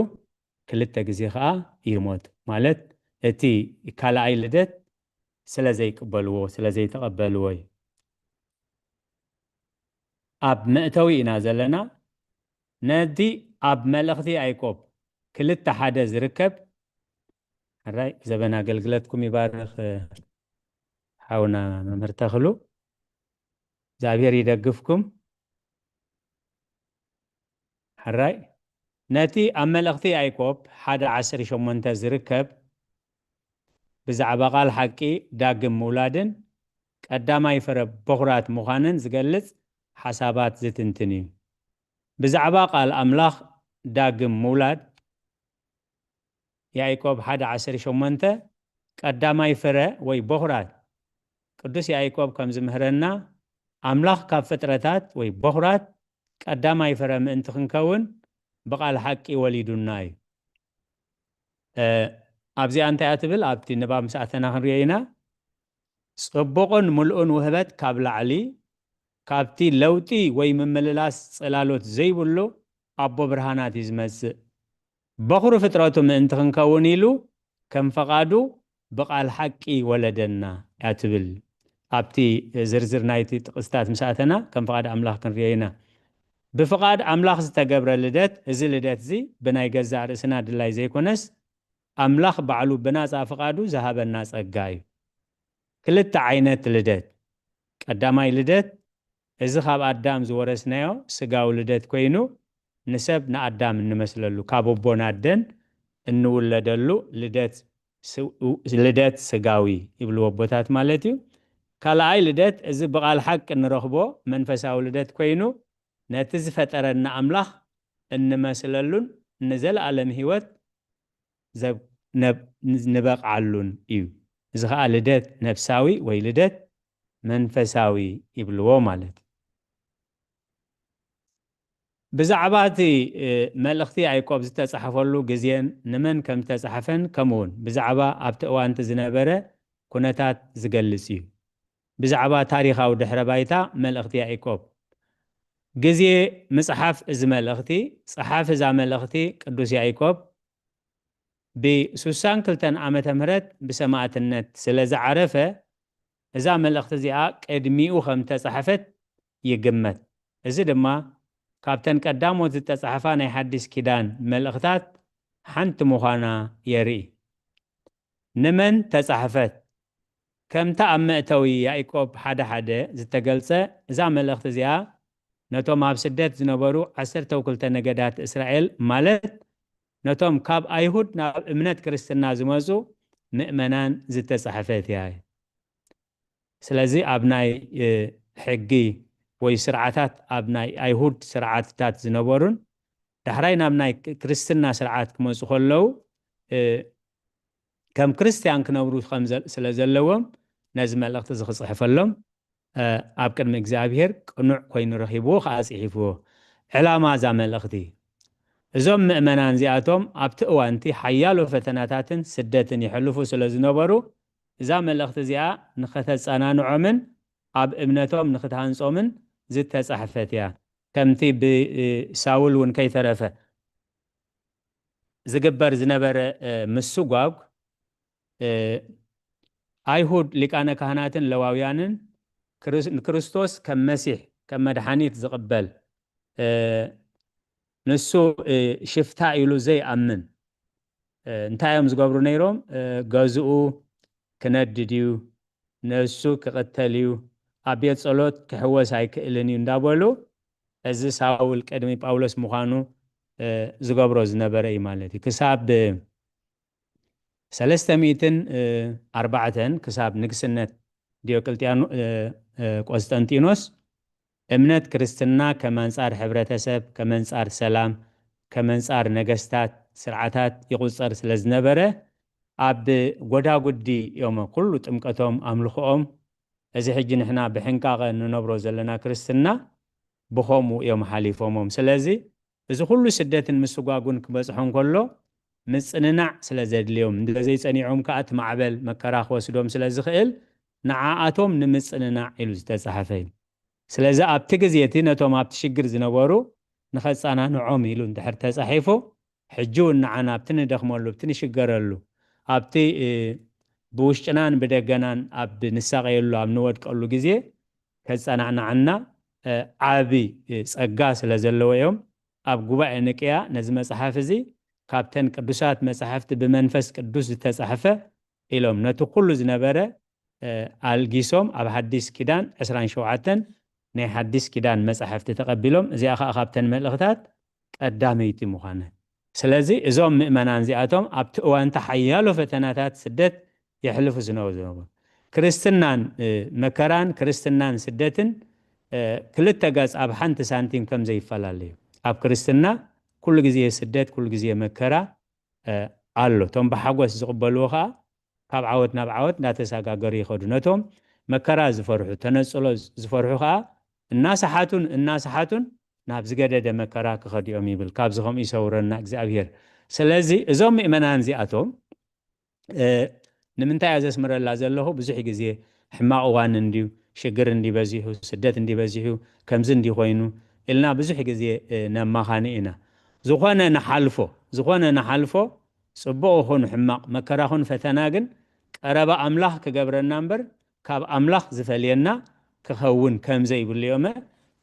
ክልተ ግዜ ከዓ ይሞቱ። ማለት እቲ ካልኣይ ልደት ስለ ዘይቅበልዎ፣ ስለ ዘይተቐበልዎ እዩ። ኣብ መእተዊ ኢና ዘለና። ነዚ ኣብ መልእኽቲ ያዕቆብ ክልተ ሓደ ዝርከብ ሕራይ ዘበን ኣገልግለትኩም ይባርኽ። ሓውና መምህር ተኽሉ እግዚኣብሔር ይደግፍኩም። ሕራይ ነቲ ኣብ መልእኽቲ ያዕቆብ ሓደ ዓሰርተ ሸሞንተ ዝርከብ ብዛዕባ ቃል ሓቂ ዳግም ምውላድን ቀዳማይ ፍረ በኹራት ምዃንን ዝገልጽ ሓሳባት ዝትንትን እዩ። ብዛዕባ ቃል ኣምላኽ ዳግም ምውላድ ያዕቆብ ሓደ ዓሰርተ ሸሞንተ ቀዳማይ ፍረ ወይ በኹራት ቅዱስ ያዕቆብ ከም ዝምህረና ኣምላኽ ካብ ፍጥረታት ወይ በኹራት ቀዳማይ ፍረ ምእንቲ ክንከውን ብቓል ሓቂ ወሊዱና እዩ። ኣብዚኣ እንታይ እያ ትብል ኣብቲ ንባብ ምስ ኣተና ክንሪኦ ኢና። ጽቡቕን ምሉእን ውህበት ካብ ላዕሊ ካብቲ ለውጢ ወይ ምምልላስ ጽላሎት ዘይብሉ ኣቦ ብርሃናት እዩ ዝመጽእ። በኹሪ ፍጥረቱ ምእንቲ ክንከውን ኢሉ ከም ፈቓዱ ብቓል ሓቂ ወለደና እያ ትብል። ኣብቲ ዝርዝር ናይቲ ጥቕስታት ምስ ኣተና ከም ፍቓድ ኣምላኽ ክንሪኦ ኢና። ብፍቓድ ኣምላኽ ዝተገብረ ልደት፣ እዚ ልደት እዚ ብናይ ገዛእ ርእስና ድላይ ዘይኮነስ ኣምላኽ ባዕሉ ብናጻ ፍቓዱ ዝሃበና ጸጋ እዩ። ክልተ ዓይነት ልደት። ቀዳማይ ልደት እዚ ካብ ኣዳም ዝወረስናዮ ስጋዊ ልደት ኮይኑ ንሰብ ንኣዳም እንመስለሉ ካብ ኣቦን ኣደን እንውለደሉ ልደት ስ- ልደት ስጋዊ ይብልዎ ኣቦታት ማለት እዩ። ካልኣይ ልደት እዚ ብቓል ሓቂ እንረኽቦ መንፈሳዊ ልደት ኮይኑ ነቲ ዝፈጠረና ኣምላኽ እንመስለሉን ንዘለኣለም ህይወት ዘብ- ነብ- ንበቕዓሉን እዩ። እዚ ከዓ ልደት ነፍሳዊ ወይ ልደት መንፈሳዊ ይብልዎ ማለት እዩ። ብዛዕባ እቲ መልእኽቲ ያዕቆብ ዝተጻሕፈሉ ግዜን ንመን ከም ዝተጻሕፈን ከምኡውን ብዛዕባ ኣብቲ እዋንቲ ዝነበረ ኩነታት ዝገልጽ እዩ። ብዛዕባ ታሪኻዊ ድሕረ ባይታ መልእኽቲ ያዕቆብ ግዜ ምጽሓፍ እዚ መልእኽቲ ጸሓፊ እዛ መልእኽቲ ቅዱስ ያዕቆብ ብ62 ዓመተ ምህረት ብሰማእትነት ስለ ዝዓረፈ እዛ መልእኽቲ እዚኣ ቅድሚኡ ከም ተጻሕፈት ይግመት። እዚ ድማ ካብተን ቀዳሞት ዝተጻሕፋ ናይ ሓዲስ ኪዳን መልእኽታት ሓንቲ ምዃና የርኢ። ንመን ተጻሕፈት? ከምቲ ኣብ መእተዊ ያዕቆብ ሓደ ሓደ ዝተገልጸ፣ እዛ መልእኽቲ እዚኣ ነቶም ኣብ ስደት ዝነበሩ ዓሰርተው ክልተ ነገዳት እስራኤል፣ ማለት ነቶም ካብ ኣይሁድ ናብ እምነት ክርስትና ዝመጹ ምእመናን ዝተጻሕፈት እያ። ስለዚ ኣብ ናይ ሕጊ ወይ ስርዓታት፣ ኣብ ናይ ኣይሁድ ስርዓትታት ዝነበሩን ዳሕራይ ናብ ናይ ክርስትና ስርዓት ክመጹ ከለዉ ከም ክርስትያን ክነብሩ ስለ ዘለዎም ነዚ መልእኽቲ እዚ ክጽሕፈሎም ኣብ ቅድሚ እግዚኣብሔር ቅኑዕ ኮይኑ ረኺብዎ ከዓ ጽሒፍዎ። ዕላማ እዛ መልእኽቲ፣ እዞም ምእመናን እዚኣቶም ኣብቲ እዋንቲ ሓያሎ ፈተናታትን ስደትን ይሕልፉ ስለ ዝነበሩ እዛ መልእኽቲ እዚኣ ንኸተጸናንዖምን ኣብ እምነቶም ንክትሃንጾምን ዝተጻሕፈት እያ። ከምቲ ብሳውል እውን ከይተረፈ ዝግበር ዝነበረ ምስጓግ ኣይሁድ ሊቃነ ካህናትን ለዋውያንን ንክርስቶስ ከም መሲሕ ከም መድሓኒት ዝቕበል ንሱ ሽፍታ ኢሉ ዘይኣምን እንታይ እዮም ዝገብሩ ነይሮም? ገዝኡ ክነድድ እዩ፣ ነሱ ክቕተል እዩ፣ ኣብ ቤት ጸሎት ክሕወስ ኣይክእልን እዩ እንዳበሉ እዚ ሳውል ቅድሚ ጳውሎስ ምዃኑ ዝገብሮ ዝነበረ እዩ ማለት እዩ። ክሳብ ሰለስተ ሚእትን ኣርባዕተን ክሳብ ንግስነት ዲዮቅልጥያኖ ቆስጠንጢኖስ እምነት ክርስትና ከም ኣንጻር ሕብረተሰብ፣ ከም ኣንጻር ሰላም፣ ከም ኣንጻር ነገስታት ስርዓታት ይቑጸር ስለ ዝነበረ ኣብ ጎዳጉዲ እዮም ኩሉ ጥምቀቶም ኣምልኾኦም። እዚ ሕጂ ንሕና ብሕንቃቐ እንነብሮ ዘለና ክርስትና ብኸምኡ እዮም ሓሊፎሞም። ስለዚ እዚ ኩሉ ስደትን ምስጓጉን ክበጽሖም ከሎ ምጽንናዕ ስለ ዘድልዮም እንተዘይጸኒዖም ከኣ እቲ ማዕበል መከራ ክወስዶም ስለ ዝኽእል ንዓኣቶም ንምጽንናዕ ኢሉ ዝተጻሕፈ እዩ። ስለዚ ኣብቲ ግዜ እቲ ነቶም ኣብቲ ሽግር ዝነበሩ ንኸጸናንዖም ኢሉ እንድሕር ተጻሒፉ ሕጂ እውን ንዓና ኣብቲ ንደኽመሉ ኣብቲ ንሽገረሉ ኣብቲ ብውሽጥናን ብደገናን ኣብ ንሳቐየሉ ኣብ ንወድቀሉ ግዜ ከጸናንዓና ዓቢ ጸጋ ስለ ዘለዎ እዮም ኣብ ጉባኤ ንቅያ ነዚ መጽሓፍ እዚ ካብተን ቅዱሳት መጻሕፍቲ ብመንፈስ ቅዱስ ዝተጻሕፈ ኢሎም ነቲ ኩሉ ዝነበረ ኣልጊሶም ኣብ ሓዲስ ኪዳን ዕስራን ሸውዓተን ናይ ሓዲስ ኪዳን መጻሕፍቲ ተቐቢሎም እዚኣ ከዓ ካብተን መልእኽታት ቀዳመይቲ ምዃነ። ስለዚ እዞም ምእመናን እዚኣቶም ኣብቲ እዋንቲ ሓያሎ ፈተናታት ስደት የሕልፉ ዝነበሩ ዝነበሩ ክርስትናን መከራን ክርስትናን ስደትን ክልተ ገጽ ኣብ ሓንቲ ሳንቲም ከም ዘይፈላለዩ ኣብ ክርስትና ኩሉ ግዜ ስደት ኩሉ ግዜ መከራ ኣሎ። እቶም ብሓጎስ ዝቕበልዎ ከዓ ካብ ዓወት ናብ ዓወት እንዳተሰጋገሩ ይኸዱ። ነቶም መከራ ዝፈርሑ ተነጽሎ ዝፈርሑ ከዓ እናሰሓቱን እናሰሓቱን ናብ ዝገደደ መከራ ክኸድኦም ይብል። ካብዚ ከምኡ ይሰውረና እግዚኣብሔር። ስለዚ እዞም ምእመናን እዚኣቶም ንምንታይ እያ ዘስምረላ ዘለኹ? ብዙሕ ግዜ ሕማቕ እዋን እንድዩ፣ ሽግር እንዲ በዚሑ፣ ስደት እንዲ በዚሑ፣ ከምዚ እንዲ ኮይኑ ኢልና ብዙሕ ግዜ ነማኻኒ ኢና። ዝኾነ ንሓልፎ፣ ዝኾነ ንሓልፎ፣ ጽቡቕ ኹን ሕማቕ፣ መከራ ኹን ፈተና ግን ቀረባ ኣምላኽ ክገብረና እምበር ካብ ኣምላኽ ዝፈልየና ክኸውን ከም ዘይብሉ እዮመ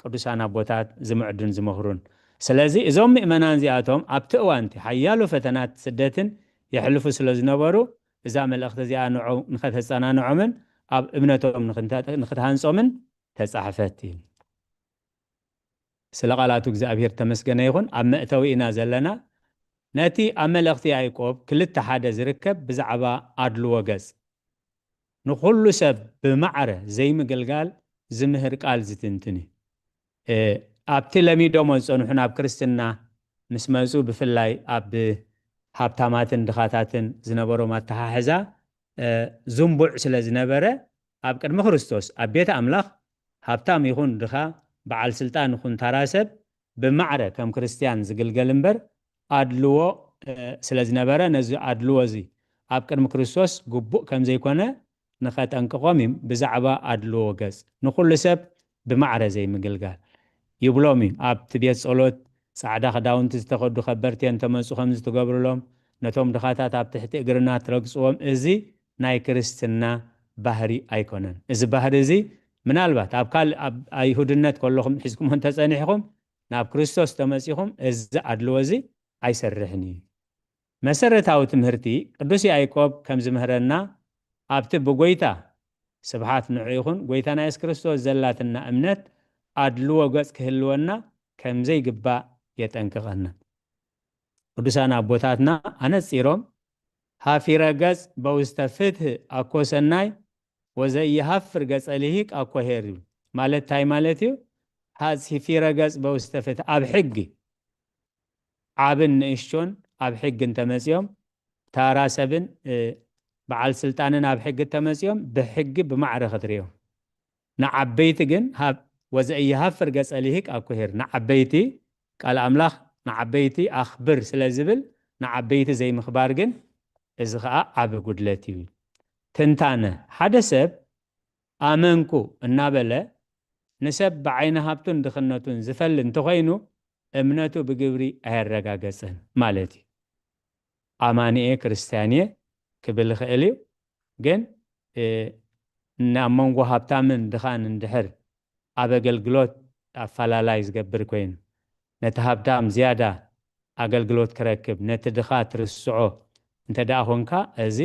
ቅዱሳን ኣቦታት ዝምዕዱን ዝመኽሩን። ስለዚ እዞም ምእመናን እዚኣቶም ኣብቲ እዋንቲ ሓያሎ ፈተናት ስደትን የሕልፉ ስለ ዝነበሩ እዛ መልእኽቲ እዚኣ ንከተጸናንዖምን ኣብ እምነቶም ንክትሃንጾምን ተጻሕፈት እዩ። ስለ ቃላቱ እግዚኣብሔር ተመስገነ ይኹን። ኣብ መእተዊ ኢና ዘለና። ነቲ ኣብ መልእኽቲ ያዕቆብ ክልተ ሓደ ዝርከብ ብዛዕባ ኣድልዎ ገጽ ንኹሉ ሰብ ብማዕረ ዘይምግልጋል ዝምህር ቃል ዝትንትን እዩ። ኣብቲ ለሚዶሞ ዝጸንሑ ናብ ክርስትና ምስ መጹ ብፍላይ ኣብ ሃብታማትን ድኻታትን ዝነበሮም ኣተሓሕዛ ዝንቡዕ ስለ ዝነበረ ኣብ ቅድሚ ክርስቶስ ኣብ ቤት ኣምላኽ ሃብታም ይኹን ድኻ በዓል ስልጣን ይኹን ታራ ሰብ ብማዕረ ከም ክርስትያን ዝግልገል እምበር ኣድልዎ ስለ ዝነበረ ነዚ ኣድልዎ እዚ ኣብ ቅድሚ ክርስቶስ ግቡእ ከም ዘይኮነ ንኸጠንቅቖም እዩ። ብዛዕባ ኣድልዎ ገጽ ንኹሉ ሰብ ብማዕረ ዘይምግልጋል ይብሎም እዩ። ኣብቲ ቤት ጸሎት ጻዕዳ ክዳውንቲ ዝተኸዱ ከበርቲ እንተመጹ ከምዚ ትገብርሎም፣ ነቶም ድኻታት ኣብ ትሕቲ እግርና ትረግጽዎም፣ እዚ ናይ ክርስትና ባህሪ ኣይኮነን። እዚ ባህሪ እዚ ምናልባት ኣብ ካልእ፣ ኣብ ኣይሁድነት ከለኹም ሒዝኩሞ እንተጸኒሕኹም፣ ናብ ክርስቶስ ተመጺኹም፣ እዚ ኣድልዎ እዚ ኣይሰርሕን እዩ። መሰረታዊ ትምህርቲ ቅዱስ ያዕቆብ ከም ዝምህረና፣ ኣብቲ ብጎይታ፣ ስብሓት ንዑ ይኹን፣ ጎይታና የሱስ ክርስቶስ ዘላትና እምነት ኣድልዎ ገጽ ክህልወና ከም ዘይግባእ የጠንቅቐና። ቅዱሳን ኣቦታትና ኣነጺሮም፣ "ሃፊረ ገጽ በውስተ ፍትህ ኣኮ ሰናይ፣ ወዘኢይሃፍር ገጸ ልሂቅ ኣኮ ኄር" ይብል። ማለት እንታይ ማለት እዩ? "ሃፊረ ገጽ በውስተ ፍትህ"፣ ኣብ ሕጊ፣ ዓብን ንእሽቶን ኣብ ሕጊ እንተመጺኦም፣ ታራ ሰብን፣ እ፣ በዓል ስልጣንን ኣብ ሕጊ እንተመጺኦም፣ ብሕጊ ብማዕረ ክትርእዮም። ንዓበይቲ ግን ሃብ-፣ "ወዘኢይሃፍር ገጸ ልሂቅ ኣኮ ኄር"፣ ንዓበይቲ፣ ቃል ኣምላኽ ንዓበይቲ ኣኽብር ስለ ዝብል፣ ንዓበይቲ ዘይምኽባር ግን፣ እዚ ኸኣ ዓቢ ጉድለት እዩ። ትንታነ፣ ሓደ ሰብ "ኣመንኩ" እናበለ ንሰብ ብዓይኒ ሃብቱን ድኽነቱን ዝፈሊ እንተኾይኑ፣ እምነቱ ብግብሪ ኣየረጋገጸን ማለት እዩ። ኣማኒ እየ፣ ክርስትያን እየ ክብል ይኽእል እዩ። ግን፣ እ፣ ናብ መንጎ ሃብታምን ድኻን እንድሕር ኣብ ኣገልግሎት ኣፈላላይ ዝገብር ኮይኑ፣ ነቲ ሃብታም ዝያዳ ኣገልግሎት ክረክብ፣ ነቲ ድኻ ትርስዖ እንተ ደኣ ኾንካ፣ እዚ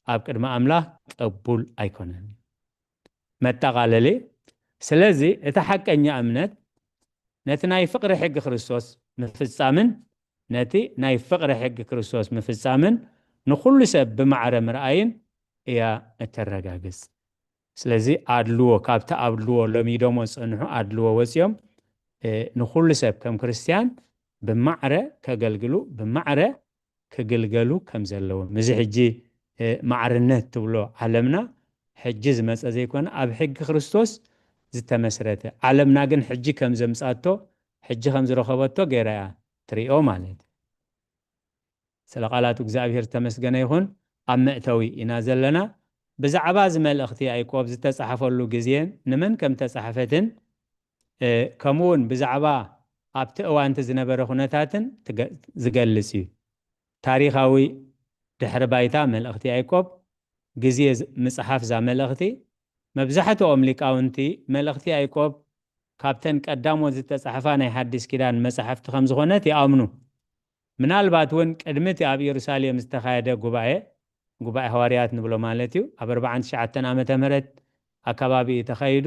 ኣብ ቅድሚ ኣምላኽ ቅቡል ኣይኮነን። መጠቓለሊ፣ ስለዚ እቲ ሓቀኛ እምነት ነቲ ናይ ፍቕሪ ሕጊ ክርስቶስ ምፍጻምን፣ ነቲ ናይ ፍቕሪ ሕጊ ክርስቶስ ምፍጻምን ንኹሉ ሰብ ብማዕረ ምርኣይን እያ እተረጋግጽ። ስለዚ ኣድልዎ፣ ካብቲ ኣድልዎ ለሚዶሞ ዝጸንሑ ኣድልዎ ወጺኦም፣ እ፣ ንኹሉ ሰብ ከም ክርስትያን ብማዕረ ከገልግሉ፣ ብማዕረ ክግልገሉ ከም ዘለዎም። እዚ ሕጂ፣ እ፣ ማዕርነት ትብሎ ዓለምና ሕጂ ዝመጸ ዘይኮነ፣ ኣብ ሕጊ ክርስቶስ ዝተመስረተ፣ ዓለምና ግን ሕጂ ከም ዘምጻቶ፣ ሕጂ ከም ዝረኸበቶ ገይራ እያ ትሪኦ ማለት እዩ። ስለ ቃላቱ እግዚኣብሔር ዝተመስገነ ይኹን። ኣብ መእተዊ ኢና ዘለና። ብዛዕባ እዚ መልእኽቲ ያዕቆብ ዝተጻሕፈሉ ግዜን ንመን ከም ተጻሕፈትን፣ እ፣ ከምኡ እውን ብዛዕባ ኣብቲ እዋንቲ ዝነበረ ኩነታትን ትገ-፣ ዝገልጽ እዩ። ታሪኻዊ ድሕሪ ባይታ መልእኽቲ ያዕቆብ፣ ግዜ ዝ-፣ ምጽሓፍ እዛ መልእኽቲ፣ መብዛሕትኦም ሊቃውንቲ መልእኽቲ ያዕቆብ ካብተን ቀዳሞት ዝተጻሕፋ ናይ ሓዲስ ኪዳን መጻሕፍቲ ከም ዝኾነት ይኣምኑ። ምናልባት እውን ቅድሚ እቲ ኣብ ኢየሩሳሌም ዝተኻየደ ጉባኤ፣ ጉባኤ ሃዋርያት ንብሎ ማለት እዩ፣ ኣብ ኣርብዓን ትሽዓተን ዓመተ ምህረት ኣከባቢ እዩ ተኻይዱ፣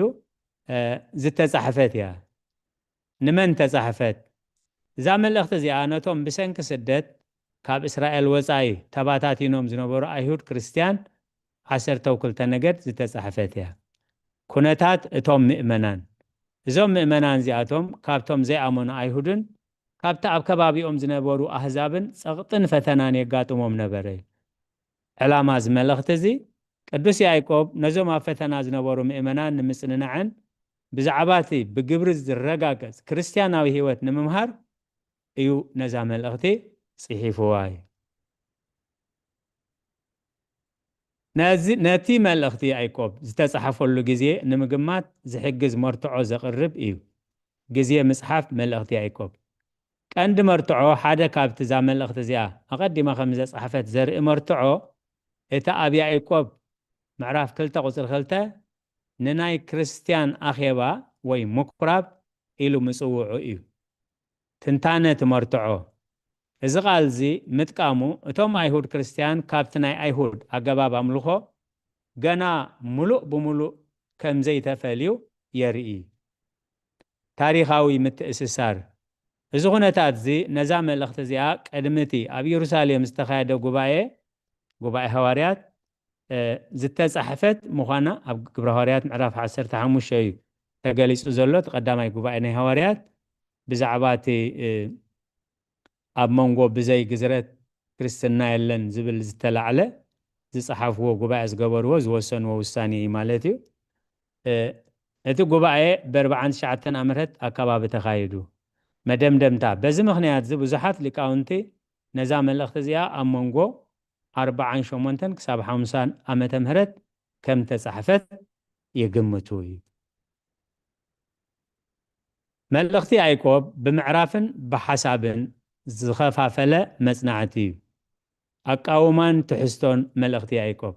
እ፣ ዝተጻሕፈት እያ። ንመን ተጻሕፈት? እዛ መልእኽቲ እዚኣ ነቶም ብሰንኪ ስደት ካብ እስራኤል ወጻኢ ተባታቲኖም ዝነበሩ ኣይሁድ ክርስትያን፣ ዓሰርተው ክልተ ነገድ፣ ዝተጻሕፈት እያ። ኩነታት እቶም ምእመናን። እዞም ምእመናን እዚኣቶም ካብቶም ዘይኣመኑ ኣይሁድን ካብቲ ኣብ ከባቢኦም ዝነበሩ ኣህዛብን ጸቕጥን ፈተናን የጋጥሞም ነበረ። ዕላማ እዚ መልእኽቲ እዚ፣ ቅዱስ ያዕቆብ ነዞም ኣብ ፈተና ዝነበሩ ምእመናን ንምጽንናዕን ብዛዕባ እቲ ብግብሪ ዝረጋገጽ ክርስትያናዊ ህይወት ንምምሃር እዩ ነዛ መልእኽቲ ጽሒፍዋ እዩ። ነዚ፣ ነቲ መልእኽቲ ያዕቆብ ዝተጻሕፈሉ ግዜ ንምግማት ዝሕግዝ መርትዖ ዘቕርብ እዩ። ግዜ ምጽሓፍ መልእኽቲ ያዕቆብ። ቀንዲ መርትዖ፣ ሓደ ካብቲ እዛ መልእኽቲ እዚኣ ኣቐዲማ ከም ዘጻሕፈት ዘርኢ መርትዖ፣ እቲ ኣብ ያዕቆብ ምዕራፍ ክልተ ቁጽሪ ክልተ ንናይ ክርስትያን ኣኼባ ወይ ምኩራብ ኢሉ ምጽውዑ እዩ። ትንታነ እቲ መርትዖ። እዚ ቃል እዚ ምጥቃሙ፣ እቶም ኣይሁድ ክርስትያን ካብቲ ናይ ኣይሁድ ኣገባብ ኣምልኾ ገና ምሉእ ብምሉእ ከም ዘይተፈልዩ የርኢ። ታሪኻዊ ምትእስሳር። እዚ ኩነታት እዚ ነዛ መልእኽቲ እዚኣ ቅድሚ እቲ ኣብ ኢየሩሳሌም ዝተኻየደ ጉባኤ፣ ጉባኤ ሃዋርያት፣ እ፣ ዝተጻሕፈት ምዃና ኣብ ግብረ ሃዋርያት ምዕራፍ ዓሰርተ ሓሙሽተ እዩ ተገሊጹ ዘሎ። እቲ ቀዳማይ ጉባኤ ናይ ሃዋርያት ብዛዕባ እቲ፣ እ፣ ኣብ መንጎ ብዘይ ግዝረት ክርስትና የለን ዝብል ዝተላዕለ ዝጸሓፍዎ ጉባኤ ዝገበርዎ ዝወሰንዎ ውሳኔ እዩ ማለት እዩ። እ፣ እቲ ጉባኤ ብኣርብዓን ትሽዓተን ዓመተ ምህረት ኣከባቢ ተኻይዱ። መደምደምታ፣ በዚ ምኽንያት እዚ ብዙሓት ሊቃውንቲ ነዛ መልእኽቲ እዚኣ ኣብ መንጎ ኣርብዓን ሸሞንተን ክሳብ ሓምሳን ዓመተ ምህረት ከም ተጻሕፈት ይግምቱ እዩ። መልእኽቲ ያዕቆብ ብምዕራፍን ብሓሳብን ዝኸፋፈለ መጽናዕቲ እዩ። ኣቃውማን ትሕዝቶን መልእኽቲ ያዕቆብ።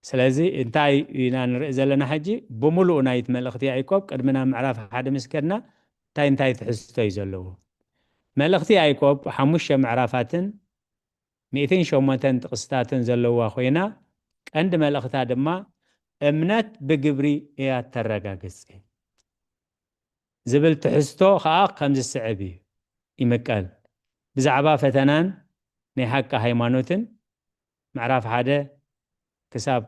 ስለዚ እንታይ ኢና ንርኢ ዘለና ሕጂ? ብምሉኡ ናይቲ መልእኽቲ ያዕቆብ ቅድሚ ናብ ምዕራፍ ሓደ ምስ ከድና እንታይ እንታይ ትሕዝቶ እዩ ዘለዎ? መልእኽቲ ያዕቆብ ሓሙሽተ ምዕራፋትን ሚእትን ሸሞንተን ጥቕስታትን ዘለዋ ኮይና፣ ቀንዲ መልእኽታ ድማ እምነት ብግብሪ እያ ተረጋግጽ ዝብል ትሕዝቶ ኸኣ ከም ዝስዕብ እዩ ይምቀል። ብዛዕባ ፈተናን ናይ ሓቂ ሃይማኖትን ምዕራፍ ሓደ ክሳብ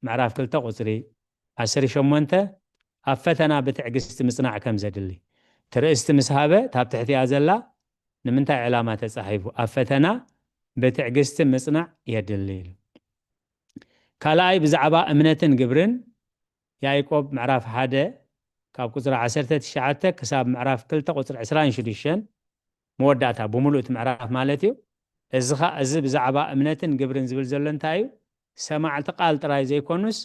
ምዕራፍ ክልተ ቁጽሪ ዓሰርተ ሸሞንተ ኣብ ፈተና ብትዕግስቲ ምጽናዕ ከም ዘድሊ ትርእስቲ ምስ ሃበ፣ ታብ ትሕቲኣ ዘላ ንምንታይ ዕላማ ተጻሒፉ? ኣብ ፈተና ብትዕግስቲ ምጽናዕ የድሊ ኢሉ። ካልኣይ ብዛዕባ እምነትን ግብርን ያዕቆብ ምዕራፍ ሓደ ካብ ቁጽሪ ዓሰርተ ትሽዓተ ክሳብ ምዕራፍ ክልተ ቁጽሪ ዕስራን ሽዱሽተን መወዳእታ ብምሉእ እቲ ምዕራፍ ማለት እዩ። እዚ ኸ-፣ እዚ ብዛዕባ እምነትን ግብርን ዝብል ዘሎ እንታይ እዩ? ሰማዕቲ ቃል ጥራይ ዘይኮኑስ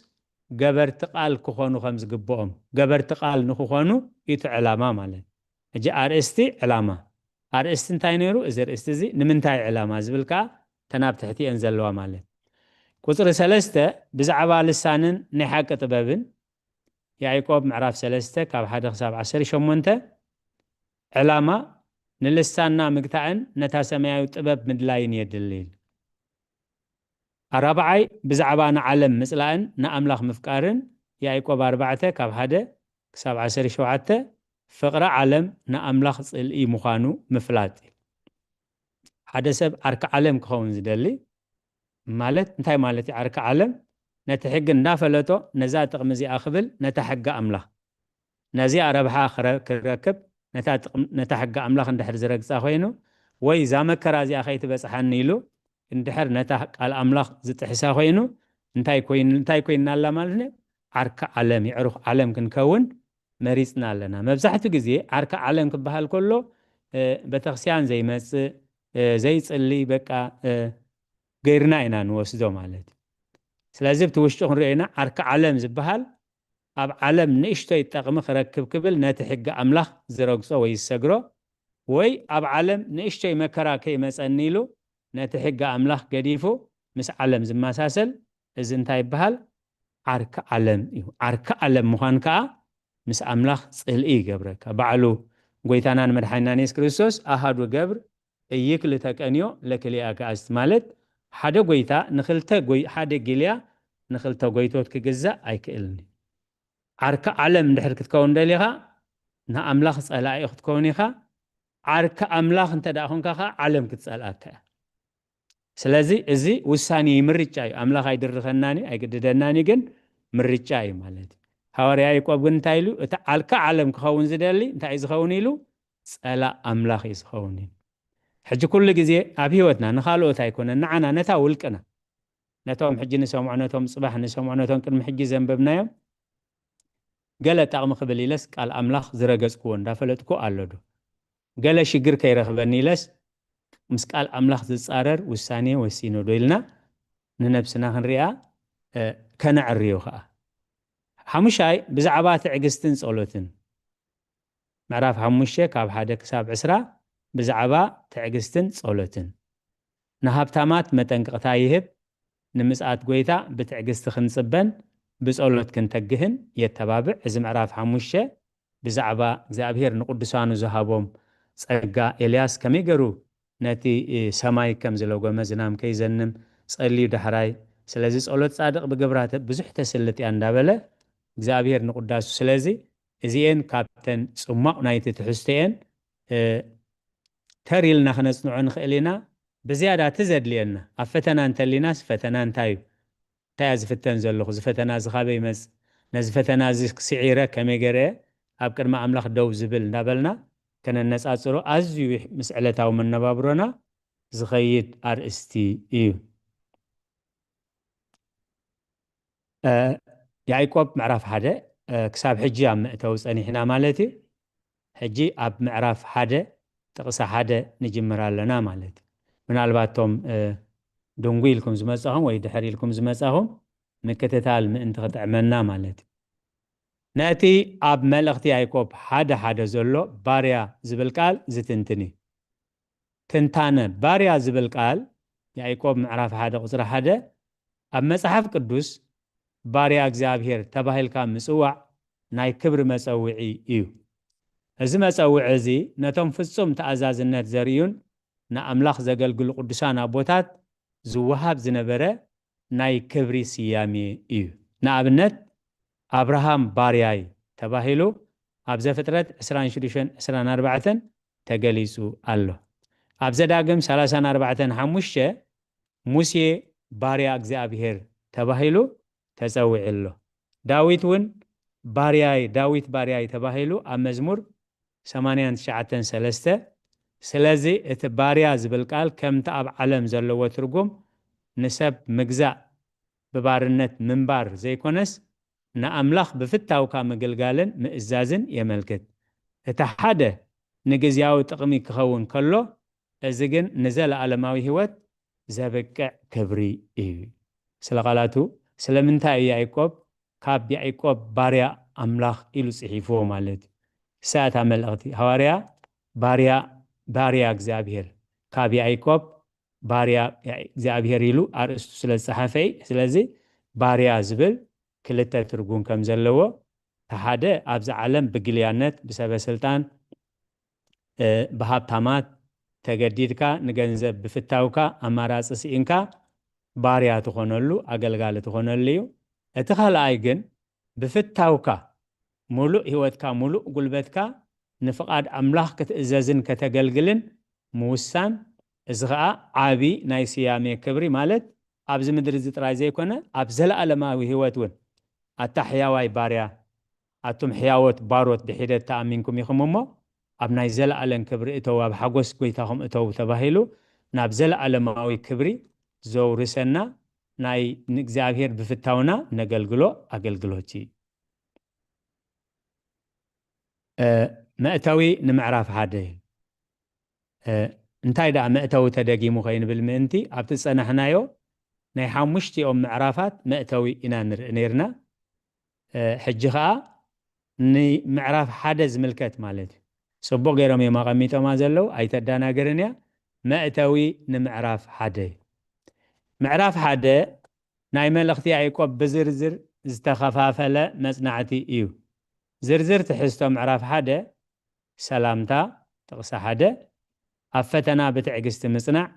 ገበርቲ ቃል ክኾኑ ከም ዝግብኦም፣ ገበርቲ ቃል ንክኾኑ እዩ እቲ ዕላማ ማለት። ሕጂ ኣርእስቲ ዕላማ፣ ኣርእስቲ እንታይ ነይሩ? እዚ ኣርእስቲ እዚ ንምንታይ ዕላማ ዝብል ከኣ ተናብ ትሕቲኤን ዘለዋ ማለት። ቁጽሪ ሰለስተ ብዛዕባ ልሳንን ናይ ሓቂ ጥበብን ያዕቆብ ምዕራፍ ሰለስተ ካብ ሓደ ክሳብ ዓሰርተ ሸሞንተ ዕላማ ንልሳንና ምግታእን ነታ ሰማያዊ ጥበብ ምድላይን የድሊ ኢሉ። ኣራብዓይ ብዛዕባ ንዓለም ምጽላእን ንኣምላኽ ምፍቃርን ያዕቆብ ኣርባዕተ ካብ ሓደ ክሳብ ዓሰርተ ሸውዓተ ፍቕሪ ዓለም ንኣምላኽ ጽልኢ ምዃኑ ምፍላጥ። ሓደ ሰብ ዓርኪ ዓለም ክኸውን ዝደሊ ማለት እንታይ ማለት እዩ? ዓርኪ ዓለም ነቲ ሕጊ እንዳፈለጦ ነዛ ጥቕሚ እዚኣ ክብል ነታ ሕጊ ኣምላኽ ነዚኣ ረብሓ ክረ-፣ ክረክብ ነታ ጥቕም-፣ ነታ ሕጊ ኣምላኽ እንድሕር ዝረግጻ ኮይኑ ወይ እዛ መከራ እዚኣ ከይትበጽሓኒ ኢሉ እንድሕር ነታ ቃል ኣምላኽ ዝጥሕሳ ኮይኑ እንታይ ኮይኑ፣ እንታይ ኮይንና ኣላ ማለት ነው? ዓርኪ ዓለም፣ የዕሩኽ ዓለም ክንከውን መሪጽና ኣለና። መብዛሕትኡ ግዜ ዓርኪ ዓለም ክበሃል ከሎ፣ እ፣ ቤተክርስትያን ዘይመጽእ፣ እ፣ ዘይጽሊ፣ በቃ፣ እ፣ ገይርና ኢና ንወስዶ ማለት እዩ። ስለዚ ኣብቲ ውሽጡ ክንሪኦ ኢና፣ ዓርኪ ዓለም ዝበሃል ኣብ ዓለም ንእሽቶይ ጠቕሚ ክረክብ ክብል ነቲ ሕጊ ኣምላኽ ዝረግጾ ወይ ዝሰግሮ፣ ወይ ኣብ ዓለም ንእሽቶይ መከራ ከይመጸኒ ኢሉ ነቲ ሕጊ ኣምላኽ ገዲፉ ምስ ዓለም ዝመሳሰል፣ እዚ እንታይ ይበሃል? ዓርኪ ዓለም እዩ። ዓርኪ ዓለም ምዃን ከኣ ምስ ኣምላኽ ጽልኢ ይገብረካ። ባዕሉ ጎይታናን መድሓኒናን የሱስ ክርስቶስ ኣሃዱ ገብር እይክል ተቀንዮ ለክልኤ ኣጋእዝት፣ ማለት ሓደ ጎይታ ንኽልተ ጎይ-፣ ሓደ ጊልያ ንኽልተ ጎይቶት ክግዛእ ኣይክእልን እዩ። ዓርኪ ዓለም እንድሕር ክትከውን ደሊኻ፣ ንኣምላኽ ጸላኢ ክትከውን ኢኻ። ዓርኪ ኣምላኽ እንተ ደኣ ኾንካ ኸዓ ዓለም ክትጸልኣካ እያ። ስለዚ እዚ ውሳኔ እዩ፣ ምርጫ እዩ። ኣምላኽ ኣይድርኸናን እዩ፣ ኣይግድደናን እዩ፣ ግን ምርጫ እዩ ማለት እዩ። ሃዋርያ ያዕቆብ ግን እንታይ ኢሉ? እቲ ዓርኪ ዓለም ክኸውን ዝደሊ እንታይ እዩ ዝኸውን ኢሉ? ጸላእ ኣምላኽ እዩ ዝኸውን ኢሉ። ሕጂ ኩሉ ግዜ ኣብ ህይወትና ንኻልኦት ኣይኮነን፣ ንዓና፣ ነታ ውልቅና፣ ነቶም ሕጂ ንሰምዖ፣ ነቶም ጽባሕ ንሰምዖ፣ ነቶም ቅድሚ ሕጂ ዘንበብናዮም፣ ገለ ጠቕሚ ክብል ኢለስ ቃል ኣምላኽ ዝረገጽክዎ እንዳፈለጥኩ ኣሎ ዶ? ገለ ሽግር ከይረኽበኒ ኢለስ ምስ ቃል ኣምላኽ ዝጻረር ውሳኔ ወሲነ ዶ ኢልና ንነብስና ክንሪኣ፣ እ፣ ከነዕርዮ ኸኣ። ሓሙሻይ ብዛዕባ ትዕግስትን ጸሎትን። ምዕራፍ ሓሙሽተ ካብ ሓደ ክሳብ ዕስራ ብዛዕባ ትዕግስትን ጸሎትን። ንሃብታማት መጠንቀቕታ ይህብ፣ ንምጽኣት ጐይታ ብትዕግስቲ ክንጽበን ብጸሎት ክንተግህን የተባብዕ። እዚ ምዕራፍ ሓሙሽተ ብዛዕባ እግዚኣብሔር ንቅዱሳኑ ዝሃቦም ጸጋ፣ ኤልያስ ከመይ ገይሩ ነቲ፣ እ፣ ሰማይ ከም ዝለጎመ፣ ዝናም ከይዘንም ጸልዩ ዳሕራይ። ስለዚ ጸሎት ጻድቕ ብግብራ ተ-፣ ብዙሕ ተስልጥ እያ እንዳበለ እግዚኣብሔር ንቅዳሱ። ስለዚ እዚኤን ካብተን ጽሟቕ ናይቲ ትሕዝቶኤን፣ እ፣ ተር ኢልና ክነጽንዖ ንኽእል ኢና። ብዝያዳ እቲ ዘድልየና፣ ኣብ ፈተና እንተሊናስ፣ ፈተና እንታይ እዩ? እንታይ እያ ዝፍተን ዘለኹ? እዚ ፈተና እዚ ካበይ ይመጽእ? ነዚ ፈተና እዚ ስዒረ ከመይ ገይረ ኣብ ቅድሚ ኣምላኽ ደው ዝብል እንዳበልና ከነነጻጽሮ ኣዝዩ ምስ ዕለታዊ መነባብሮና ዝኸይድ ኣርእስቲ እዩ። እ፣ ያዕቆብ ምዕራፍ ሓደ፣ እ፣ ክሳብ ሕጂ ኣብ መእተዊ ጸኒሕና ማለት እዩ። ሕጂ ኣብ ምዕራፍ ሓደ ጥቕሲ ሓደ ንጅምር ኣለና ማለት እዩ። ምናልባት እቶም፣ እ፣ ድንጉ ኢልኩም ዝመጻኹም ወይ ድሕር ኢልኩም ዝመጻኹም ምክትታል ምእንቲ ክጥዕመና ማለት እዩ። ነቲ ኣብ መልእኽቲ ያዕቆብ ሓደ ሓደ ዘሎ ባርያ ዝብል ቃል ዝትንትን እዩ። ትንታነ ባርያ ዝብል ቃል ያዕቆብ ምዕራፍ ሓደ ቁጽሪ ሓደ ኣብ መጽሓፍ ቅዱስ ባርያ እግዚኣብሔር ተባሂልካ ምጽዋዕ ናይ ክብሪ መጸውዒ እዩ። እዚ መጸውዒ እዚ ነቶም ፍጹም ተኣዛዝነት ዘርእዩን ንኣምላኽ ዘገልግሉ ቅዱሳን ኣቦታት ዝወሃብ ዝነበረ ናይ ክብሪ ስያሜ እዩ። ንኣብነት ኣብርሃም ባርያይ ተባሂሉ ኣብ ዘፍጥረት ዕስራን ሽዱሽተን ዕስራን ኣርባዕተን ተገሊጹ ኣሎ። ኣብ ዘዳግም ሰላሳን ኣርባዕተን ሓሙሽተ ሙሴ ባርያ እግዚኣብሔር ተባሂሉ ተጸዊዑ ኣሎ። ዳዊት እውን ባርያይ፣ ዳዊት ባርያይ ተባሂሉ ኣብ መዝሙር ሰማንያን ትሽዓተን ሰለስተ። ስለዚ እቲ ባርያ ዝብል ቃል ከምቲ ኣብ ዓለም ዘለዎ ትርጉም ንሰብ ምግዛእ ብባርነት ምንባር ዘይኮነስ ንኣምላኽ ብፍታውካ ምግልጋልን ምእዛዝን የመልክት። እቲ ሓደ ንግዝያዊ ጥቕሚ ክኸውን ከሎ፣ እዚ ግን ንዘለኣለማዊ ህይወት ዘብቅዕ ክብሪ እዩ። ስለ ቃላቱ፣ ስለምንታይ እዩ ያዕቆብ ካብ ያዕቆብ ባርያ ኣምላኽ ኢሉ ጽሒፍዎ ማለት እዩ? እሳ እታ መልእኽቲ። ሃዋርያ ባርያ፣ ባርያ እግዚኣብሔር፣ ካብ ያዕቆብ ባርያ እግዚኣብሔር ኢሉ ኣርእስቱ ስለ ዝጸሓፈ እዩ። ስለዚ ባርያ ዝብል ክልተ ትርጉም ከም ዘለዎ፣ እቲ ሓደ ኣብዚ ዓለም ብግልያነት ብሰበ ስልጣን፣ እ፣ ብሃብታማት ተገዲድካ ንገንዘብ ብፍታውካ ኣማራጺ ስኢንካ ባርያ ትኾነሉ፣ ኣገልጋሊ ትኾነሉ እዩ። እቲ ካልኣይ ግን ብፍታውካ፣ ሙሉእ ህይወትካ፣ ሙሉእ ጉልበትካ ንፍቓድ ኣምላኽ ክትእዘዝን ከተገልግልን ምውሳን፣ እዚ ኸኣ ዓቢ ናይ ስያሜ ክብሪ፣ ማለት ኣብዚ ምድሪ እዚ ጥራይ ዘይኮነ ኣብ ዘለኣለማዊ ህይወት እውን። ኣታ ሕያዋይ ባርያ፣ ኣቱም ሕያዎት ባሮት ብሒደት ተኣሚንኩም ኢኹም እሞ፣ ኣብ ናይ ዘለኣለም ክብሪ እተው፣ ኣብ ሓጎስ ጎይታኹም እተው ተባሂሉ ናብ ዘለኣለማዊ ክብሪ ዘውርሰና ናይ ንእግዚኣብሔር ብፍታውና ነገልግሎ ኣገልግሎት እዩ። እ፣ መእተዊ ንምዕራፍ ሓደ። እ፣ እንታይ ደኣ መእተዊ ተደጊሙ ከይንብል ምእንቲ፣ ኣብቲ ዝጸናሕናዮ ናይ ሓሙሽቲኦም ምዕራፋት መእተዊ ኢና ንርኢ ነይርና። እ፣ ሕጂ ኸኣ ንምዕራፍ ሓደ ዝምልከት ማለት እዩ። ጽቡቕ ገይሮም እዮም ኣቐሚጦማ ዘለዉ፣ ኣይተዳናገርን እያ። መእተዊ ንምዕራፍ ሓደ እዩ። ምዕራፍ ሓደ ናይ መልእኽቲ ያዕቆብ ብዝርዝር ዝተኸፋፈለ መጽናዕቲ እዩ። ዝርዝር ትሕዝቶ ምዕራፍ ሓደ፣ ሰላምታ፣ ጥቕሲ ሓደ፣ ኣብ ፈተና ብትዕግስቲ ምጽናዕ፣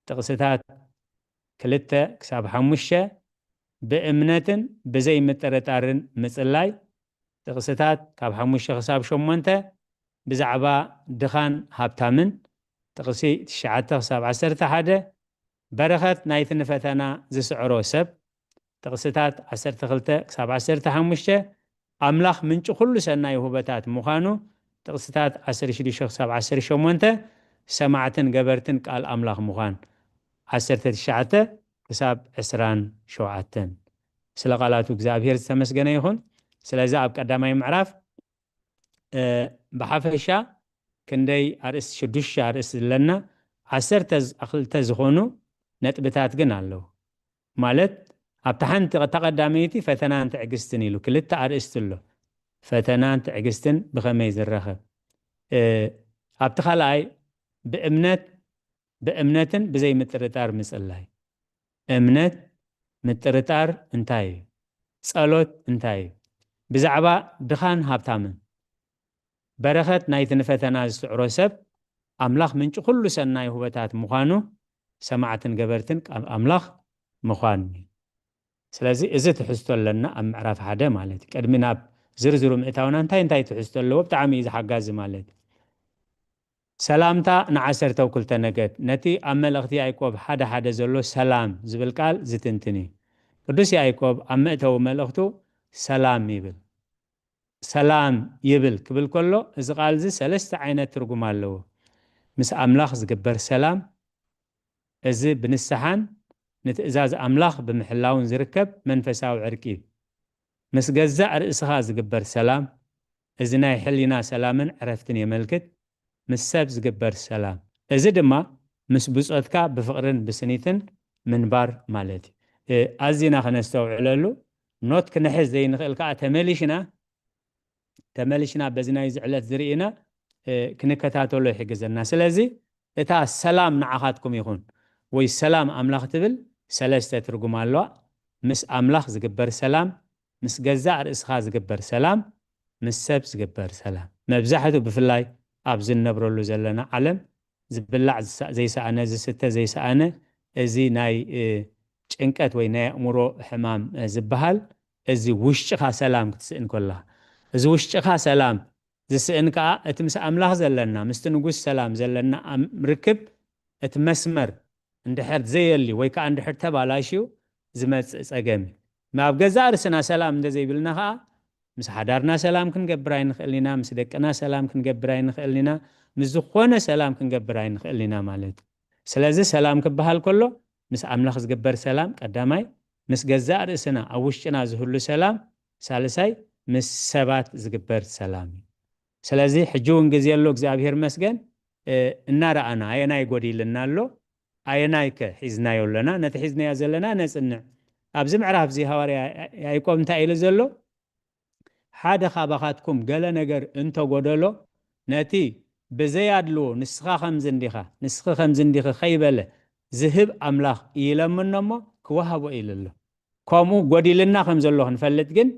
ጥቕስታት ክልተ ክሳብ ሓሙሽተ፣ ብእምነትን ብዘይ ምጥርጣርን ምጽላይ፣ ጥቕስታት ካብ ሓሙሽተ ክሳብ ሸሞንተ፣ ብዛዕባ ድኻን ሃብታምን፣ ጥቕሲ ትሽዓተ ክሳብ ዓሰርተ ሓደ፣ በረኸት ናይቲ ንፈተና ዝስዕሮ ሰብ፣ ጥቕስታት ዓሰርተ ክልተ ክሳብ ዓሰርተ ሓሙሽተ፣ ኣምላኽ ምንጪ ኩሉ ሰናይ ውህበታት ምዃኑ፣ ጥቕስታት ዓሰርተ ሽዱሽተ ክሳብ ዓሰርተ ሸሞንተ፣ ሰማዕትን ገበርትን ቃል ኣምላኽ ምዃን፣ ዓሰርተ ትሽዓተ ክሳብ ዕስራን ሸውዓተን። ስለ ቃላቱ እግዚኣብሔር ዝተመስገነ ይኹን። ስለዚ ኣብ ቀዳማይ ምዕራፍ፣ እ፣ ብሓፈሻ ክንደይ ኣርእስቲ፣ ሽዱሽተ ኣርእስቲ ኣለና፣ ዓሰርተ ክልተ ዝኾኑ ነጥብታት ግን ኣለዉ። ማለት ኣብታ ሓንቲ፣ እታ ቀዳመይቲ ፈተናን ትዕግስትን ኢሉ ክልተ ኣርእስቲ ኣሎ። ፈተናን ትዕግስትን ብኸመይ ዝራኸብ? እ፣ ኣብቲ ካልኣይ ብእምነት፣ ብእምነትን ብዘይ ምጥርጣር ምጽላይ። እምነት፣ ምጥርጣር እንታይ እዩ? ጸሎት እንታይ እዩ? ብዛዕባ ድኻን ሃብታምን፣ በረኸት ናይቲ ንፈተና ዝስዕሮ ሰብ፣ ኣምላኽ ምንጪ ኩሉ ሰናይ ውህበታት ምዃኑ፣ ሰማዕትን ገበርትን ቃል ኣምላኽ ምዃን እዩ። ስለዚ እዚ ትሕዝቶ ኣለና ኣብ ምዕራፍ ሓደ ማለት እዩ። ቅድሚ ናብ ዝርዝሩ ምእታውና እንታይ እንታይ ትሕዝቶ ኣለዎ? ብጣዕሚ እዩ ዝሓጋዚ ማለት እዩ። ሰላምታ ንዓሰርተው ክልተ ነገድ። ነቲ ኣብ መልእኽቲ ያዕቆብ ሓደ ሓደ ዘሎ ሰላም ዝብል ቃል ዝትንትን እዩ። ቅዱስ ያዕቆብ ኣብ መእተዊ መልእኽቱ ሰላም ይብል። ሰላም ይብል ክብል ከሎ፣ እዚ ቃል እዚ ሰለስተ ዓይነት ትርጉም ኣለዎ። ምስ ኣምላኽ ዝግበር ሰላም፣ እዚ ብንስሓን ንትእዛዝ ኣምላኽ ብምሕላውን ዝርከብ መንፈሳዊ ዕርቂ እዩ። ምስ ገዛእ ርእስኻ ዝግበር ሰላም፣ እዚ ናይ ሕሊና ሰላምን ዕረፍትን የመልክት። ምስ ሰብ ዝግበር ሰላም፣ እዚ ድማ ምስ ብጾትካ ብፍቕርን ብስኒትን ምንባር ማለት እዩ። እ፣ ኣዚና ክነስተውዕለሉ፣ ኖት ክንሕዝ ዘይንኽእል ከኣ ተመሊሽና፣ ተመሊሽና በዚ ናይዚ ዕለት ዝርኢና፣ እ፣ ክንከታተሎ ይሕግዘና። ስለዚ እታ ሰላም ንዓኻትኩም ይኹን ወይ ሰላም ኣምላኽ ትብል ሰለስተ ትርጉም ኣለዋ። ምስ ኣምላኽ ዝግበር ሰላም፣ ምስ ገዛእ ርእስኻ ዝግበር ሰላም፣ ምስ ሰብ ዝግበር ሰላም። መብዛሕትኡ ብፍላይ ኣብዚ እንነብረሉ ዘለና ዓለም ዝብላዕ ዝሳ-፣ ዘይሰኣነ፣ ዝስተ ዘይሰኣነ፣ እዚ ናይ፣ እ፣ ጭንቀት ወይ ናይ ኣእምሮ ሕማም፣ እ፣ ዝበሃል፣ እዚ ውሽጥኻ ሰላም ክትስእን ከለኻ፣ እዚ ውሽጥኻ ሰላም ዝስእን ከኣ እቲ ምስ ኣምላኽ ዘለና፣ ምስቲ ንጉስ ሰላም ዘለና ኣም-፣ ርክብ፣ እቲ መስመር እንድሕር ዘየልዩ ወይ ከኣ እንድሕር ተባላሽዩ ዝመጽእ ጸገም እዩ። ኣብ ገዛእ ርእስና ሰላም እንተ ዘይብልና ከኣ፣ ምስ ሓዳርና ሰላም ክንገብር ኣይንኽእልን ኢና፣ ምስ ደቅና ሰላም ክንገብር ኣይንኽእልን ኢና፣ ምስ ዝኾነ ሰላም ክንገብር ኣይንኽእልን ኢና ማለት እዩ። ስለዚ ሰላም ክበሃል ከሎ፣ ምስ ኣምላኽ ዝግበር ሰላም ቀዳማይ፣ ምስ ገዛእ ርእስና ኣብ ውሽጥና ዝህሉ ሰላም ሳልሳይ፣ ምስ ሰባት ዝግበር ሰላም እዩ። ስለዚ ሕጂ እውን ግዜ ኣሎ፣ እግዚኣብሔር መስገን፣ እ፣ እናረኣና ኣየናይ ጎዲልና ኣሎ፣ ኣየናይ ከ ሒዝናዮ ኣለና፣ ነቲ ሒዝናዮ ዘለና ነጽንዕ። ኣብዚ ምዕራፍ እዚ ሃዋርያ ያዕቆብ እንታይ ኢሉ ዘሎ? ሓደ ካባኻትኩም ገለ ነገር እንተጎደሎ፣ ነቲ ብዘይ ኣድልዎ ንስኻ ከምዚ እንዲኻ፣ ንስኺ ከምዚ እንዲኺ ከይበለ ዝህብ ኣምላኽ ይለምኖ እሞ ክወሃቦ ኢሉ ኣሎ። ከምኡ ጎዲልና ከም ዘሎ ክንፈልጥ ግን፣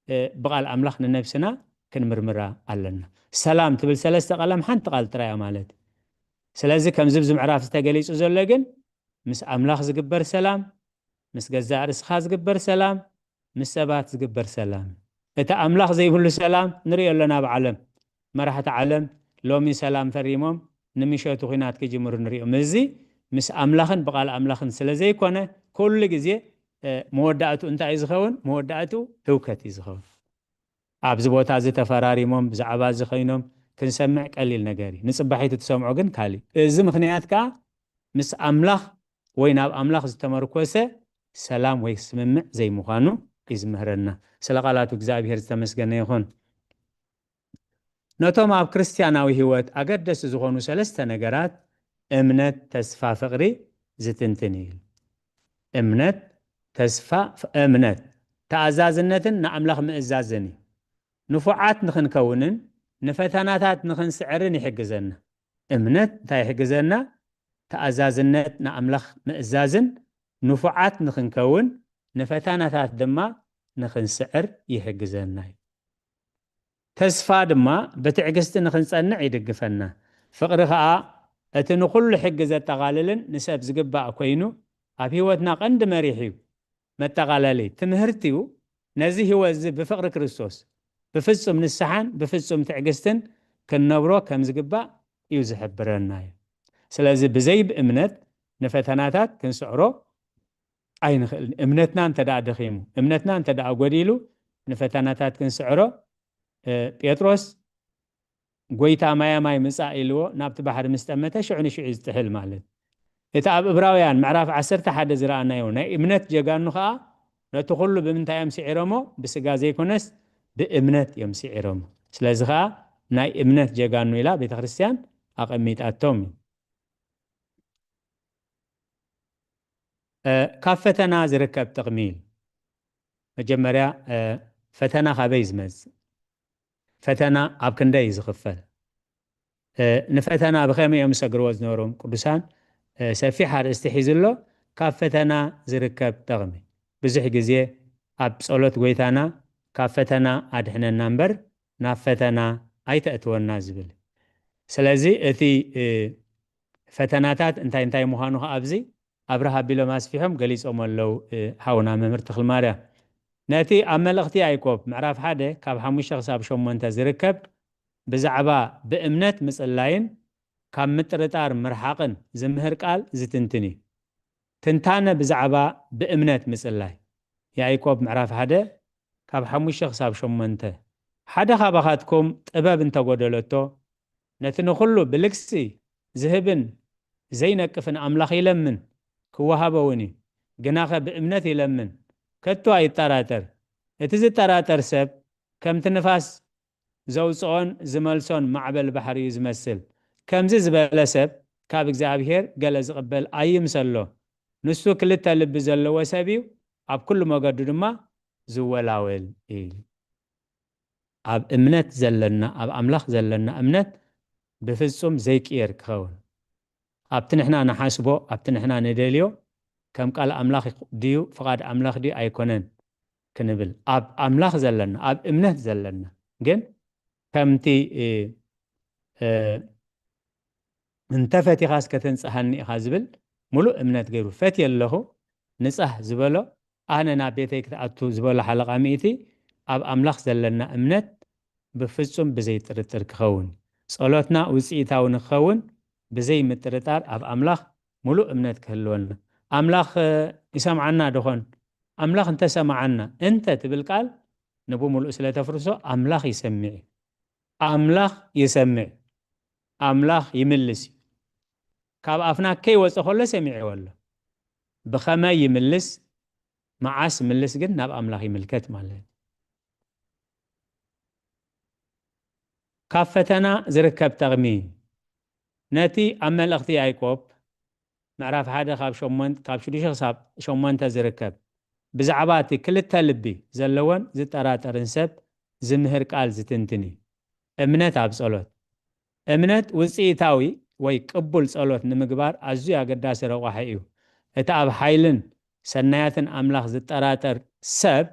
እ፣ ብቓል ኣምላኽ ንነብስና ክንምርምራ ኣለና። ሰላም ትብል ሰለስተ ቀለም ሓንቲ ቃል ጥራይ እያ ማለት። ስለዚ ከምዚ ኣብዚ ምዕራፍ ዝተገሊጹ ዘሎ ግን ምስ ኣምላኽ ዝግበር ሰላም፣ ምስ ገዛእ ርእስኻ ዝግበር ሰላም፣ ምስ ሰባት ዝግበር ሰላም። እቲ ኣምላኽ ዘይብሉ ሰላም ንሪኦ ኣለና ኣብ ዓለም። መራሕቲ ዓለም ሎሚ ሰላም ፈሪሞም ንምሸቱ ኲናት ክጅምሩ ንሪኦም። እዚ ምስ ኣምላኽን ብቓል ኣምላኽን ስለ ዘይኮነ፣ ኩሉ ግዜ፣ እ፣ መወዳእቱ እንታይ እዩ ዝኸውን? መወዳእቱ ህውከት እዩ ዝኸውን። ኣብዚ ቦታ እዚ ተፈራሪሞም ብዛዕባ እዚ ኮይኖም ክንሰምዕ ቀሊል ነገር እዩ። ንጽባሒቱ ትሰምዖ ግን ካልእ። እዚ ምኽንያት ከኣ ምስ ኣምላኽ ወይ ናብ ኣምላኽ ዝተመርኮሰ ሰላም ወይ ስምምዕ ዘይምዃኑ እዩ ዝምህረና። ስለ ቃላቱ እግዚኣብሔር ዝተመስገነ ይኹን። ነቶም ኣብ ክርስትያናዊ ህይወት ኣገደስቲ ዝኾኑ ሰለስተ ነገራት፣ እምነት፣ ተስፋ፣ ፍቕሪ፣ ዝትንትን እዩ። እምነት፣ ተስፋ፣ ፍ-፣ እምነት፣ ተኣዛዝነትን ንኣምላኽ ምእዛዝን እዩ። ንፉዓት ንኽንከውንን ንፈተናታት ንኽንስዕርን ይሕግዘና። እምነት እንታይ ይሕግዘና? ተኣዛዝነት ንኣምላኽ ምእዛዝን ንፉዓት ንኽንከውን ንፈተናታት ድማ ንኽንስዕር ይሕግዘና እዩ። ተስፋ ድማ ብትዕግስቲ ንኽንጸንዕ ይድግፈና። ፍቕሪ ኸኣ እቲ ንኹሉ ሕጊ ዘጠቓልልን ንሰብ ዝግባእ ኮይኑ ኣብ ህይወትና ቀንዲ መሪሕ እዩ። መጠቓለሊ ትምህርቲኡ ነዚ ህይወት እዚ ብፍቕሪ ክርስቶስ ብፍጹም ንስሓን ብፍጹም ትዕግስትን ክንነብሮ ከም ዝግባእ እዩ ዝሕብረና እዩ። ስለዚ ብዘይ ብእምነት ንፈተናታት ክንስዕሮ ኣይንኽእልን። እምነትና እንተ ደኣ ደኺሙ፣ እምነትና እንተ ደኣ ጎዲሉ ንፈተናታት ክንስዕሮ፣ እ፣ ጴጥሮስ ጎይታ ማያ ማይ ምጻእ ኢልዎ ናብቲ ባሕሪ ምስ ጠመተ ሽዑ ንሽዑ እዩ ዝጥሕል ማለት። እቲ ኣብ እብራውያን ምዕራፍ ዓሰርተ ሓደ ዝረኣናዮ ናይ እምነት ጀጋኑ ኸኣ ነቲ ኹሉ ብምንታይ እዮም ስዒሮሞ? ብስጋ ዘይኮነስ ብእምነት እዮም ስዒሮሞ። ስለዚ ኸኣ ናይ እምነት ጀጋኑ ኢላ ቤተ ክርስቲያን ኣቐሚጣቶም እዩ። እ፣ ካብ ፈተና ዝርከብ ጥቕሚ ኢሉ። መጀመርያ፣ እ፣ ፈተና ካበይ ዝመጽእ? ፈተና ኣብ ክንደይ እዩ ዝኽፈል? እ፣ ንፈተና ብኸመይ እዮም ዝሰግርዎ ዝነበሩ ቅዱሳን? እ፣ ሰፊሕ ኣርእስቲ ሒዙ ኣሎ። ካብ ፈተና ዝርከብ ጥቕሚ። ብዙሕ ግዜ ኣብ ጸሎት ጎይታና ካብ ፈተና ኣድሕነና እምበር ናብ ፈተና ኣይተእትወና ዝብል። ስለዚ እቲ፣ እ፣ ፈተናታት እንታይ እንታይ ምዃኑ ከኣ ኣብዚ ኣብርሃ ኣቢሎም ኣስፊሖም ገሊጾም ኣለዉ፣ እ፣ ሓውና መምህር ተኽልማርያም። ነቲ ኣብ መልእኽቲ ያዕቆብ ምዕራፍ ሓደ ካብ ሓሙሽተ ክሳብ ሸሞንተ ዝርከብ ብዛዕባ ብእምነት ምጽላይን ካብ ምጥርጣር ምርሓቕን ዝምህር ቃል ዝትንትን እዩ። ትንታነ ብዛዕባ ብእምነት ምጽላይ። ያዕቆብ ምዕራፍ ሓደ ካብ ሓሙሽተ ክሳብ ሸሞንተ። ሓደ ካባኻትኩም ጥበብ እንተጎደለቶ፣ ነቲ ንኹሉ ብልግሲ ዝህብን ዘይነቅፍን ኣምላኽ ይለምን፣ ክወሃቦ እውን እዩ። ግናኸ ብእምነት ይለምን፣ ከቶ ኣይጠራጠር። እቲ ዝጠራጠር ሰብ ከምቲ ንፋስ ዘውጽኦን ዝመልሶን ማዕበል ባሕሪ እዩ ዝመስል። ከምዚ ዝበለ ሰብ ካብ እግዚኣብሔር ገለ ዝቕበል ኣይምሰሎ። ንሱ ክልተ ልቢ ዘለዎ ሰብ እዩ፣ ኣብ ኩሉ መገዱ ድማ ዝወላወል እዩ። ኣብ እምነት ዘለና፣ ኣብ ኣምላኽ ዘለና እምነት ብፍጹም ዘይቅየር ክኸውን። ኣብቲ ንሕና ንሓስቦ፣ ኣብቲ ንሕና ንደልዮ ከም ቃል ኣምላኽ ድዩ፣ ፍቓድ ኣምላኽ ድዩ ኣይኮነን ክንብል፣ ኣብ ኣምላኽ ዘለና፣ ኣብ እምነት ዘለና፣ ግን ከምቲ እንተ ፈቲኻስ ከተንጽሃኒ ኢኻ ዝብል ምሉእ እምነት ገይሩ፣ ፈትየ ኣለኹ ንጻህ ዝበሎ፣ ኣነ ናብ ቤተይ ክትኣቱ ዝበሎ ሓለቓ ሚእቲ፣ ኣብ ኣምላኽ ዘለና እምነት ብፍጹም ብዘይ ጥርጥር ክኸውን፣ ጸሎትና ውጽኢታዊ ንክኸውን ብዘይ ምጥርጣር ኣብ ኣምላኽ ምሉእ እምነት ክህልወና። ኣምላኽ ይሰምዓና ደኾን? ኣምላኽ እንተሰማዓና እንተ ትብል ቃል ንብምሉእ ስለ ተፍርሶ ኣምላኽ ይሰምዕ እዩ። ኣምላኽ ይሰምዕ፣ ኣምላኽ ይምልስ እዩ። ካብ ኣፍና ከይወፀ ከሎ ሰሚዕዎ ኣሎ። ብኸመይ ይምልስ፣ መዓስ ምልስ ግን ናብ ኣምላኽ ይምልከት ማለት እዩ። ካብ ፈተና ዝርከብ ጠቕሚ። ነቲ ኣብ መልእኽቲ ያዕቆብ ምዕራፍ ሓደ ካብ ሸሞንተ፣ ካብ ሽዱሽተ ክሳብ ሸሞንተ ዝርከብ፣ ብዛዕባ እቲ ክልተ ልቢ ዘለዎን ዝጠራጠርን ሰብ ዝምህር ቃል ዝትንትን እዩ። እምነት ኣብ ጸሎት። እምነት ውጽኢታዊ ወይ ቅቡል ጸሎት ንምግባር ኣዝዩ ኣገዳሲ ረቋሒ እዩ። እቲ ኣብ ሓይልን ሰናያትን ኣምላኽ ዝጠራጠር ሰብ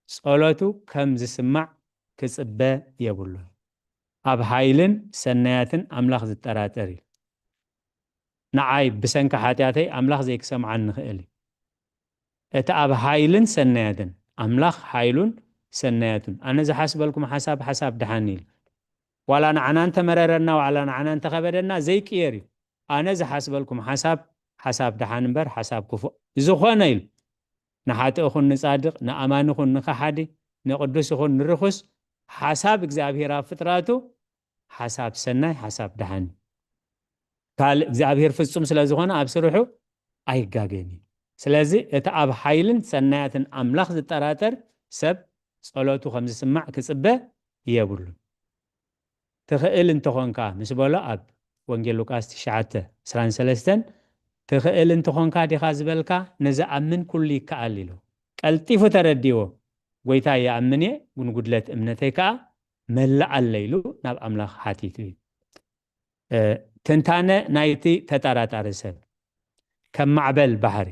ጸሎቱ ከም ዝስማዕ ክጽበ የብሉን። ኣብ ሓይልን ሰናያትን ኣምላኽ ዝጠራጠር እዩ። ንዓይ ብሰንኪ ሓጢኣተይ ኣምላኽ ዘይክሰምዓኒ ይኽእል እዩ። እቲ ኣብ ሓይልን ሰናያትን፣ ኣምላኽ ሓይሉን ሰናያቱን፣ ኣነ ዝሓስበልኩም ሓሳብ፣ ሓሳብ ደሓን ኢሉ። ዋላ ንዓና እንተመረረና፣ ዋላ ንዓና እንተኸበደና ዘይቅየር እዩ። ኣነ ዝሓስበልኩም ሓሳብ፣ ሓሳብ ደሓን እምበር ሓሳብ ክፉእ ዝኾነ ኢሉ። ንሓጥእ ኹን ንጻድቕ፣ ንኣማኒ ኹን ንኸሓዲ፣ ንቕዱስ ይኹን ንርኹስ፣ ሓሳብ እግዚኣብሔር ኣብ ፍጥራቱ ሓሳብ ሰናይ፣ ሓሳብ ደሓን እዩ። ካልእ እግዚኣብሔር ፍጹም ስለ ዝኾነ ኣብ ስርሑ ኣይጋገን እዩ። ስለዚ እቲ ኣብ ሓይልን ሰናያትን ኣምላኽ ዝጠራጠር ሰብ ጸሎቱ ከም ዝስማዕ ክጽበ የብሉን። ትኽእል እንተኾንካ ምስ በሎ ኣብ ወንጌል ሉቃስ ትሽዓተ ዕስራን ሰለስተን፣ ትኽእል እንተኾንካ ዲኻ ዝበልካ፣ ንዝኣምን ኩሉ ይከኣል ኢሉ። ቀልጢፉ ተረዲዎ። ጎይታ ይኣምን እየ፣ ግን ጉድለት እምነተይ ከኣ መልኣለይ ኢሉ ናብ ኣምላኽ ሓቲቱ እዩ። እ፣ ትንታነ ናይቲ ተጠራጣሪ ሰብ። ከም ማዕበል ባሕሪ።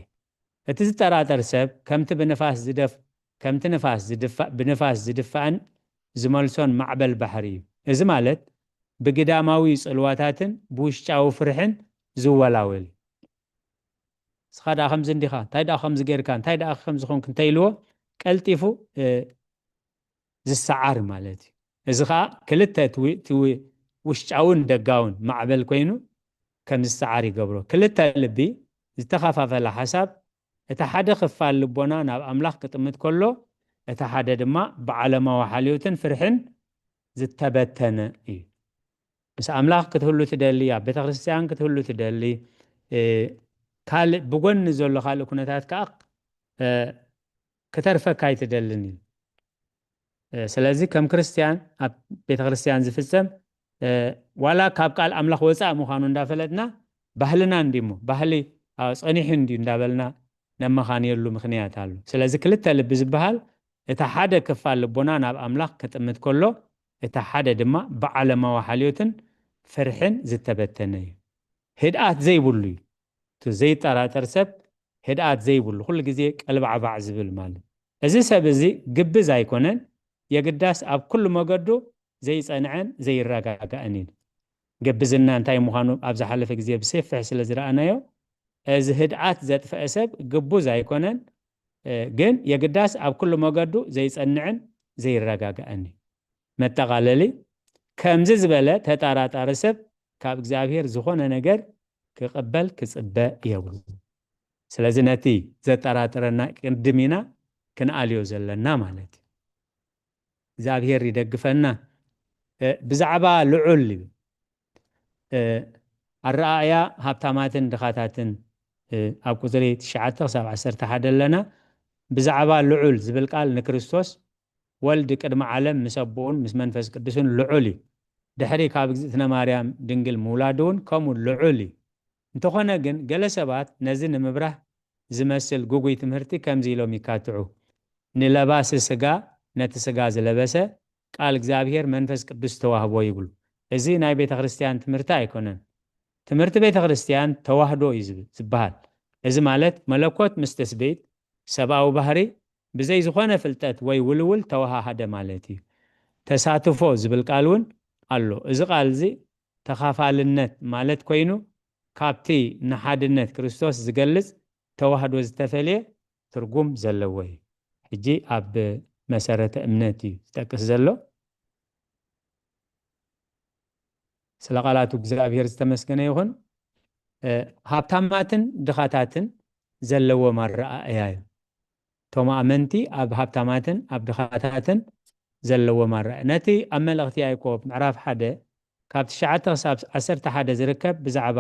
እቲ ዝጠራጠር ሰብ ከምቲ ብንፋስ ዝደፍ-፣ ከምቲ ንፋስ ዝድፋ-፣ ብንፋስ ዝድፋእን ዝመልሶን ማዕበል ባሕሪ እዩ። እዚ ማለት ብግዳማዊ ጽልዋታትን ብውሽጫዊ ፍርሕን ዝወላወል እዩ። ንስኻ ደኣ ከምዚ እንዲኻ፣ እንታይ ደኣ ከምዚ ጌርካ፣ እንታይ ደኣ ከምዚ ኾንክ እንተ ኢልዎ፣ ቀልጢፉ፣ እ፣ ዝሰዓር ማለት እዩ። እዚ ኸኣ ክልተ እቲ ው-፣ እቲ ው-፣ ውሽጫውን ደጋውን ማዕበል ኮይኑ ከም ዝሰዓር ይገብሮ። ክልተ ልቢ ዝተኸፋፈለ ሓሳብ፣ እቲ ሓደ ክፋል ልቦና ናብ ኣምላኽ ክጥምት ከሎ፣ እቲ ሓደ ድማ ብዓለማዊ ሓልዮትን ፍርሕን ዝተበተነ እዩ። ምስ ኣምላኽ ክትህሉ ትደሊ፣ ኣብ ቤተ ክርስቲያን ክትህሉ ትደሊ፣ እ፣ ካልእ ብጎኒ ዘሎ ካልእ ኩነታት ከኣ፣ እ፣ ክተርፈካ ኣይትደልን እዩ። እ፣ ስለዚ ከም ክርስቲያን ኣብ ቤተ ክርስቲያን ዝፍጸም፣ እ፣ ዋላ ካብ ቃል ኣምላኽ ወጻእ ምዃኑ እንዳፈለጥና፣ ባህልና እንዲሞ፣ ባህሊ፣ ኣ፣ ጸኒሑ እንዲዩ እንዳበልና ነመኻንየሉ ምኽንያት ኣሎ። ስለዚ ክልተ ልቢ ዝበሃል፣ እቲ ሓደ ክፋል ልቦና ናብ ኣምላኽ ክጥምት ከሎ፣ እቲ ሓደ ድማ ብዓለማዊ ሓልዮትን ፍርሕን ዝተበተነ እዩ። ህድኣት ዘይብሉ እዩ። እቲ ዘይጠራጠር ሰብ ህድኣት ዘይብሉ፣ ኩሉ ግዜ ቀልባዕባዕ ዝብል ማለት። እዚ ሰብ እዚ ግብዝ ኣይኮነን፣ የግዳስ ኣብ ኩሉ መገዱ ዘይጸንዐን ዘይረጋጋእን እዩ። ግብዝና እንታይ ምዃኑ ኣብ ዝሓለፈ ግዜ ብሰፊሕ ስለ ዝረኣናዮ፣ እዚ ህድኣት ዘጥፈአ ሰብ ግቡዝ ኣይኮነን፣ እ፣ ግን የግዳስ ኣብ ኩሉ መገዱ ዘይጸንዕን ዘይረጋጋእን እዩ። መጠቓለሊ፣ ከምዚ ዝበለ ተጠራጣሪ ሰብ ካብ እግዚኣብሔር ዝኾነ ነገር ክቕበል ክጽበ የብሉ። ስለዚ ነቲ ዘጠራጥረና ቅድም ኢና ክንኣልዮ ዘለና ማለት እዩ። እግዚኣብሔር ይደግፈና። እ፣ ብዛዕባ ልዑል እዩ። እ፣ ኣረኣእያ ሃብታማትን ድኻታትን፣ እ፣ ኣብ ቁጽሪ ትሽዓተ ክሳብ ዓሰርተ ሓደ ኣለና። ብዛዕባ ልዑል ዝብል ቃል ንክርስቶስ ወልድ ቅድሚ ዓለም ምስ ኣቦኡን ምስ መንፈስ ቅዱስን ልዑል እዩ። ድሕሪ ካብ እግዝእትነ ማርያም ድንግል ምውላዱ እውን ከምኡ ልዑል እዩ። እንተኾነ ግን ገለ ሰባት ነዚ ንምብራህ ዝመስል ግጉይ ትምህርቲ ከምዚ ኢሎም ይካትዑ። ንለባሲ ስጋ ነቲ ስጋ ዝለበሰ ቃል እግዚኣብሔር መንፈስ ቅዱስ ተዋህቦ ይብሉ። እዚ ናይ ቤተ ክርስቲያን ትምህርቲ ኣይኮነን። ትምህርቲ ቤተ ክርስቲያን ተዋህዶ እዩ ዝብ-፣ ዝበሃል። እዚ ማለት መለኮት ምስ ትስብእት ሰብኣዊ ባህሪ ብዘይ ዝኾነ ፍልጠት ወይ ውልውል ተወሃሃደ ማለት እዩ። ተሳትፎ ዝብል ቃል እውን ኣሎ። እዚ ቃል እዚ ተኻፋልነት ማለት ኮይኑ ካብቲ ንሓድነት ክርስቶስ ዝገልጽ ተዋህዶ ዝተፈልየ ትርጉም ዘለዎ እዩ። ሕጂ ኣብ መሰረተ እምነት እዩ ዝጠቅስ ዘሎ። ስለ ቃላቱ እግዚኣብሔር ዝተመስገነ ይኹን። ሃብታማትን ድኻታትን ዘለዎም ኣረኣእያ እዩ። እቶም ኣመንቲ ኣብ ሃብታማትን ኣብ ድኻታትን ዘለዎም ኣረኣእያ ነቲ ኣብ መልእኽቲ ያዕቆብ ምዕራፍ ሓደ ካብ ትሽዓተ ክሳብ ዓሰርተ ሓደ ዝርከብ ብዛዕባ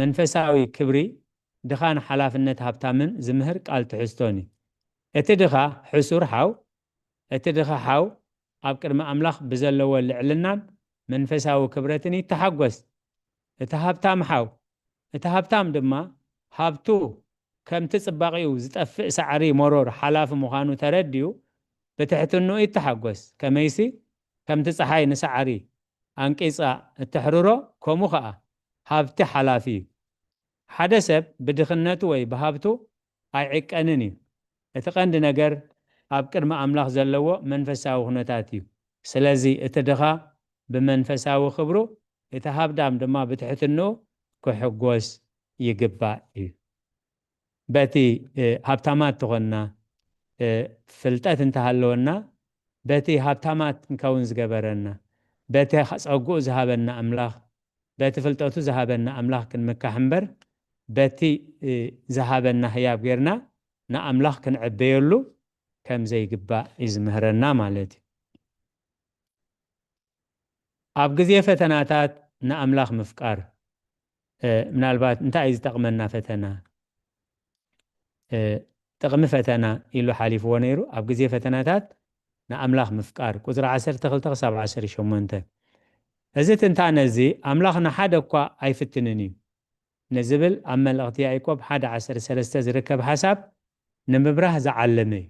መንፈሳዊ ክብሪ ድኻን ሓላፍነት ሃብታምን ዝምህር ቃል ትሕዝቶን እዩ። እቲ ድኻ ሕሱር ሓው እቲ ድኻ ሓው ኣብ ቅድሚ ኣምላኽ ብዘለዎ ልዕልናን መንፈሳዊ ክብረትን ይተሓጎስ። እቲ ሃብታም ሓው እቲ ሃብታም ድማ ሃብቱ ከምቲ ጽባቒኡ ዝጠፍእ ሳዕሪ መሮር ሓላፊ ምዃኑ ተረዲኡ ብትሕትንኡ ይተሓጎስ። ከመይሲ ከምቲ ጸሓይ ንሳዕሪ ኣንቂጻ እተሕርሮ ከምኡ ኸኣ ሃብቲ ሓላፊ እዩ። ሓደ ሰብ ብድኽነቱ ወይ ብሃብቱ ኣይዕቀንን እዩ። እቲ ቀንዲ ነገር ኣብ ቅድሚ ኣምላኽ ዘለዎ መንፈሳዊ ኩነታት እዩ። ስለዚ እቲ ድኻ ብመንፈሳዊ ክብሩ እቲ ሃብዳም ድማ ብትሕትንኡ ክሕጎስ ይግባእ እዩ። በቲ ሃብታማት ተኾንና ፍልጠት እንተሃለወና በቲ ሃብታማት ክንከውን ዝገበረና በቲ ጸጉኡ ዝሃበና ኣምላኽ በቲ ፍልጠቱ ዝሃበና ኣምላኽ ክንምካሕ እምበር በቲ ዝሃበና ህያብ ጌርና ንኣምላኽ ክንዕበየሉ ከም ዘይግባእ እዩ ዝምህረና ማለት እዩ። ኣብ ግዜ ፈተናታት ንኣምላኽ ምፍቃር ምናልባት እንታይ እዩ ዝጠቕመና ፈተና ጥቕሚ ፈተና ኢሉ ሓሊፍዎ ነይሩ። ኣብ ግዜ ፈተናታት ንኣምላኽ ምፍቃር ቁፅሪ ዓሰርተ ክልተ ክሳብ ዓሰርተ ሸሞንተ። እዚ ትንታነ እዚ ኣምላኽ ንሓደ እኳ ኣይፍትንን እዩ ንዝብል ኣብ መልእኽቲ ያዕቆብ ሓደ ዓሰርተ ሰለስተ ዝርከብ ሓሳብ ንምብራህ ዝዓለመ እዩ።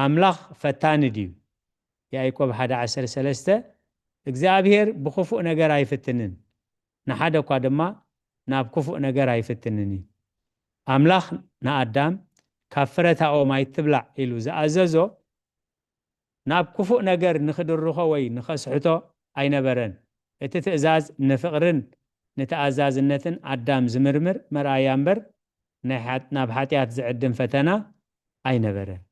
ኣምላኽ ፈታኒ ድዩ? ያዕቆብ ሓደ ዓሰርተ ሰለስተ እግዚኣብሔር ብኽፉእ ነገር ኣይፍትንን፣ ንሓደ እኳ ድማ ናብ ክፉእ ነገር ኣይፍትንን እዩ። ኣምላኽ ንኣዳም ካብ ፍረታኦም ኣይትብላዕ ኢሉ ዝኣዘዞ ናብ ክፉእ ነገር ንኽድርኾ ወይ ንኸስሕቶ ኣይነበረን። እቲ ትእዛዝ ንፍቕርን ንተኣዛዝነትን ኣዳም ዝምርምር መርኣያ እምበር ናይ ሓጥ- ናብ ሓጢኣት ዝዕድም ፈተና ኣይነበረን።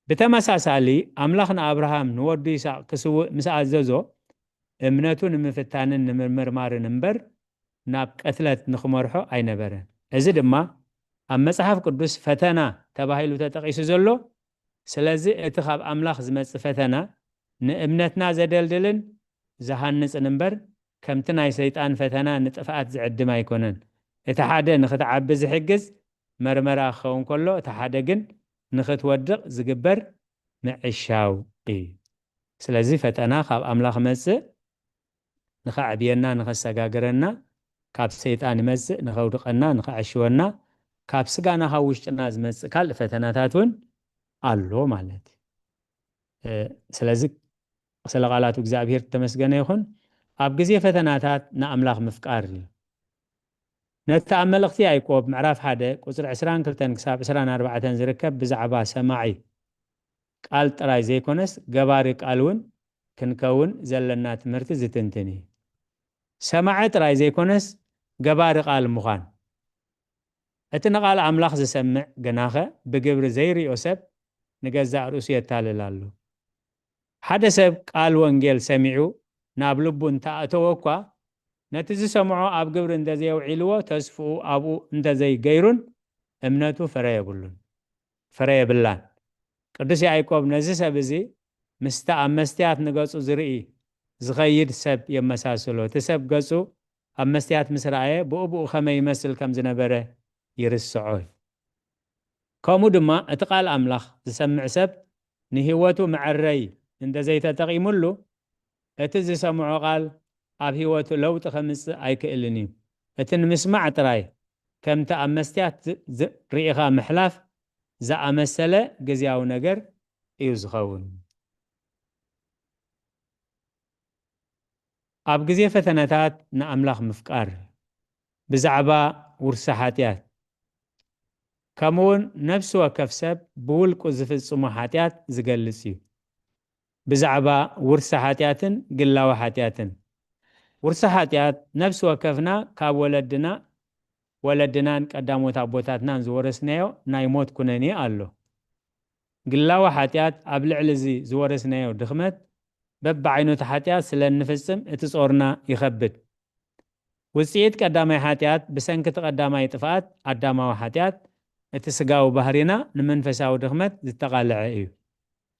ብተመሳሳሊ ኣምላኽ ንኣብርሃም ንወዱ ይስሐቅ ክስውእ ምስ ኣዘዞ እምነቱ ንምፍታንን ንምምርማርን እምበር ናብ ቅትለት ንኽመርሖ ኣይነበረን። እዚ ድማ ኣብ መጽሓፍ ቅዱስ ፈተና ተባሂሉ ተጠቒሱ ዘሎ። ስለዚ እቲ ካብ ኣምላኽ ዝመጽእ ፈተና ንእምነትና ዘደልድልን ዝሃንጽን እምበር ከምቲ ናይ ሰይጣን ፈተና ንጥፍኣት ዝዕድም ኣይኮነን። እቲ ሓደ ንኽትዓቢ ዝሕግዝ መርመራ ክኸውን ከሎ እቲ ሓደ ግን ንኽትወድቕ ዝግበር ምዕሻው እዩ። ስለዚ ፈተና ካብ ኣምላኽ መጽእ ንኸዕብየና ንኸሰጋግረና ካብ ሰይጣን ይመጽእ ንኸውድቐና ንኸዕሽወና ካብ ስጋና ካብ ውሽጥና ዝመጽእ ካልእ ፈተናታት እውን ኣሎ ማለት እዩ። ስለዚ ስለ ቃላቱ እግዚኣብሔር ተመስገነ ይኹን። ኣብ ግዜ ፈተናታት ንኣምላኽ ምፍቃር እዩ። ነቲ ኣብ መልእኽቲ ያዕቆብ ምዕራፍ ሓደ ቁፅሪ ዕስራን ክልተን ክሳብ ዕስራን ኣርባዕተን ዝርከብ ብዛዕባ ሰማዒ ቃል ጥራይ ዘይኮነስ ገባሪ ቃል እውን ክንከውን ዘለና ትምህርቲ ዝትንትን እዩ። ሰማዒ ጥራይ ዘይኮነስ ገባሪ ቃል ምዃን። እቲ ንቓል ኣምላኽ ዝሰምዕ ግናኸ ብግብሪ ዘይርእዮ ሰብ ንገዛእ ርእሱ የታልል ኣሎ። ሓደ ሰብ ቃል ወንጌል ሰሚዑ ናብ ልቡ እንተኣእተወ እኳ ነቲ ዝሰምዖ ኣብ ግብሪ እንተዘየውዒልዎ ተስፍኡ ኣብኡ እንተዘይገይሩን እምነቱ ፍረ የብሉን ፍረ የብላን። ቅዱስ ያዕቆብ ነዚ ሰብ እዚ ምስቲ ኣብ መስትያት ንገጹ ዝርኢ ዝኸይድ ሰብ የመሳስሎ። እቲ ሰብ ገጹ ኣብ መስትያት ምስ ረኣየ ብኡ ብኡ ከመይ ይመስል ከም ዝነበረ ይርስዖ እዩ። ከምኡ ድማ እቲ ቃል ኣምላኽ ዝሰምዕ ሰብ ንህይወቱ መዐረይ እንተዘይተጠቒሙሉ እቲ ዝሰምዖ ቃል ኣብ ህይወቱ ለውጢ ከምጽእ ኣይክእልን እዩ። እቲ ንምስማዕ ጥራይ ከምቲ ኣብ መስትያት ዝ- ዝ- ርኢኻ ምሕላፍ ዝኣመሰለ ግዝያዊ ነገር እዩ ዝኸውን። ኣብ ግዜ ፈተነታት ንኣምላኽ ምፍቃር ብዛዕባ ውርሲ ሓጢኣት ከምኡውን ነፍሲ ወከፍ ሰብ ብውልቁ ዝፍጽሞ ሓጢኣት ዝገልጽ እዩ። ብዛዕባ ውርሲ ሓጢኣትን ግላዊ ሓጢኣትን። ውርሲ ሓጢኣት ነፍሲ ወከፍና ካብ ወለድና፣ ወለድናን ቀዳሞት ኣቦታትናን ዝወረስናዮ ናይ ሞት ኩነኔ ኣሎ። ግላዊ ሓጢኣት ኣብ ልዕሊ እዚ ዝወረስናዮ ድኽመት በብዓይነቱ ሓጢኣት ስለ እንፍጽም እቲ ጾርና ይኸብድ። ውጽኢት ቀዳማይ ሓጢኣት ብሰንኪ እቲ ቀዳማይ ጥፍኣት ኣዳማዊ ሓጢኣት እቲ ስጋዊ ባህሪና ንመንፈሳዊ ድኽመት ዝተቓልዐ እዩ።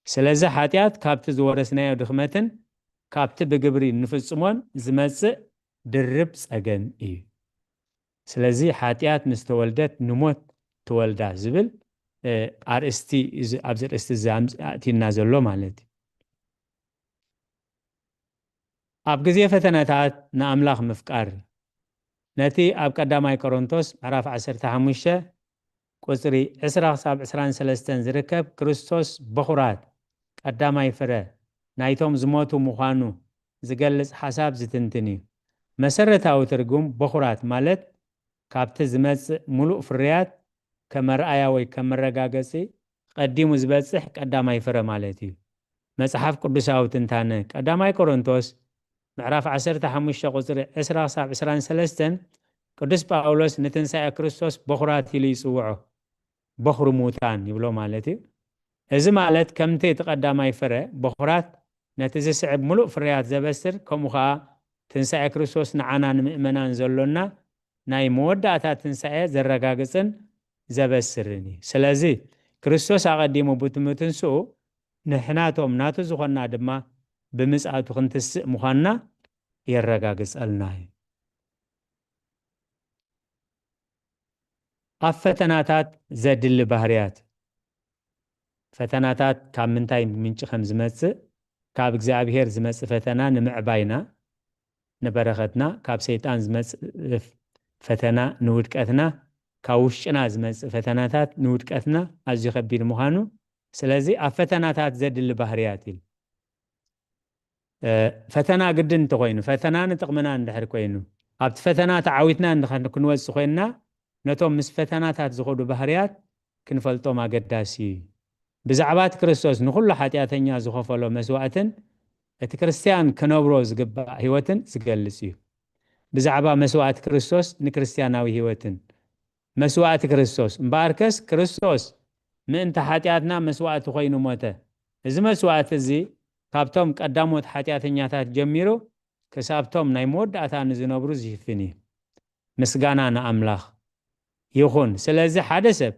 ስለዚ ሓጢኣት ካብቲ ዝወረስናዮ ድኽመትን ካብቲ ብግብሪ እንፍጽሞን ዝመጽእ ድርብ ጸገም እዩ። ስለዚ ሓጢኣት ምስ ተወልደት ንሞት ትወልዳ ዝብል፣ እ፣ ኣርእስቲ እዚ፣ ኣብዚ ኣርእስቲ እዚ ኣምጽ-፣ ኣእትዩና ዘሎ ማለት እዩ። ኣብ ግዜ ፈተነታት ንኣምላኽ ምፍቃር። ነቲ ኣብ ቀዳማይ ቆሮንቶስ ምዕራፍ ዓሰርተ ሓሙሽተ ቁጽሪ ዕስራ ክሳብ ዕስራን ሰለስተን ዝርከብ ክርስቶስ በኹራት ቀዳማይ ፍረ ናይቶም ዝሞቱ ምዃኑ ዝገልጽ ሓሳብ ዝትንትን እዩ። መሰረታዊ ትርጉም በኹራት ማለት ካብቲ ዝመጽእ ምሉእ ፍርያት ከም መርኣያ ወይ ከም መረጋገጺ ቀዲሙ ዝበጽሕ ቀዳማይ ፍረ ማለት እዩ። መጽሓፍ ቅዱሳዊ ትንታነ ቀዳማይ ቆሮንቶስ ምዕራፍ ዓሰርተ ሓሙሽተ ቁጽሪ ዕስራ ክሳብ ዕስራን ሰለስተን ቅዱስ ጳውሎስ ንትንሳኤ ክርስቶስ በኹራት ኢሉ ይጽውዖ። በኹሪ ሙታን ይብሎ ማለት እዩ። እዚ ማለት ከምቲ እቲ ቀዳማይ ፍረ በኹራት ነቲ ዝስዕብ ምሉእ ፍርያት ዘበስር፣ ከምኡ ኸኣ ትንሳኤ ክርስቶስ ንዓና ንምእመናን ዘሎና ናይ መወዳእታ ትንሳኤ ዘረጋግጽን ዘበስርን እዩ። ስለዚ ክርስቶስ ኣቐዲሙ ብትምትንስኡ ንሕናቶም ናቱ ዝኾንና ድማ ብምጽኣቱ ክንትስእ ምዃንና የረጋግጸልና እዩ። ኣብ ፈተናታት ዘድሊ ባህርያት። ፈተናታት ካብ ምንታይ ምንጪ ከም ዝመጽእ፣ ካብ እግዚኣብሔር ዝመጽእ ፈተና ንምዕባይና፣ ንበረኸትና፣ ካብ ሰይጣን ዝመጽእ ፈተና ንውድቀትና፣ ካብ ውሽጥና ዝመጽእ ፈተናታት ንውድቀትና ኣዝዩ ከቢድ ምዃኑ፣ ስለዚ ኣብ ፈተናታት ዘድሊ ባህርያት ኢሉ። እ፣ ፈተና ግድን እንተኾይኑ፣ ፈተና ንጥቕምና እንድሕር ኮይኑ፣ ኣብቲ ፈተና ተዓዊትና እንድሕር ክንወጽእ ኮይንና፣ ነቶም ምስ ፈተናታት ዝኸዱ ባህርያት ክንፈልጦም ኣገዳሲ እዩ። ብዛዕባ እቲ ክርስቶስ ንኹሉ ሓጢኣተኛ ዝኸፈሎ መስዋእትን እቲ ክርስትያን ክነብሮ ዝግባእ ህይወትን ዝገልጽ እዩ። ብዛዕባ መስዋእቲ ክርስቶስ ንክርስትያናዊ ህይወትን መስዋእቲ ክርስቶስ። እምበኣርከስ ክርስቶስ ምእንቲ ሓጢኣትና መስዋእቲ ኮይኑ ሞተ። እዚ መስዋእቲ እዚ ካብቶም ቀዳሞት ሓጢኣተኛታት ጀሚሩ ክሳብቶም ናይ መወዳእታ ንዝነብሩ ዝሽፍን እዩ። ምስጋና ንኣምላኽ ይኹን። ስለዚ ሓደ ሰብ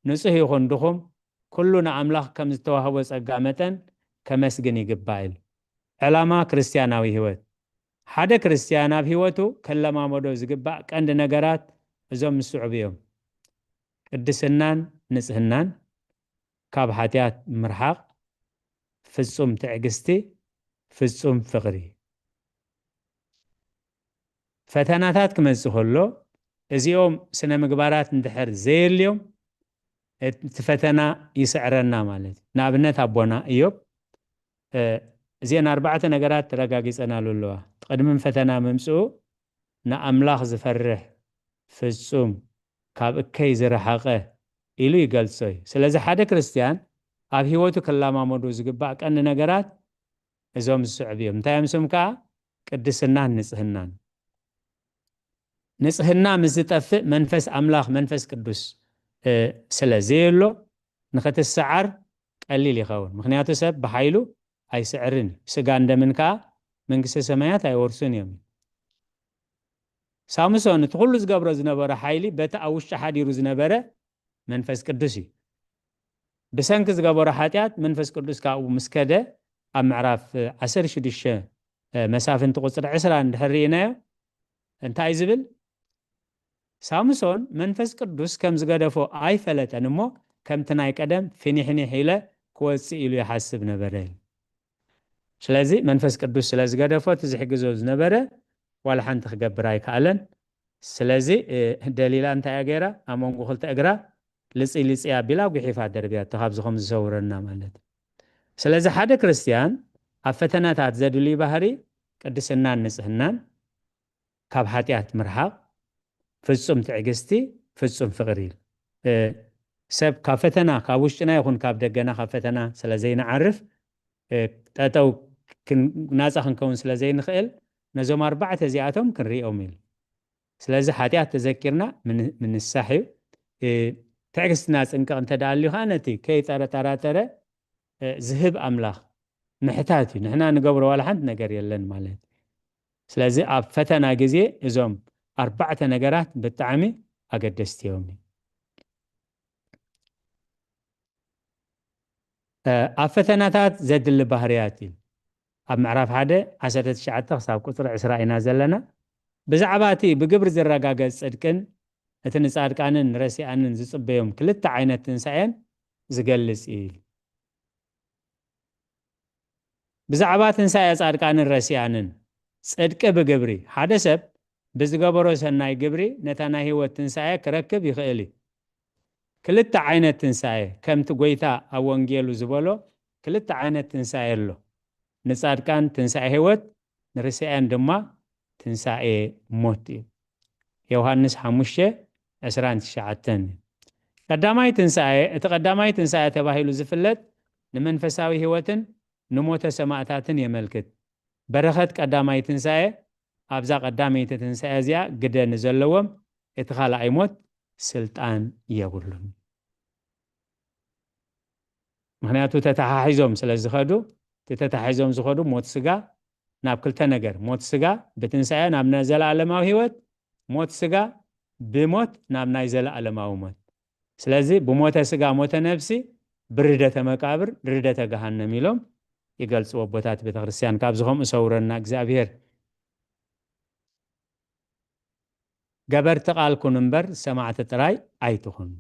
ንጹህ ይኹን ድኹም፣ ኩሉ ንኣምላኽ ከም ዝተዋህቦ ጸጋ መጠን ከመስግን ይግባእ ኢሉ። ዕላማ ክርስትያናዊ ህይወት። ሓደ ክርስትያን ኣብ ህይወቱ ከለማመዶ ዝግባእ ቀንዲ ነገራት እዞም ዝስዕቡ እዮም። ቅድስናን ንጽህናን፣ ካብ ሓጢኣት ምርሓቕ፣ ፍጹም ትዕግስቲ፣ ፍጹም ፍቕሪ። ፈተናታት ክመጽእ ከሎ፣ እዚኦም ስነ ምግባራት እንድሕር ዘየልዮም፣ እቲ ፈተና ይስዕረና ማለት እዩ። ንኣብነት ኣቦና እዮብ፣ እ፣ እዚአን ኣርባዕተ ነገራት ተረጋጊጸናሉ ኣለዋ። ቅድሚ ፈተና ምምጽኡ ንኣምላኽ ዝፈርሕ፣ ፍጹም፣ ካብ እከይ ዝረሓቐ ኢሉ ይገልጾ እዩ። ስለዚ ሓደ ክርስትያን ኣብ ህይወቱ ክለማመዱ ዝግባእ ቀንዲ ነገራት እዞም ዝስዕቡ እዮም። እንታይ እዮም ስም ከኣ? ቅድስናን ንጽህናን። ንጽህና ምስ ዝጠፍእ መንፈስ ኣምላኽ፣ መንፈስ ቅዱስ፣ እ፣ ስለ ዘየሎ ንኽትሰዓር ቀሊል ይኸውን። ምኽንያቱ ሰብ ብሓይሉ ኣይስዕርን እዩ። ስጋን ደምን ከኣ መንግስተ ሰማያት ኣይወርሱን እዮም። ሳምሶን እቲ ኩሉ ዝገብሮ ዝነበረ ሓይሊ በቲ ኣብ ውሽጢ ሓዲሩ ዝነበረ መንፈስ ቅዱስ እዩ። ብሰንኪ ዝገበሮ ሓጢኣት መንፈስ ቅዱስ ካብኡ ምስ ከደ፣ ኣብ ምዕራፍ ዓሰርተ ሽዱሽተ መሳፍንቲ ቁጽሪ ዕስራ እንድሕር ርኢናዮ፣ እንታይ ዝብል? ሳምሶን መንፈስ ቅዱስ ከም ዝገደፎ ኣይፈለጠን እሞ፣ ከምቲ ናይ ቀደም ፍኒሕኒሕ ኢለ ክወጽእ ኢሉ ይሓስብ ነበረ። ስለዚ መንፈስ ቅዱስ ስለ ዝገደፎ፣ እቲ ዝሕግዞ ዝነበረ ዋላ ሓንቲ ክገብር ኣይከኣለን። ስለዚ፣ እ፣ ደሊላ እንታይ እያ ገይራ? ኣብ መንጎ ክልተ እግራ ልጽይ ልጽይ ኣቢላ ጉሒፋ ደርብያቶ፣ ካብዚ ከም ዝሰውረና ማለት። ስለዚ ሓደ ክርስትያን ኣብ ፈተናታት ዘድልዩ ባህሪ ቅድስናን ንጽህናን፣ ካብ ሓጢኣት ምርሓቕ፣ ፍጹም ትዕግስቲ፣ ፍጹም ፍቕሪ። እ፣ ሰብ ካብ ፈተና፣ ካብ ውሽጥና ይኹን ካብ ደገና ካብ ፈተና ስለ ዘይንዓርፍ፣ እ፣ ጠጠው ክን-፣ ናጻ ክንከውን ስለ ዘይንኽእል፣ ነዞም ኣርባዕተ እዚኣቶም ክንሪኦም ኢሉ። ስለዚ ሓጢኣት ተዘኪርና ምን-፣ ምንሳሕ እዩ። እ፣ ትዕግስትና ጽንቀቕ እንተ ደኣ ኣልዩ ኸኣ ነቲ ከይጠረጠራጠረ፣ እ፣ ዝህብ ኣምላኽ ምሕታት እዩ። ንሕና ንገብሮ ዋላ ሓንቲ ነገር የለን ማለት እዩ። ስለዚ ኣብ ፈተና ግዜ እዞም ኣርባዕተ ነገራት ብጣዕሚ ኣገደስቲ እዮም። እ፣ ኣብ ፈተናታት ዘድሊ ባህርያት እዩ። ኣብ ምዕራፍ ሓደ ዓሰርተ ትሽዓተ ክሳብ ቁጽሪ ዕስራ ኢና ዘለና። ብዛዕባ እቲ ብግብሪ ዝረጋገጽ ጽድቅን እቲ ንጻድቃንን ንረሲኣንን ዝጽበዮም ክልተ ዓይነት ትንሳኤን ዝገልጽ እዩ። ብዛዕባ ትንሳኤ ጻድቃንን ረሲኣንን፣ ጽድቂ ብግብሪ፣ ሓደ ሰብ ብዝገበሮ ሰናይ ግብሪ ነታ ናይ ህይወት ትንሳኤ ክረክብ ይኽእል እዩ። ክልተ ዓይነት ትንሳኤ፣ ከምቲ ጐይታ ኣብ ወንጌሉ ዝበሎ፣ ክልተ ዓይነት ትንሳኤ ኣሎ። ንጻድቃን ትንሳኤ ህይወት፣ ንርሲኣን ድማ ትንሳኤ ሞት እዩ። ዮሃንስ ሓሙሽተ ዕስራን ትሽዓተን። ቀዳማይ ትንሳኤ፣ እቲ ቀዳማይ ትንሳኤ ተባሂሉ ዝፍለጥ ንመንፈሳዊ ህይወትን ንሞተ ሰማእታትን የመልክት። በረኸት ቀዳማይ ትንሳኤ ኣብዛ ቀዳመይቲ ትንሳኤ እዚኣ ግደ ንዘለዎም እቲ ካልኣይ ሞት ስልጣን የብሉን። ምኽንያቱ ተተሓሒዞም ስለ ዝኸዱ፣ እቲ ተተሓሒዞም ዝኸዱ ሞት ስጋ ናብ ክልተ ነገር፣ ሞት ስጋ ብትንሳኤ ናብ ነ-፣ ዘለኣለማዊ ህይወት፣ ሞት ስጋ ብሞት ናብ ናይ ዘለኣለማዊ ሞት። ስለዚ ብሞተ ስጋ ሞተ ነፍሲ፣ ብርደተ መቃብር፣ ርደተ ገሃነም ኢሎም ይገልጽዎ ኣቦታት ቤተ ክርስቲያን። ካብዚ ከምኡ ሰውረና እግዚኣብሔር። ገበርቲ ቃል ኩኑ እምበር ሰማዕቲ ጥራይ ኣይትኹኑ።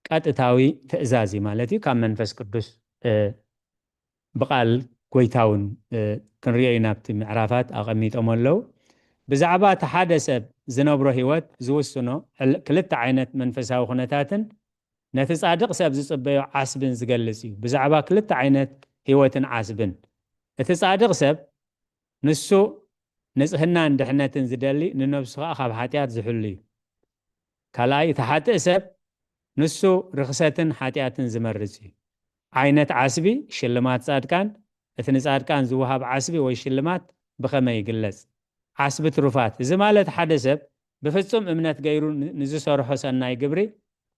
ቀጥታዊ ትእዛዝ እዩ ማለት እዩ፣ ካብ መንፈስ ቅዱስ፣ እ፣ ብቃል ጎይታ እውን፣ እ፣ ክንሪኦ ኢና፣ ኣብቲ ምዕራፋት ኣቐሚጦም ኣለዉ። ብዛዕባ እቲ ሓደ ሰብ ዝነብሮ ህይወት ዝውስኖ ዕል-፣ ክልተ ዓይነት መንፈሳዊ ኩነታትን ነቲ ጻድቕ ሰብ ዝጽበዮ ዓስብን ዝገልጽ እዩ። ብዛዕባ ክልተ ዓይነት ህይወትን ዓስብን፣ እቲ ጻድቕ ሰብ ንሱ ንጽህናን ድሕነትን ዝደሊ፣ ንነብሱ ኸኣ ካብ ሓጢኣት ዝሕሉ እዩ። ካልኣይ፣ እቲ ሓጥእ ሰብ ንሱ ርኽሰትን ሓጢኣትን ዝመርጽ እዩ። ዓይነት ዓስቢ፣ ሽልማት ጻድቃን፣ እቲ ንጻድቃን ዝወሃብ ዓስቢ ወይ ሽልማት ብኸመይ ይግለጽ? ዓስቢ ትሩፋት፣ እዚ ማለት ሓደ ሰብ ብፍጹም እምነት ገይሩ ን-፣ ንዝሰርሖ ሰናይ ግብሪ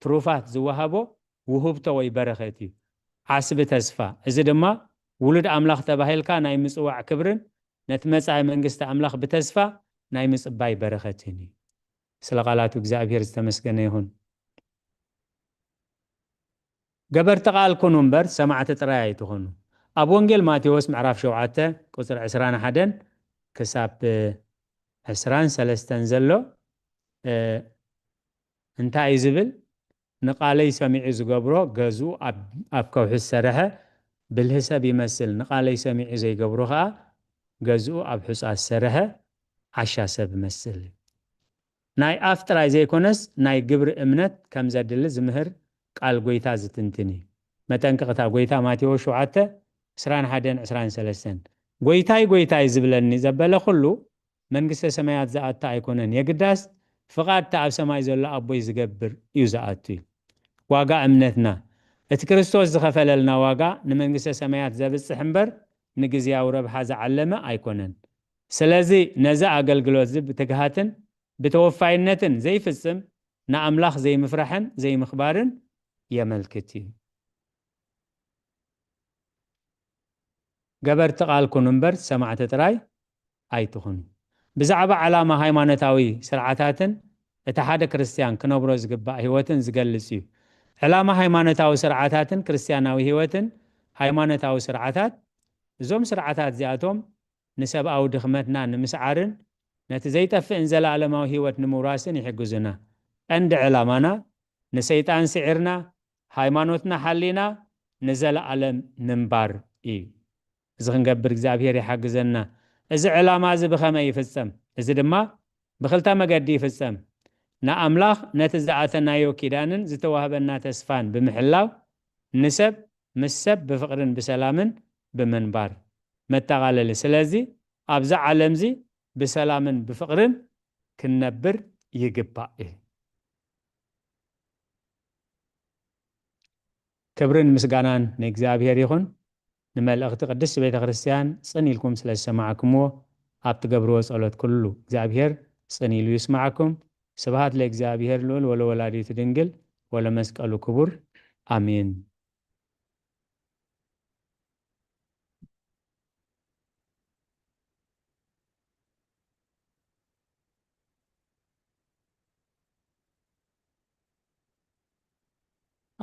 ትሩፋት ዝወሃቦ ውህብቶ ወይ በረኸት እዩ። ዓስቢ ተስፋ፣ እዚ ድማ ውሉድ ኣምላኽ ተባሂልካ ናይ ምጽዋዕ ክብርን ነቲ መጻኢ መንግስቲ ኣምላኽ ብተስፋ ናይ ምጽባይ በረኸትን እዩ። ስለ ቃላቱ እግዚኣብሔር ዝተመስገነ ይኹን። ገበርቲ ቃል ኩኑ እምበር ሰማዕቲ ጥራይ ኣይትኹኑ። ኣብ ወንጌል ማቴዎስ ምዕራፍ ሸውዓተ ቁጽሪ ዕስራን ሓደን ክሳብ ዕስራን ሰለስተን ዘሎ፣ እ፣ እንታይ እዩ ዝብል? "ንቃለይ ሰሚዑ ዝገብሮ ገዝኡ ኣብ፣ ኣብ ከውሒ ዝሰርሐ ብልሂ ሰብ ይመስል። ንቃለይ ሰሚዑ ዘይገብሮ ኸኣ ገዝኡ ኣብ ሑጻ ዝሰርሐ ዓሻ ሰብ ይመስል." ናይ ኣፍ ጥራይ ዘይኮነስ ናይ ግብሪ እምነት ከም ዘድሊ ዝምህር ቃል ጎይታ ዝትንትን እዩ። መጠንቀቕታ ጎይታ ማቴዎስ ሸውዓተ ዕስራን ሓደን ዕስራን ሰለስተን። "ጎይታይ፣ ጎይታይ ዝብለኒ ዘበለ ኩሉ መንግስተ ሰማያት ዝኣቱ ኣይኮነን፣ የግዳስ ፍቓድ እቲ ኣብ ሰማይ ዘሎ ኣቦይ ዝገብር እዩ ዝኣቱ" እዩ። ዋጋ እምነትና፣ እቲ ክርስቶስ ዝኸፈለልና ዋጋ ንመንግስተ ሰማያት ዘብጽሕ እምበር ንግዝያዊ ረብሓ ዝዓለመ ኣይኮነን። ስለዚ ነዚ ኣገልግሎት እዚ ብትግሃትን ብተወፋይነትን ዘይፍጽም ንኣምላኽ ዘይምፍራሕን ዘይምኽባርን የመልክት እዩ። ገበርቲ ቃል ኩኑ እምበር ሰማዕቲ ጥራይ ኣይትኹኑ። ብዛዕባ ዕላማ ሃይማኖታዊ ስርዓታትን እቲ ሓደ ክርስትያን ክነብሮ ዝግባእ ህይወትን ዝገልጽ እዩ። ዕላማ ሃይማኖታዊ ስርዓታትን ክርስትያናዊ ህይወትን፣ ሃይማኖታዊ ስርዓታት፣ እዞም ስርዓታት እዚኣቶም ንሰብኣዊ ድኽመትና ንምስዓርን ነቲ ዘይጠፍእን ዘለኣለማዊ ህይወት ንምውራስን ይሕግዙና። ቀንዲ ዕላማና ንሰይጣን ስዒርና፣ ሃይማኖትና ሓሊና ንዘለኣለም ምንባር እዩ። እዚ ክንገብር እግዚኣብሔር ይሓግዘና። እዚ ዕላማ እዚ ብኸመይ ይፍጸም? እዚ ድማ ብኽልተ መገዲ ይፍጸም። ንኣምላኽ ነቲ ዝኣተናዮ ኪዳንን ዝተዋህበና ተስፋን ብምሕላው፣ ንሰብ ምስ ሰብ ብፍቕርን ብሰላምን ብምንባር። መጠቓለሊ፣ ስለዚ ኣብዛ ዓለምዚ ብሰላምን ብፍቕርን ክንነብር ይግባእ እዩ። ክብርን ምስጋናን ንእግዚኣብሔር ይኹን። ንመልእኽቲ ቅድስት ቤተ ክርስቲያን ጽን ኢልኩም ስለ ዝሰማዕኩምዎ፣ ኣብ ትገብርዎ ጸሎት ኩሉ እግዚኣብሔር ጽን ኢሉ ይስማዓኩም። ስብሃት ለእግዚኣብሔር ልዑል ወለወላዲቱ ድንግል ወለመስቀሉ ክቡር። ኣሜን።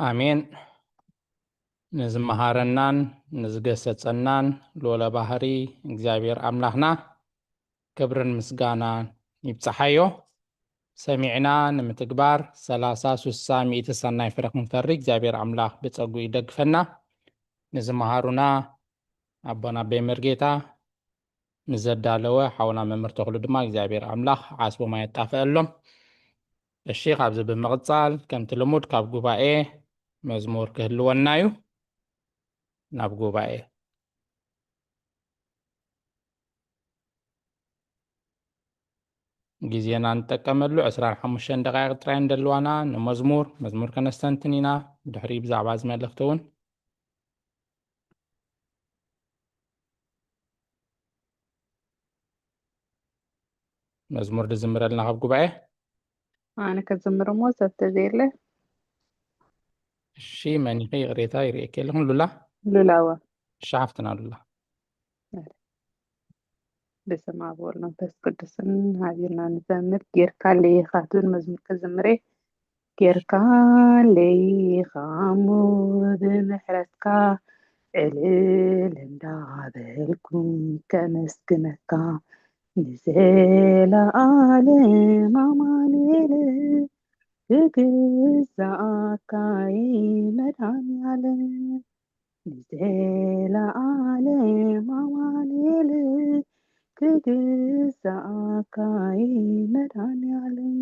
ኣሜን። ንዝመሃረናን ንዝገሰጸናን ልዑለ ባህሪ እግዚኣብሔር ኣምላኽና ክብርን ምስጋናን ይብጽሓዮ። ሰሚዕና ንምትግባር ሰላሳ፣ ስሳ፣ ሚእቲ ሰናይ ፍረ ክንፈሪ እግዚኣብሔር ኣምላኽ ብጸጉ ይደግፈና። ንዝመሃሩና ኣቦና ኣበይ መርጌታ፣ ንዘዳለወ ሓውና መምህር ተኽሉ ድማ እግዚኣብሔር ኣምላኽ ዓስቦም ኣየጣፍአሎም። እሺ፣ ካብዚ ብምቕጻል ከምቲ ልሙድ ካብ ጉባኤ መዝሙር ክህልወና እዩ። ናብ ጉባኤ ግዜና ንጠቀመሉ ዕስራን ሓሙሽተን ደቃይቕ ጥራይ እንደልዋና ንመዝሙር፣ መዝሙር ከነስተንትን ኢና። ድሕሪ ብዛዕባ እዚ መልእኽቲ እውን መዝሙር ድዝምረልና ካብ ጉባኤ። ኣነ ከዝምር እሞ ሰብ ተዘየለ። እሺ፣ መን ኢኺ? ይቕሬታ፣ ይርእየኪ የለኹን። ሉላ? ሉላዋ። እሺ፣ ሓፍትና ሉላ። በስመ አብ ወወልድ መንፈስ ቅዱስን ሃቢርና ንዘምር። ጌርካለይ ኢኻ ትብል መዝሙር ክዝምር እየ። ጌርካለይ ኢኻ እሞ ብምሕረትካ ዕልል እንዳበልኩ ከመስግነካ ንዘለኣለም ኣማኑኤል ክግዛኣካ እየ መድኃኔዓለም። ንዘለኣለም ኣማኑኤል ክግዛኣካ እየ መድኃኔዓለም።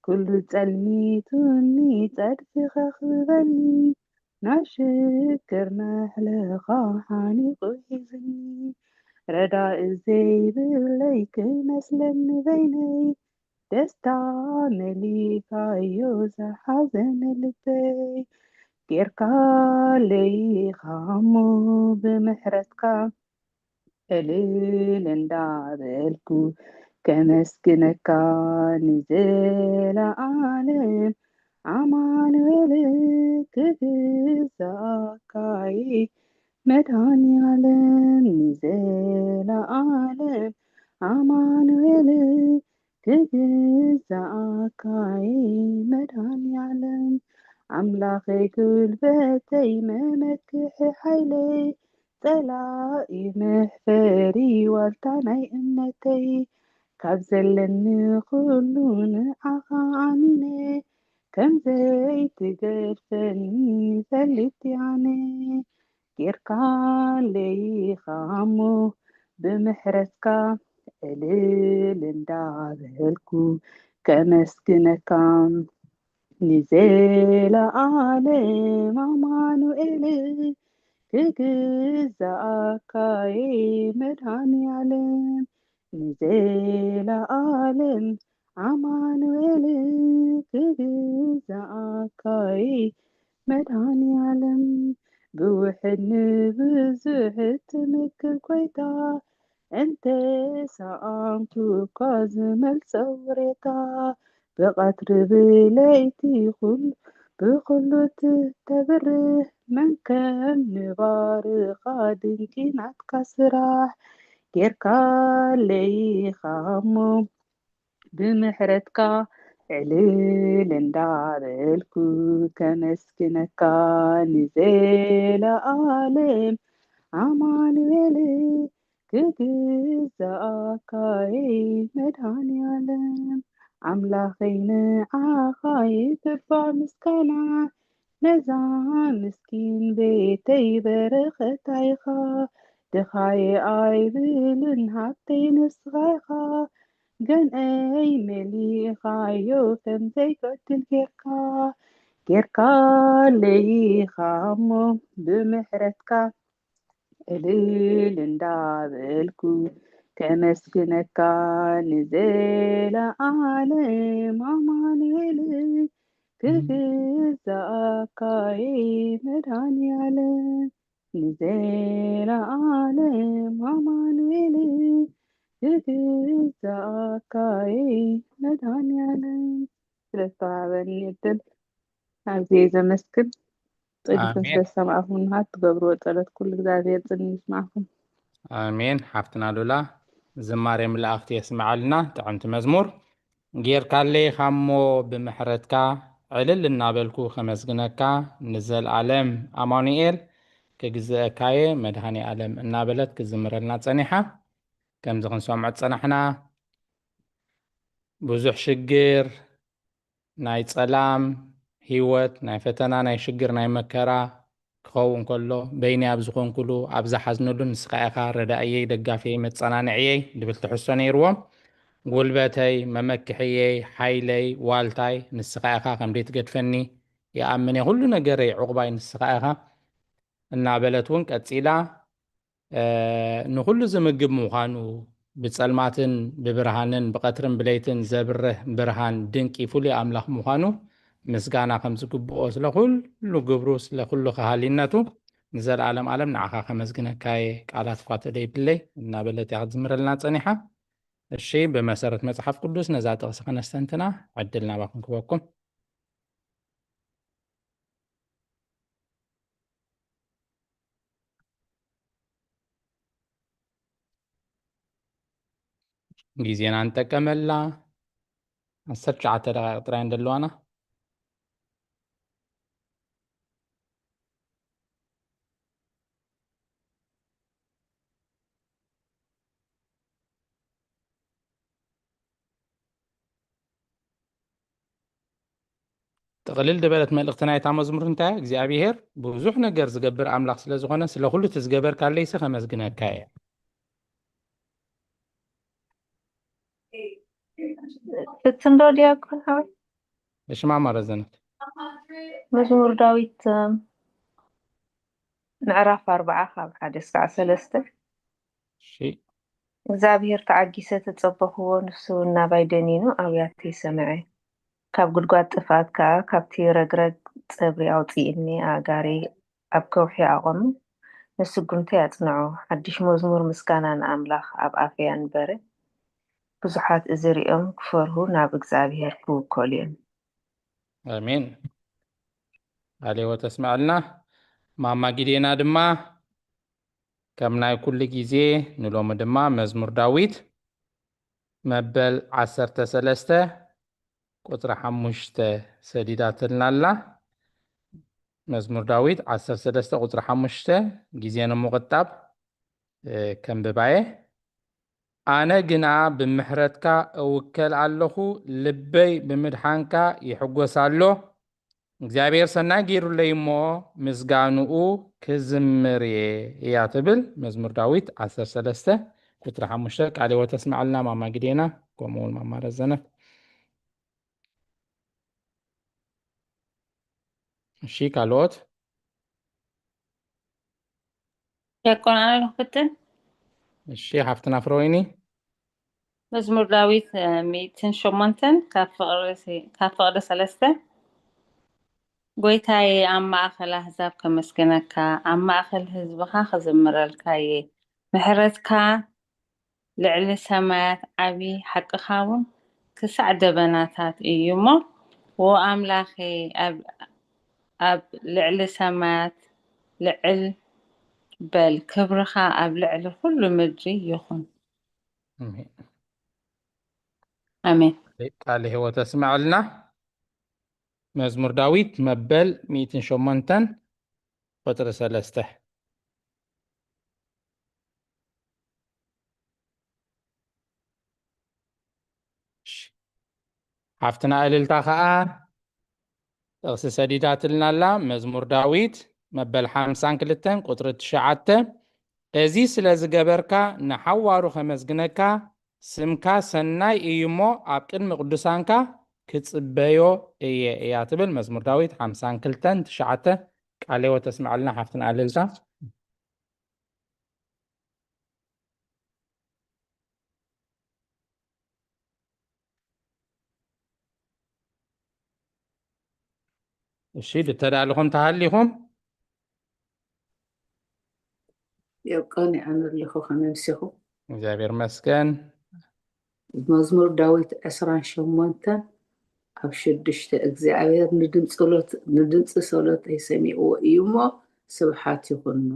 ኩሉ ጸልሚቱኒ ጸድፊ ከኽበኒ ናይ ሽግር መሕለኻ ሓኒቑ ሒዙኒ። ረዳኢ ዘይብለይ ክመስለኒ በይነይ ደስታ መሊኻዮ ዝሓዘነ ልበይ። ጌርካለይ ኢኻ እሞ ብምሕረትካ ዕልል እንዳበልኩ ከመስግነካ ንዘለኣለም ኣማኑኤል ክግዛኣካ እየ መድኃኔዓለም ንዘለኣለም ኣማኑኤል ክግዛኣካ እየ መድኃኔዓለም ኣምላኸይ ጉልበተይ መመክሒ ሓይለይ ጸላኢ መሕፈሪ ዋልታ ናይ እምነተይ ካብ ዘለኒ ኩሉ ንዓኻ ኣሚነ ከም ዘይትገድፈኒ ፈሊጥ ኣነ ጌርካለይ ኢኻ እሞ ብምሕረትካ ዕልል እንዳበልኩ ከመስግነካ ንዘለኣለም ኣማኑኤል ክግዛኣካ እየ መድኃኔዓለም ንዘለኣለም ኣማኑኤል ክግዛኣካ እየ መድኃኔዓለም ብውሕድ ንብዙሕ ትምክር ጎይታ እንተ ሰኣንኩ እኳ ዝመልሶ ውሬታ ብቐትሪ ብለይቲ ኩሉ ብኹሉ ትተብርህ መን ከም ንባርኻ ድንቂ ናትካ ስራሕ ጌርካለይ ኢኻ እሞ ብምሕረትካ ዕልል እንዳበልኩ ከመስግነካ ንዘለኣለም ኣማኑኤል ክግዛኣካ እየ መድኃኔዓለም ኣምላኸይ ንዓኻ ይግባእ ምስጋና ነዛ ምስኪን ቤተይ በረኸታ ኢኻ ድኻየ ኣይብልን ሃብተይ ንስኻ ኢኻ ገንኤይ መሊእኻዮ ከም ዘይጎድል ጌርካ ጌርካለይ ኢኻ እሞ ብምሕረትካ ዕልል እንዳበልኩ ከመስግነካ ንዘለኣለም ኣማኑኤል ክግዛእካ እየ መድኃኔዓለም፣ ንዘለዓለም ኣማኑኤል፣ ክግዛእካ እየ መድኃኔዓለም። ስለ ዝተዋሃበኒ ዕድል ኣዝየ ዘመስግን። ጸጊኩም ኣሜን። ስለ ዝሰማዕኹም፣ ንሃት ትገብርዎ ጸሎት ኩሉ እግዚኣብሔር ጽን ይስማዕኩም። ኣሜን። ሓፍትና ሉላ፣ ዝማሬ መላእኽቲ የስምዓልና። ጥዕምቲ መዝሙር ጌርካለይ ኢኻ እሞ፣ ብምሕረትካ ዕልል እናበልኩ ከመስግነካ፣ ንዘልኣለም ኣማኑኤል ክግዝአካየ መድኃኔ ዓለም እናበለት ክዝምረልና ጸኒሓ። ከምዚ ክንሰምዖ ዝጸናሕና፣ ብዙሕ ሽግር፣ ናይ ጸላም ህይወት፣ ናይ ፈተና፣ ናይ ሽግር፣ ናይ መከራ ክኸውን ከሎ፣ በይነይ ኣብ ዝኾንኩሉ፣ ኣብ ዝሓዝነሉ ንስኻ ኢኻ ረዳእየይ፣ ደጋፍየይ፣ መጸናንዕየይ ድብል ትሕዝቶ ነይርዎም። ጉልበተይ፣ መመክሕየይ፣ ሓይለይ፣ ዋልታይ ንስኻ ኢኻ፣ ከም ደይትገድፈኒ ይኣምን እየ። ኩሉ ነገረይ፣ ዕቑባይ ንስኻ ኢኻ እናበለት እውን ቀጺላ፣ እ፣ ንኹሉ ዝምግብ ምዃኑ፣ ብጸልማትን ብብርሃንን ብቐትርን ብለይትን ዘብርህ ብርሃን ድንቂ ፍሉይ ኣምላኽ ምዃኑ ምስጋና ከም ዝግብኦ፣ ስለ ኩሉ ግብሩ፣ ስለ ኩሉ ከሃሊነቱ ንዘለኣለም ዓለም ንዓኻ ከመስግነካ እየ፣ ቃላት እኳ ተደይብለይ እናበለት እያ ክትዝምረልና ጸኒሓ። እሺ፣ ብመሰረት መጽሓፍ ቅዱስ ነዛ ጥቕሲ ከነስተንትና ዕድል ናባኹም ክበኩም። ግዜና ንጠቀመላ። ዓሰርተ ትሽዓተ ደቂቕ ጥራይ እንደለዋና። ጥቕልል ዝበለት መልእኽቲ ናይታ መዝሙር እንታይ እያ? እግዚኣብሄር ብዙሕ ነገር ዝገብር ኣምላኽ ስለ ዝኾነ፣ ስለ ኩሉ እቲ ዝገበርካለይሲ ከመስግነካ እየ። ፍትን ዶ ዲያቆን ሓወይ? እሺ ማማ ረዘነት። መዝሙር ዳዊት፣ እም፣ ምዕራፍ ኣርባዓ ካብ ሓደ እስካዕ ሰለስተ። እሺ። እግዚኣብሄር ተዓጊሰ ተጸበኽዎ፣ ንሱ እውን ናባይ ደኒኑ ኣብያተይ ሰምዐ። ካብ ጉድጓድ ጥፍኣት ከኣ፣ ካብቲ ረግረግ ጸብሪ ኣውጽእኒ፣ ኣእጋረይ ኣብ ከውሒ ኣቖመ፣ ንስጉምተይ ኣጽንዖ። ሓድሽ መዝሙር ምስጋና ንኣምላኽ ኣብ ኣፈይ ኣንበረ። ብዙሓት እዚ ሪኦም ክፈርሁ ናብ እግዚኣብሄር ክውከሉ እዮም። ኣሜን። ቃለ ሕይወት ኣስምዐልና። ማማ ጊዴና ድማ ከም ናይ ኩሉ ግዜ ንሎሚ ድማ መዝሙር ዳዊት መበል ዓሰርተ ሰለስተ ቁጽሪ ሓሙሽተ ሰዲዳትልና ኣላ። መዝሙር ዳዊት ዓሰርተ ሰለስተ ቁጽሪ ሓሙሽተ፣ ግዜ ንምቑጣብ፣ እ፣ ከንብባየ። ኣነ ግና ብምሕረትካ እውከል ኣለኹ፣ ልበይ ብምድሓንካ ይሕጎስ ኣሎ። እግዚኣብሔር ሰናይ ገይሩለይ እሞ ምስጋንኡ ክዝምር እየ እያ ትብል መዝሙር ዳዊት ዓሰርተ ሰለስተ ቁጽሪ ሓሙሽተ። ቃለ ሕይወት ተስምዓልና ማማ ግዴና፣ ከምኡ እውን ማማ ረዘነት። እሺ፣ ካልኦት? ዲያቆን ኣነ ንክፍትን። እሺ፣ ሓፍትና ፍረወይኒ። መዝሙር ዳዊት፣ እ፣ ሚእትን ሸሞንተን ካብ ፍቕሪ ሲ-፣ ካብ ፍቕሪ ሰለስተ። ጎይታዬ፣ ኣብ ማእከል ኣህዛብ ከመስግነካ፣ ኣብ ማእከል ህዝብኻ ክዝምረልካ እየ። ምሕረትካ ልዕሊ ሰማያት ዓቢ፣ ሓቅኻ እውን ክሳዕ ደበናታት እዩ እሞ፣ ዎ ኣምላኸይ፣ ኣብ፣ ኣብ ልዕሊ ሰማያት ልዕል በል፣ ክብርኻ ኣብ ልዕሊ ኩሉ ምድሪ ይኹን። ኣሜን። ኣሜን። ቃለ ሕይወት ኣስምዐልና። መዝሙር ዳዊት መበል ሚእትን ሸሞንተን ቁጽሪ ሰለስተ። እሺ። ሓፍትና እልልታ ኸኣ ጥቕሲ ሰዲዳትልና ኣላ። መዝሙር ዳዊት መበል ሓምሳን ክልተን ቁጽሪ ትሽዓተ። እዚ ስለ ዝገበርካ ንሓዋሩ ከመስግነካ፣ ስምካ ሰናይ እዩ እሞ ኣብ ቅድሚ ቅዱሳንካ ክጽበዮ እየ እያ ትብል መዝሙር ዳዊት ሓምሳን ክልተን ትሽዓተ። ቃለ ሕይወት ተስምዓልና ሓፍትና እልልታ። እሺ፣ ድተዳልኹም ተሃሊኹም? የቀን ይዓነልኹ ከመምሲኹ። እግዚኣብሔር መስገን። መዝሙር ዳዊት ዕስራን ሸሞንተን ኣብ ሽዱሽተ እግዚኣብሔር ንድምፂ ጸሎተይ ሰሚዕዎ እዩ እሞ ስብሓት ይኹኑ።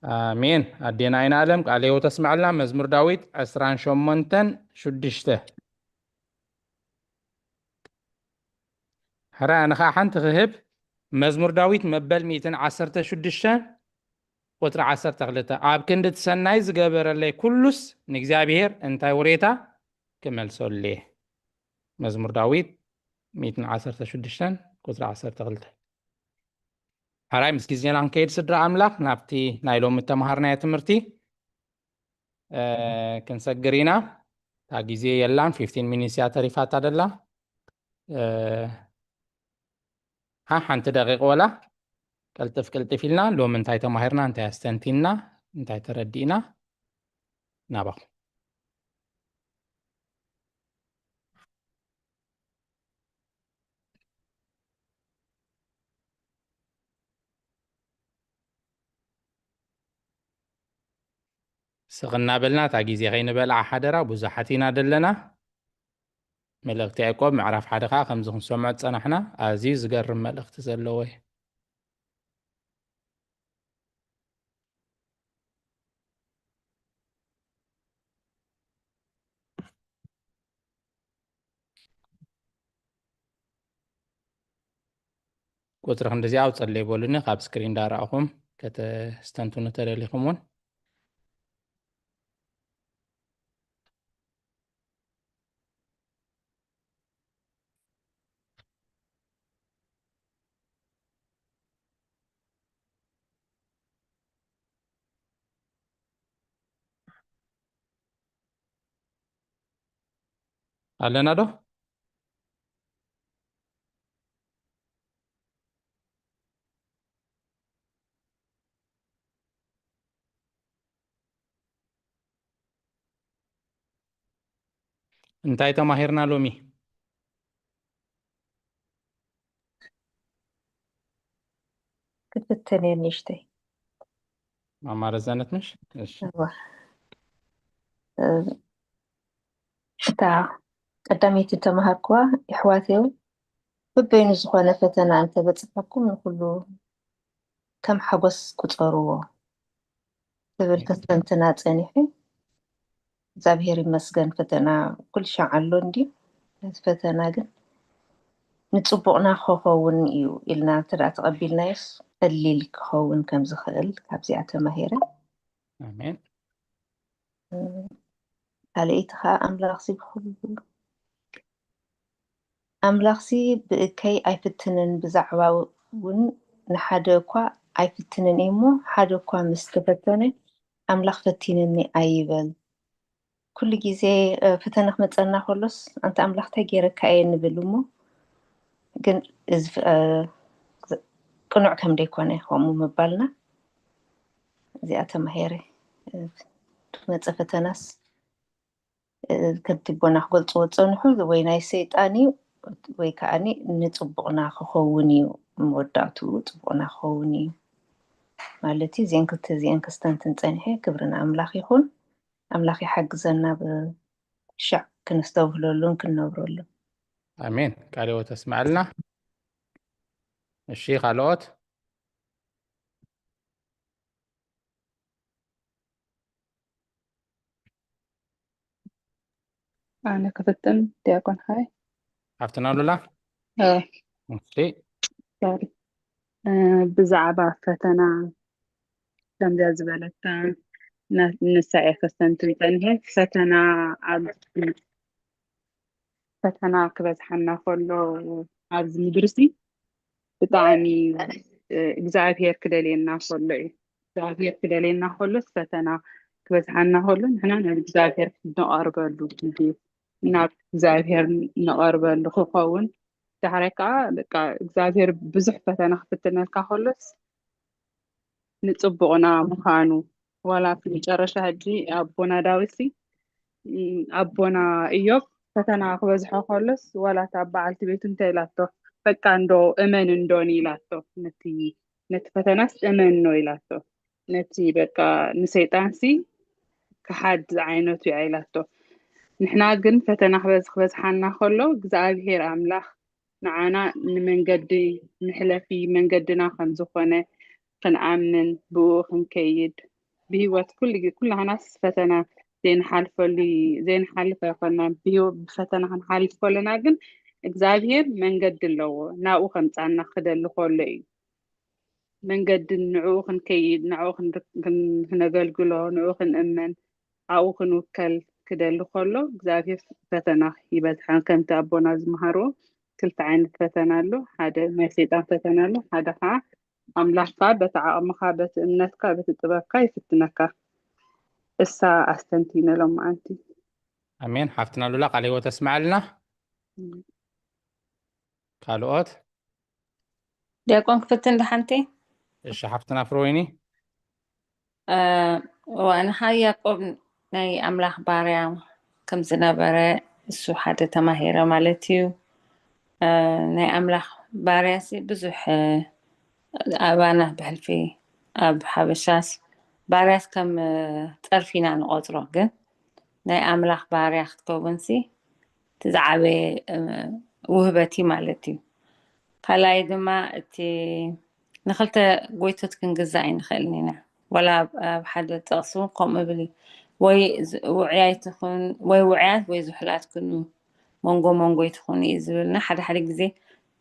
ኣሜን። ኣዴና ኣይና ኣለም ቃለ ህይወት ኣስምዐልና። መዝሙር ዳዊት ዕስራን ሸሞንተን ሽዱሽተ። ሕራይ ኣነ ኸዓ ሓንቲ ክህብ። መዝሙር ዳዊት መበል ሚእትን ዓሰርተ ሽዱሽተን ቁፅሪ ዓሰርተ ክልተ፣ ኣብ ክንዲ እቲ ሰናይ ዝገበረለይ ኩሉስ ንእግዚኣብሔር እንታይ ውሬታ ክመልሰሉ እየ። መዝሙር ዳዊት ሚእትን ዓሰርተ ሽዱሽተን ቁፅሪ ዓሰርተ ክልተ። ሕራይ ምስ ግዜና ክንከይድ ስድራ ኣምላኽ ናብቲ ናይ ሎሚ እተምሃርናዮ ትምህርቲ ክንሰግር ኢና። እታ ግዜ የላን፣ ፊፍቲን ሚኒትስ እያ ተሪፋታ ደላ። ሓንቲ ደቂቕ ወላ ቀልጥፍ ቅልጥፍ ኢልና ሎሚ እንታይ ተማሂርና፣ እንታይ ኣስተንቲንና፣ እንታይ ተረዲእና ናባኹም። ስቕ እናበልና እታ ግዜ ከይንበልዓ ሓደራ። ብዙሓት ኢና ዘለና። መልእኽቲ ያዕቆብ ምዕራፍ ሓደ ኸዓ ከምዚ ክንሰምዖ ዝጸናሕና ኣዝዩ ዝገርም መልእኽቲ ዘለዎ እዩ። ቁፅሪ ክንድዚ ኣውፀለይ በሉኒ፣ ካብ ስክሪን ዳረኣኹም ከተስተንትኑ ተደሊኹም እውን። ኣለና ዶ? እንታይ ተማሂርና ሎሚ? ክፍትን እየ ንእሽተይ። ማማ ረዛነት ነሽ? እሺ። እዋ። እ፣ እታ ቀዳመይቲ ተማሃርኩዋ፣ የሕዋተይ፣ በበይኑ ዝኾነ ፈተና እንተበጽሐኩም ንኹሉ ከም ሓጎስ ቁጸርዎ ትብል ከስተንትና ጸኒሐ። እግዚኣብሔር ይመስገን፣ ፈተና ኩሉ ሻዕ ኣሎ እንድዩ። ነቲ ፈተና ግን ንጽቡቕና ክኸውን እዩ ኢልና እንተ ደኣ ተቐቢልናዮስ፣ ቀሊል ክኸውን ከም ዝኽእል ካብዚኣ ተማሂረ። ኣሜን። ካልኣይቲ ኸዓ ኣምላኽሲ ብኹሉ፣ ኣምላኽሲ ብእከይ ኣይፍትንን፣ ብዛዕባ እውን ንሓደ እኳ ኣይፍትንን እዩ እሞ፣ ሓደ እኳ ምስ ተፈተነ ኣምላኽ ፈቲንኒ ኣይበል። ኩሉ ግዜ፣ እ፣ ፈተና ክመጸና ከሎስ፣ ኣንታ ኣምላኽ እንታይ ገይረካ እየ ንብል እሞ፣ ግን እዚ፣ እ፣ ቅኑዕ ከም ደይኮነ ከምኡ ምባልና፣ እዚኣ ተማሂረ። እ፣ ዝመጸ ፈተናስ፣ እ፣ ከምቲ ኣቦና ክገልጽዎ ዝጸንሑ ወይ ናይ ሰይጣን እዩ ወይ ከኣኒ ንጽቡቕና ክኸውን እዩ፣ መወዳእትኡ ጽቡቕና ክኸውን እዩ። ማለት እዩ። እዚአን ክልተ እዚአን ከስተንትን ጸኒሐ። ክብሪ ንኣምላኽ ይኹን። ኣምላኽ ይሓግዘና ብሻዕ ክነስተብህለሉን ክንነብረሉን። ኣሜን። ቃለ ህይወት ኣስምዐልና። እሺ፣ ካልኦት? ኣነ ክፍትን ዲያቆን ሓይ። ሓፍትና ሉላ? እ፣ እሺ። ሶሪ። እ፣ ብዛዕባ ፈተና ከምዚኣ ዝበለታ ና-፣ ንሳ እየ ከስተንትን ጸኒሐ። ፈተና ኣብ፣ ፈተና ክበዝሓና ከሎ ኣብዚ ምድርሲ ብጣዕሚ፣ እ፣ እግዚኣብሔር ክደልየና ከሎ እዩ። እግዚኣብሔር ክደልየና ከሎስ ፈተና ክበዝሓና ከሎ ንሕና ናብ እግዚኣብሔር ንቐርበሉ ግዜ፣ ናብ እግዚኣብሔር ንቐርበሉ ክኸውን፣ ዳሕራይ ከዓ በቃ እግዚኣብሔር ብዙሕ ፈተና ክፍትነልካ ከሎስ ንጽቡቕና ምዃኑ፣ ዋላ ኣብቲ መጨረሻ ሕጂ ኣቦና ዳዊትሲ፣ ም፣ ኣቦና ኢዮብ ፈተና ክበዝሖ ከሎስ ዋላ እታ በዓልቲ ቤቱ እንታይ ኢላቶ? በቃ እንዶ እመን እንዶን ኢላቶ፣ ነቲ ነቲ ፈተናስ እመኖ ኢላቶ። ነቲ በቃ ንሰይጣንሲ ክሓድ ዝዓይነቱ እያ ኢላቶ። ንሕና ግን ፈተና ክበዝ ክበዝሓና ከሎ እግዚኣብሔር ኣምላኽ ንዓና ንመንገዲ መሕለፊ መንገድና ከም ዝኾነ ክንኣምን ብኡ ክንከይድ ብህይወት ኩሉ ግዜ ኩላህናስ ፈተና ዘይንሓልፈሉ ዘይንሓልፍ ኣይኮናን። ብህይወ- ብፈተና ክንሓልፍ ከለና ግን እግዚኣብሔር መንገዲ ኣለዎ። ናብኡ ከምፃና ክደሊ ከሎ እዩ። መንገዲ ንዕኡ ክንከይድ ንዕኡ ክንር- ክን- ክነገልግሎ ንዕኡ ክንእመን ኣብኡ ክንውከል ክደሊ ከሎ እግዚኣብሔር ፈተና ይበዝሓን ከምቲ ኣቦና ዝመሃርዎ ክልተ ዓይነት ፈተና ኣሎ። ሓደ ናይ ሰይጣን ፈተና ኣሎ። ሓደ ከዓ ኣምላኽካ በቲ ዓቕምኻ በቲ እምነትካ በቲ ጥበብካ ይፍትነካ። እሳ ኣስተንቲነ ሎማዓንቲ። ኣሜን። ሓፍትና ሉላ ቃለ ህይወት ኣስምዓልና። ካልኦት? ዲያቆን ክፍትን ደሓንቲ እሺ ሓፍትና ፍሮይኒ። እዋ ንሓ ያዕቆብ ናይ ኣምላኽ ባርያ ከም ዝነበረ እሱ ሓደ ተማሂረ ማለት እዩ። ናይ ኣምላኽ ባርያ ሲ ብዙሕ ኣባና ብሕልፊ ኣብ ሓበሻስ ባርያስ ከም ጸርፊና ንቆጽሮ፣ ግን ናይ ኣምላኽ ባርያ ክትከውን ሲ እቲ ዝዓበየ ውህበት እዩ ማለት እዩ። ካልኣይ ድማ እቲ ንክልተ ጎይቶት ክንግዛእ ኣይንኽእልን ኢና። ዋላ ኣብ ሓደ ጥቕሲ እውን ከምኡ ይብል እዩ። ወይ ውዕያይ ትኹን ወይ ውዕያት ወይ ዝሑላት ኩኑ መንጎ መንጎይ ትኹን እዩ ዝብልና። ሓደ ሓደ ግዜ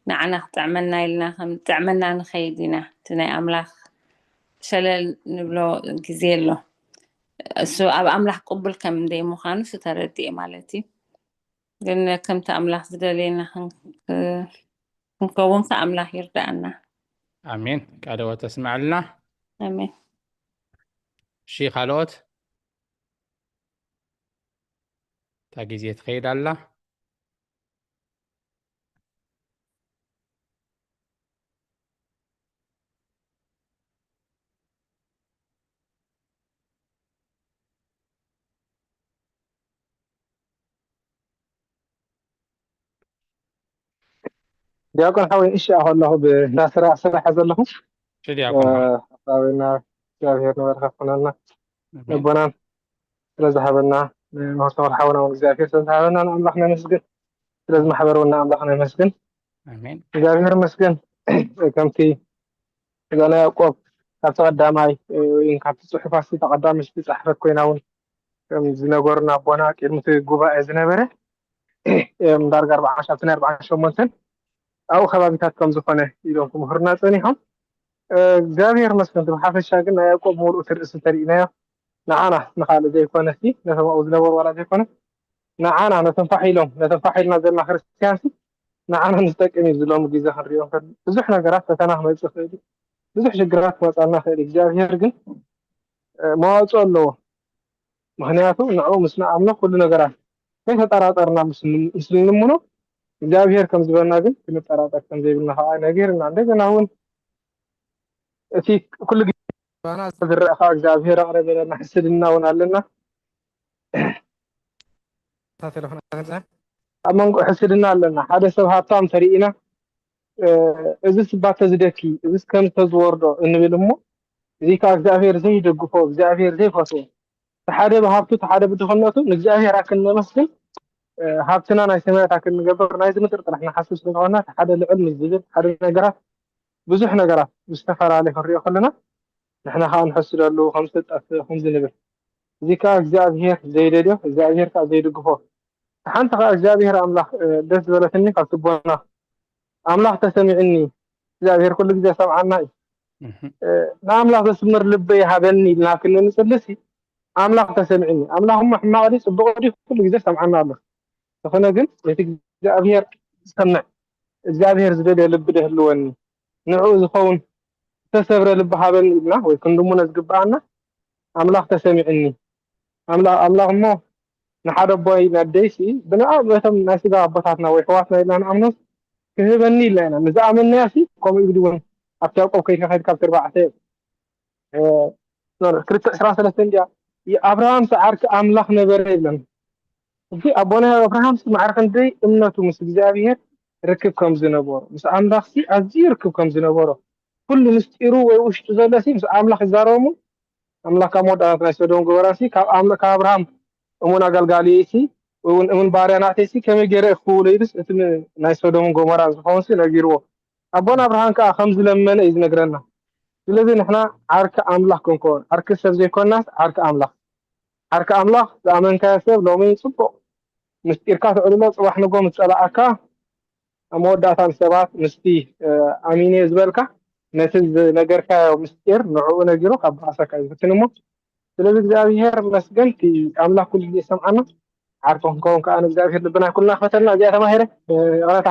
ንዓና ክጥዕመና ኢልና ከም ዝጥዕመና ንኸይድ ኢና። እቲ ናይ ኣምላኽ ሸለል ንብሎ ግዜ ኣሎ። እሱ ኣብ ኣምላኽ ቅቡል ከም እንደይ ምዃኑ እሱ ተረድኤ ማለት እዩ። ግን ከምቲ ኣምላኽ ዝደልየና ክንከውን ከ ኣምላኽ ይርዳኣና። ኣሜን። ቃለ ህይወት ተስምዐልና። ኣሜን። እሺ ካልኦት? እታ ግዜ ትኸይድ ኣላ። ዲያቆን ሓወይ እሺ ኣኸለኹ ብእንዳ ስራሕ ስራሕ ዘለኹ እሺ ዲያቆን ሓወይ። ሓሳብና እግዚኣብሔር ንበረኸ ኩነና ነቦናን ስለ ዝሃበና ንምህርቶ ወርሓውና እውን እግዚኣብሔር ስለ ዝሃበና ንኣምላኽ ነመስግን። ስለዚ ማሕበር እውን ንኣምላኽ ነመስግን። ኣሜን። እግዚኣብሔር ይመስገን። ከምቲ እዛ ናይ ያዕቆብ ካብቲ ቀዳማይ ወይ ካብቲ ፅሑፋት ተቐዳሚ ዝፀሓፈት ኮይና እውን ከም ዝነገሩና ኣቦና ቅድሚ እቲ ጉባኤ ዝነበረ ዳርጋ ኣርባዓ ዓመት ኣብቲ ናይ ኣርባዓ ሸሞንተን ኣብኡ ከባቢታት ከም ዝኾነ ኢሎም ክምህሩና ፀኒሖም። እግዚኣብሔር ይመስገን። ብሓፈሻ ግን ናይ ያዕቆብ ሙሉእ ትርእሲ ተሪእናዮ ንዓና ንኻልእ ዘይኮነ ሲ ነቶም ኣብኡ ዝነበሩ ዋላ ዘይኮነ ንዓና ነቶም ፋሕ ኢሎም ነቶም ፋሕ ኢልና ዘለና ክርስትያን ሲ ንዓና ንዝጠቅም እዩ ዝሎም ግዜ ክንሪኦ ከሎ ብዙሕ ነገራት ፈተና ክመፅእ ይኽእል እዩ። ብዙሕ ሽግራት ክመፃልና ይኽእል እዩ። እግዚኣብሔር ግን መዋፅኦ ኣለዎ። ምክንያቱ ንዕኡ ምስ ንኣምኖ ኩሉ ነገራት ከይተጠራጠርና ምስ ንልምኖ እግዚኣብሔር ከም ዝበለና ግን ክንጠራጠር ከም ዘይብልና ከዓ ነጊርና እንደገና እውን እቲ ኩሉ ግዜ ዝረአ ከዓ እግዚኣብሔር ኣቕረበለና ሕስድና እውን ኣለና ኣብ መንጎ ሕስድና ኣለና ሓደ ሰብ ሃብታም ተሪኢና እዚ ስባት ተዝደኪ እዚ ከም ዝተዝወርዶ እንብል እሞ እዚ ከዓ እግዚኣብሔር ዘይደግፎ እግዚኣብሔር ዘይፈትዎ ሓደ ብሃብቱ ሓደ ብድኽነቱ ንእግዚኣብሔር ኣክንነመስግን ሃብትና ናይ ሰማያት ኣክንንገብር ናይ ዝምድር ጥራሕ ንሓስብ ስለዝኾና ሓደ ልዕል ምስ ዝብል ሓደ ነገራት ብዙሕ ነገራት ብዝተፈላለየ ክንሪኦ ከለና ንሕና ከዓ ንሐስደሉ ከም ዝጠፍእ ከም ዝንብል እዚ ከዓ እግዚኣብሔር ዘይደልዮ እግዚኣብሔር ከዓ ዘይድግፎ ሓንቲ ከዓ እግዚኣብሔር ኣምላኽ ደስ ዝበለትኒ ካብ ትቦና ኣምላኽ ተሰሚዕኒ እግዚኣብሔር ኩሉ ግዜ ሰምዓና እዩ ንኣምላኽ ዘስምር ልቢ ይሃበኒ ኢልና ክንንፅልሲ ኣምላኽ ተሰሚዕኒ ኣምላኽ እሞ ሕማቕ ድዩ ፅቡቕ ድዩ ኩሉ ግዜ ሰምዓና ኣሎ ዝኾነ ግን እቲ እግዚኣብሔር ዝሰምዕ እግዚኣብሔር ዝደልዮ ልቢ ደህልወኒ ንዕኡ ዝኸውን ዝተሰብረ ልቢ ሃበኒ ኢልና ወይ ክንድሙነ ዝግብኣና ኣምላኽ ተሰሚዕኒ ኣምላኽ እሞ ንሓደ ኣቦይ ነደይሲ ብንኣም እቶም ናይ ስጋ ኣቦታትና ወይ ሕዋትና ኢልና ንኣምኖስ ክህበኒ ኢልና ኢና ንዝኣመንናያ ሲ ከምኡ ይብል እውን ኣብቲ ያዕቆብ ከይድካ ከይድካ ኣብቲ ኣርባዕተ ክልተ ዕስራ ሰለስተ እንዲያ ኣብርሃም ዓርኪ ኣምላኽ ነበረ ይብለና እዚ ኣቦና ኣብርሃም ሲ ማዕረ ክንደይ እምነቱ ምስ እግዚኣብሔር ርክብ ከም ዝነበሮ፣ ምስ ኣምላኽሲ ኣዝዩ ርክብ ከም ዝነበሮ፣ ኩሉ ምስጢሩ ወይ ውሽጡ ዘለሲ ምስ ኣምላኽ ይዛረቡ። ኣምላኽ ካብ መወዳእታ ናይ ሶዶም ጎሞራሲ ካብ ኣም-፣ ካብ ኣብርሃም እሙን ኣገልጋሊሲ ወይ እውን እሙን ባርያ ናተይሲ ከመይ ገይረ ክውለ ኢሉስ እቲ ም-፣ ናይ ሶዶምን ጎሞራን ዝኾንሲ ነጊርዎ። ኣቦና ኣብርሃም ከኣ ከም ዝለመነ እዩ ዝነግረና። ስለዚ ንሕና ዓርኪ ኣምላኽ ክንከውን፣ ዓርኪ ሰብ ዘይኮናስ ዓርኪ ኣምላኽ። ዓርኪ ኣምላኽ ዝኣመንካዮ ሰብ ሎሚ ጽቡቕ ምስጢርካ ተዕልሎ፣ ጽባሕ ንጎ ምስ ጸላኣካ ኣብ መወዳእታ ንሰባት ምስቲ፣ እ፣ ኣሚነ ዝበልካ ነቲ ዝነገርካዮ ምስጢር ንዕኡ ነጊሩ ካብ ብኣሰካ እዩ ዝፍትን እሞ። ስለዚ እግዚኣብሔር ይመስገን፣ እቲ ኣምላኽ ኩሉ ግዜ ይሰምዓና። ዓርኪ ክንከውን ከኣ ንእግዚኣብሔር ልብና ኩልና ክፈተልና። እዚኣ ተማሂረ፣ እ፣ ይቕረታ።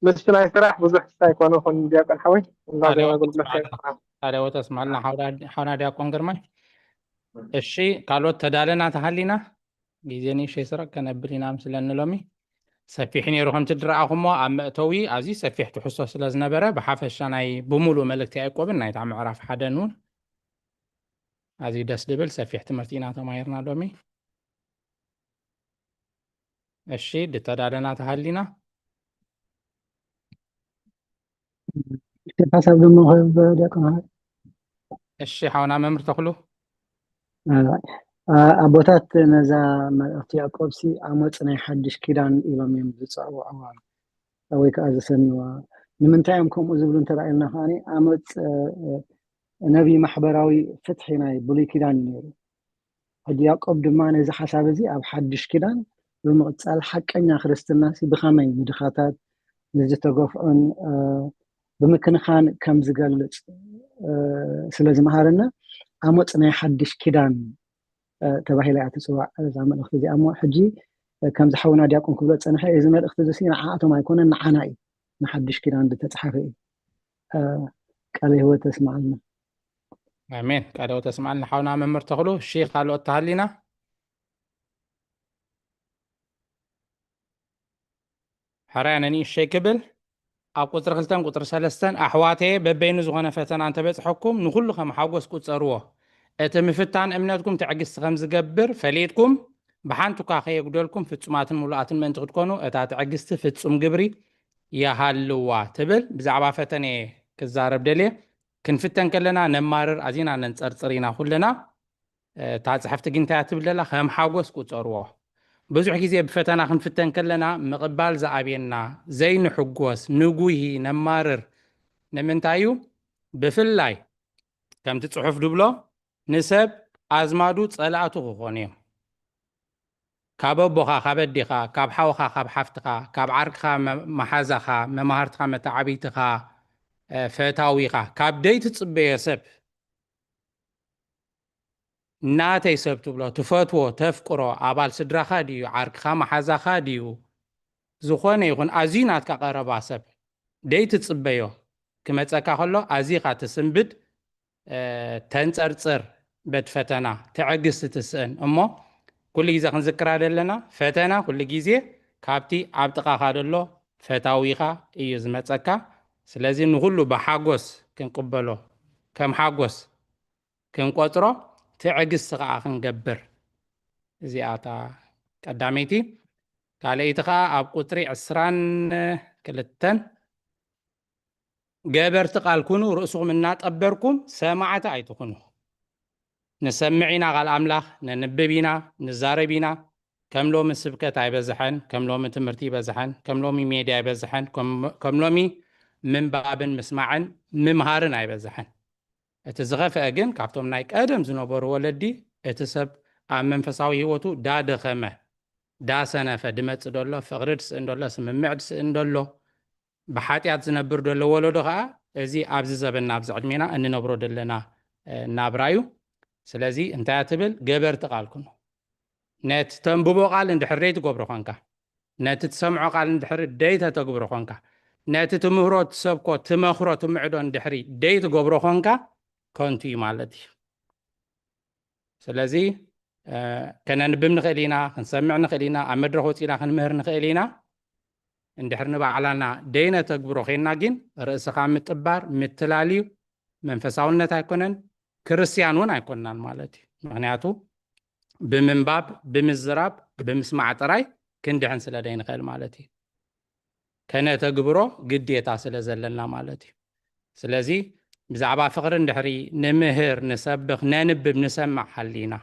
ምስቲ ናይ ስራሕ ብዙሕ ክስታይ ኣይኮነ ይኹን ዲያቆን ሓወይ። እናዘና ኣደወተ ኣገልግሎት ስምዓልና። ኣደወተ ስምዓልና ሓውና፣ ሓውና ዲያቆን ግርማይ። እሺ፣ ካልኦት ተዳለና ተሃሊና? ግዜ ንእሽተይ ስረቅ ከነብል ኢና ምስለኒ ሎሚ። ሰፊሕ ነይሩ ከምቲ ዝረኣኹሞ ኣብ መእተዊ ኣዝዩ ሰፊሕ ትሕዝቶ ስለ ዝነበረ ብሓፈሻ ናይ ብምሉእ መልእክቲ ያዕቆብን ናይታ ምዕራፍ ሓደን እውን ኣዝዩ ደስ ዝብል ሰፊሕ ትምህርቲ ኢና ተማሂርና ሎሚ። እሺ፣ ድተዳለና ተሃሊና? ሓሳብ ድማ ክህብ ዲያቆን ሓወይ። እሺ ሓውና መምህር ተኽሉ። አ-፣ አ-፣ ኣቦታት ነዛ መልእኽቲ ያዕቆብሲ ኣሞጽ ናይ ሓድሽ ኪዳን ኢሎም እዮም ዝጸውዕዋ ወይ ከዓ ዝሰምይዋ። ንምንታይ እዮም ከምኡ ዝብሉ እንተረኣየልና ከዓኒ ኣሞጽ፣ እ፣ እ፣ ነቢይ ማሕበራዊ ፍትሒ ናይ ብሉይ ኪዳን እዩ ነይሩ። ሕጂ ያዕቆብ ድማ ነዚ ሓሳብ እዚ ኣብ ሓድሽ ኪዳን ብምቕጻል ሓቀኛ ክርስትናሲ ብኸመይ ንድኻታት ንዝተገፍዑን፣ እ፣ ብምክንኻን ከም ዝገልጽ፣ እ፣ ስለ ዝመሃረና ኣሞጽ ናይ ሓድሽ ኪዳን፣ እ፣ ተባሂላ እያ ትጽዋዕ እዛ መልእኽቲ እዚኣ። እሞ ሕጂ፣ እ፣ ከምዚ ሓውና ዲያቆን ክብሎ ዝጸንሐ እዚ መልእኽቲ እዚ ንዓኣቶም ኣይኮነን ንዓና እዩ፣ ንሓድሽ ኪዳን ዝተጻሓፈ እዩ። እ፣ ቃለ ህይወት ተስምዓልና። ኣሜን። ቃለ ህይወት ተስምዓልና ሓውና መምህር ተኽሉ። እሺ ካልኦት ተሃሊና? ሕራይ ኣነ ንእሽተይ ክብል ኣብ ቁፅሪ ክልተን ቁፅሪ ሰለስተን ኣሕዋተየ በበይኑ ዝኾነ ፈተና እንተበፅሐኩም ንኩሉ ከም ሓጎስ ቁፀርዎ። እቲ ምፍታን እምነትኩም ትዕግስቲ ከም ዝገብር ፈሊጥኩም ብሓንቲ እኳ ከየጉደልኩም ፍጹማትን ምሉኣትን ምእንቲ ክትኮኑ እታ ትዕግስቲ ፍጹም ግብሪ ይሃልዋ ትብል። ብዛዕባ ፈተነ ክዛረብ ደልየ። ክንፍተን ከለና ነማርር ኣዚና ነንፀርፅር ኢና ኩልና። እታ ጽሕፍቲ ግን እንታይ እያ ትብል ዘላ? ከም ሓጎስ ቁጸርዎ። ብዙሕ ግዜ ብፈተና ክንፍተን ከለና ምቕባል ዝኣብየና፣ ዘይንሕጎስ፣ ንጉሂ፣ ነማርር። ንምንታይ እዩ? ብፍላይ ከምቲ ጽሑፍ ድብሎ ንሰብ ኣዝማዱ ጸላእቱ ክኾኑ እዮም። ካብ ኣቦኻ፣ ካብ ኣዴኻ፣ ካብ ሓውኻ፣ ካብ ሓፍትኻ፣ ካብ ዓርክኻ፣ መ-፣ መሓዛኻ፣ መማህርትኻ፣ መተዓብይትኻ፣ እ፣ ፈታዊኻ፣ ካብ ደይትጽበዮ ሰብ ናተይ ሰብ ትብሎ፣ ትፈትዎ፣ ተፍቅሮ፣ ኣባል ስድራኻ ድዩ፣ ዓርክኻ፣ መሓዛኻ ድዩ፣ ዝኾነ ይኹን ኣዝዩ ናትካ ቀረባ ሰብ ደይትጽበዮ ክመጸካ ከሎ ኣዚኻ ትስንብድ፣ እ፣ ተንጸርጽር፣ በቲ ፈተና ትዕግስቲ ትስእን። እሞ ኩሉ ግዜ ክንዝክራ ዘለና ፈተና ኩሉ ግዜ ካብቲ ኣብ ጥቓኻ ዘሎ ፈታዊኻ እዩ ዝመጸካ። ስለዚ ንኹሉ ብሓጎስ ክንቅበሎ፣ ከም ሓጎስ ክንቆጽሮ፣ ትዕግስቲ ኸኣ ክንገብር። እዚኣ እታ ቀዳመይቲ። ካልኣይቲ ኸኣ ኣብ ቁጽሪ ዕስራን ክልተን፣ "ገበርቲ ቃል ኩኑ፣ ርእስኹም እናጠበርኩም ሰማዕቲ ኣይትኹኑ። ንሰምዕ ኢና ቃል ኣምላኽ፣ ነንብብ ኢና፣ ንዛረብ ኢና። ከም ሎሚ ስብከት ኣይበዝሐን፣ ከም ሎሚ ትምህርቲ ኣይበዝሐን፣ ከም ሎሚ ሜድያ ኣይበዝሐን፣ ከም፣ ከም ሎሚ ምንባብን ምስማዕን ምምሃርን ኣይበዝሐን። እቲ ዝኸፍአ ግን ካብቶም ናይ ቀደም ዝነበሩ ወለዲ፣ እቲ ሰብ ኣብ መንፈሳዊ ህይወቱ ዳደኸመ፣ ዳሰነፈ ድመጽእ ደሎ፣ ፍቕሪ ድስእን ደሎ፣ ስምምዕ ድስእን ደሎ፣ ብሓጢኣት ዝነብር ደሎ ወለዶ ኸኣ፣ እዚ ኣብዚ ዘበንና፣ ኣብዚ ዕድሜና እንነብሮ ደለና፣ እ፣ ናብራ እዩ። ስለዚ እንታይ እያ ትብል? ገበርቲ ቃል ኩኑ። ነቲ ተንብቦ ቃል እንድሕር ደይትገብሮ ኾንካ፣ ነቲ ትሰምዖ ቃል እንድሕር ደይተተግብሮ ኾንካ፣ ነቲ ትምህሮ፣ ትሰብኮ፣ ትመኽሮ፣ ትምዕዶ እንድሕሪ ደይትገብሮ ኾንካ፣ ከንቱ እዩ ማለት እዩ። ስለዚ፣ እ፣ ከነንብብ ንኽእል ኢና፣ ክንሰምዕ ንኽእል ኢና፣ ኣብ መድረኽ ወጺእና ክንምህር ንኽእል ኢና። እንድሕር ንባዕላና ደይነተግብሮ ኼንና ግን፣ ርእስኻ ምጥባር፣ ምትላል እዩ። መንፈሳውነት ኣይኮነን፣ ክርስትያን እውን ኣይኮንናን ማለት እዩ። ምኽንያቱ፣ ብምንባብ፣ ብምዝራብ፣ ብምስማዕ ጥራይ ክንድሕን ስለ ደይንኽእል ማለት እዩ። ከነተግብሮ ግዴታ ስለ ዘለና ማለት እዩ። ስለዚ ብዛዕባ ፍቕሪ እንድሕሪ ንምህር፣ ንሰብኽ፣ ነንብብ፣ ንሰምዕ ሃሊና፣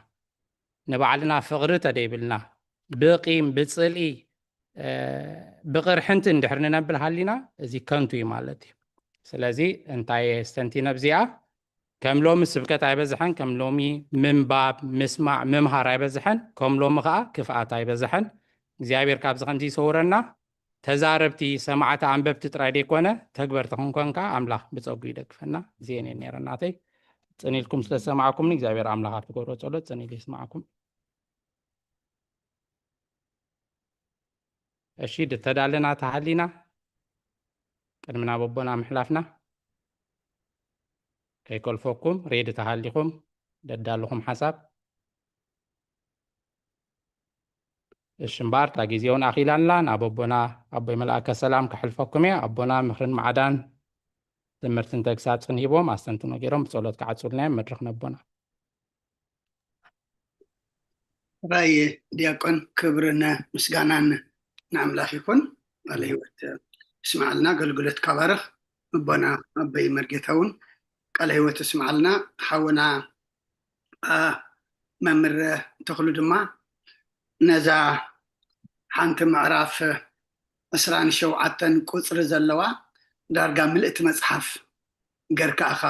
ንባዕልና ፍቕሪ ተደይብልና፣ ብቂም፣ ብጽልኢ፣ እ፣ ብቕርሕንቲ እንድሕር ንነብል ሃሊና፣ እዚ ከንቱ እዩ ማለት እዩ። ስለዚ እንታይ የስተንቲነ ኣብዚኣ? ከም ሎሚ ስብከት ኣይበዝሐን፣ ከም ሎሚ ምንባብ፣ ምስማዕ፣ ምምሃር ኣይበዝሐን፣ ከም ሎሚ ኸዓ ክፍኣት ኣይበዝሐን። እግዚኣብሔር ካብዚ ከምዚ ይሰውረና። ተዛረብቲ፣ ሰማዕቲ፣ ኣንበብቲ ጥራይ ደይኮነ፣ ተግበርቲ ክንኮን ከዓ ኣምላኽ ብጸጉ ይደግፈና። እዚኤን እየን ነይረን ናተይ። ጽን ኢልኩም ስለ ዝሰማዕኩምኒ እግዚኣብሔር ኣምላኽ ኣብ ትገብሮ ጸሎት ጽን ኢሉ ይስማዕኩም። እሺ፣ ድተዳለና ተሃሊና ቅድሚ ናብ ኣቦና ምሕላፍና ከይኮልፈኩም ሬዲ ተሃሊኹም ደዳልኹም ሓሳብ። እሺ እምበኣር እታ ግዜ እውን ኣኺላንላ ናብ ኣቦና ኣቦይ መልኣከ ሰላም ከሕልፈኩም እየ። ኣቦና ምኽርን ማዕዳን ትምህርትን ተግሳጽን ሂቦም ኣስተንትኖ ገይሮም ብጸሎት ክዓጹልና እዮም። መድረኽ ነቦና። ራይ ዲያቆን ክብርን ምስጋናን ንኣምላኽ ይኹን። ቃለ ህይወት ስማዕልና ኣገልግሎት ካባርኽ ኣቦና ኣቦይ መርጌታ እውን ቃለ ህይወት ስማዕልና ሓውና መምህር ተኽሉ ድማ ነዛ ሓንቲ ምዕራፍ ዕስራን ሸውዓተን ቁፅሪ ዘለዋ ዳርጋ ምልእቲ መፅሓፍ ገርካ ኢኻ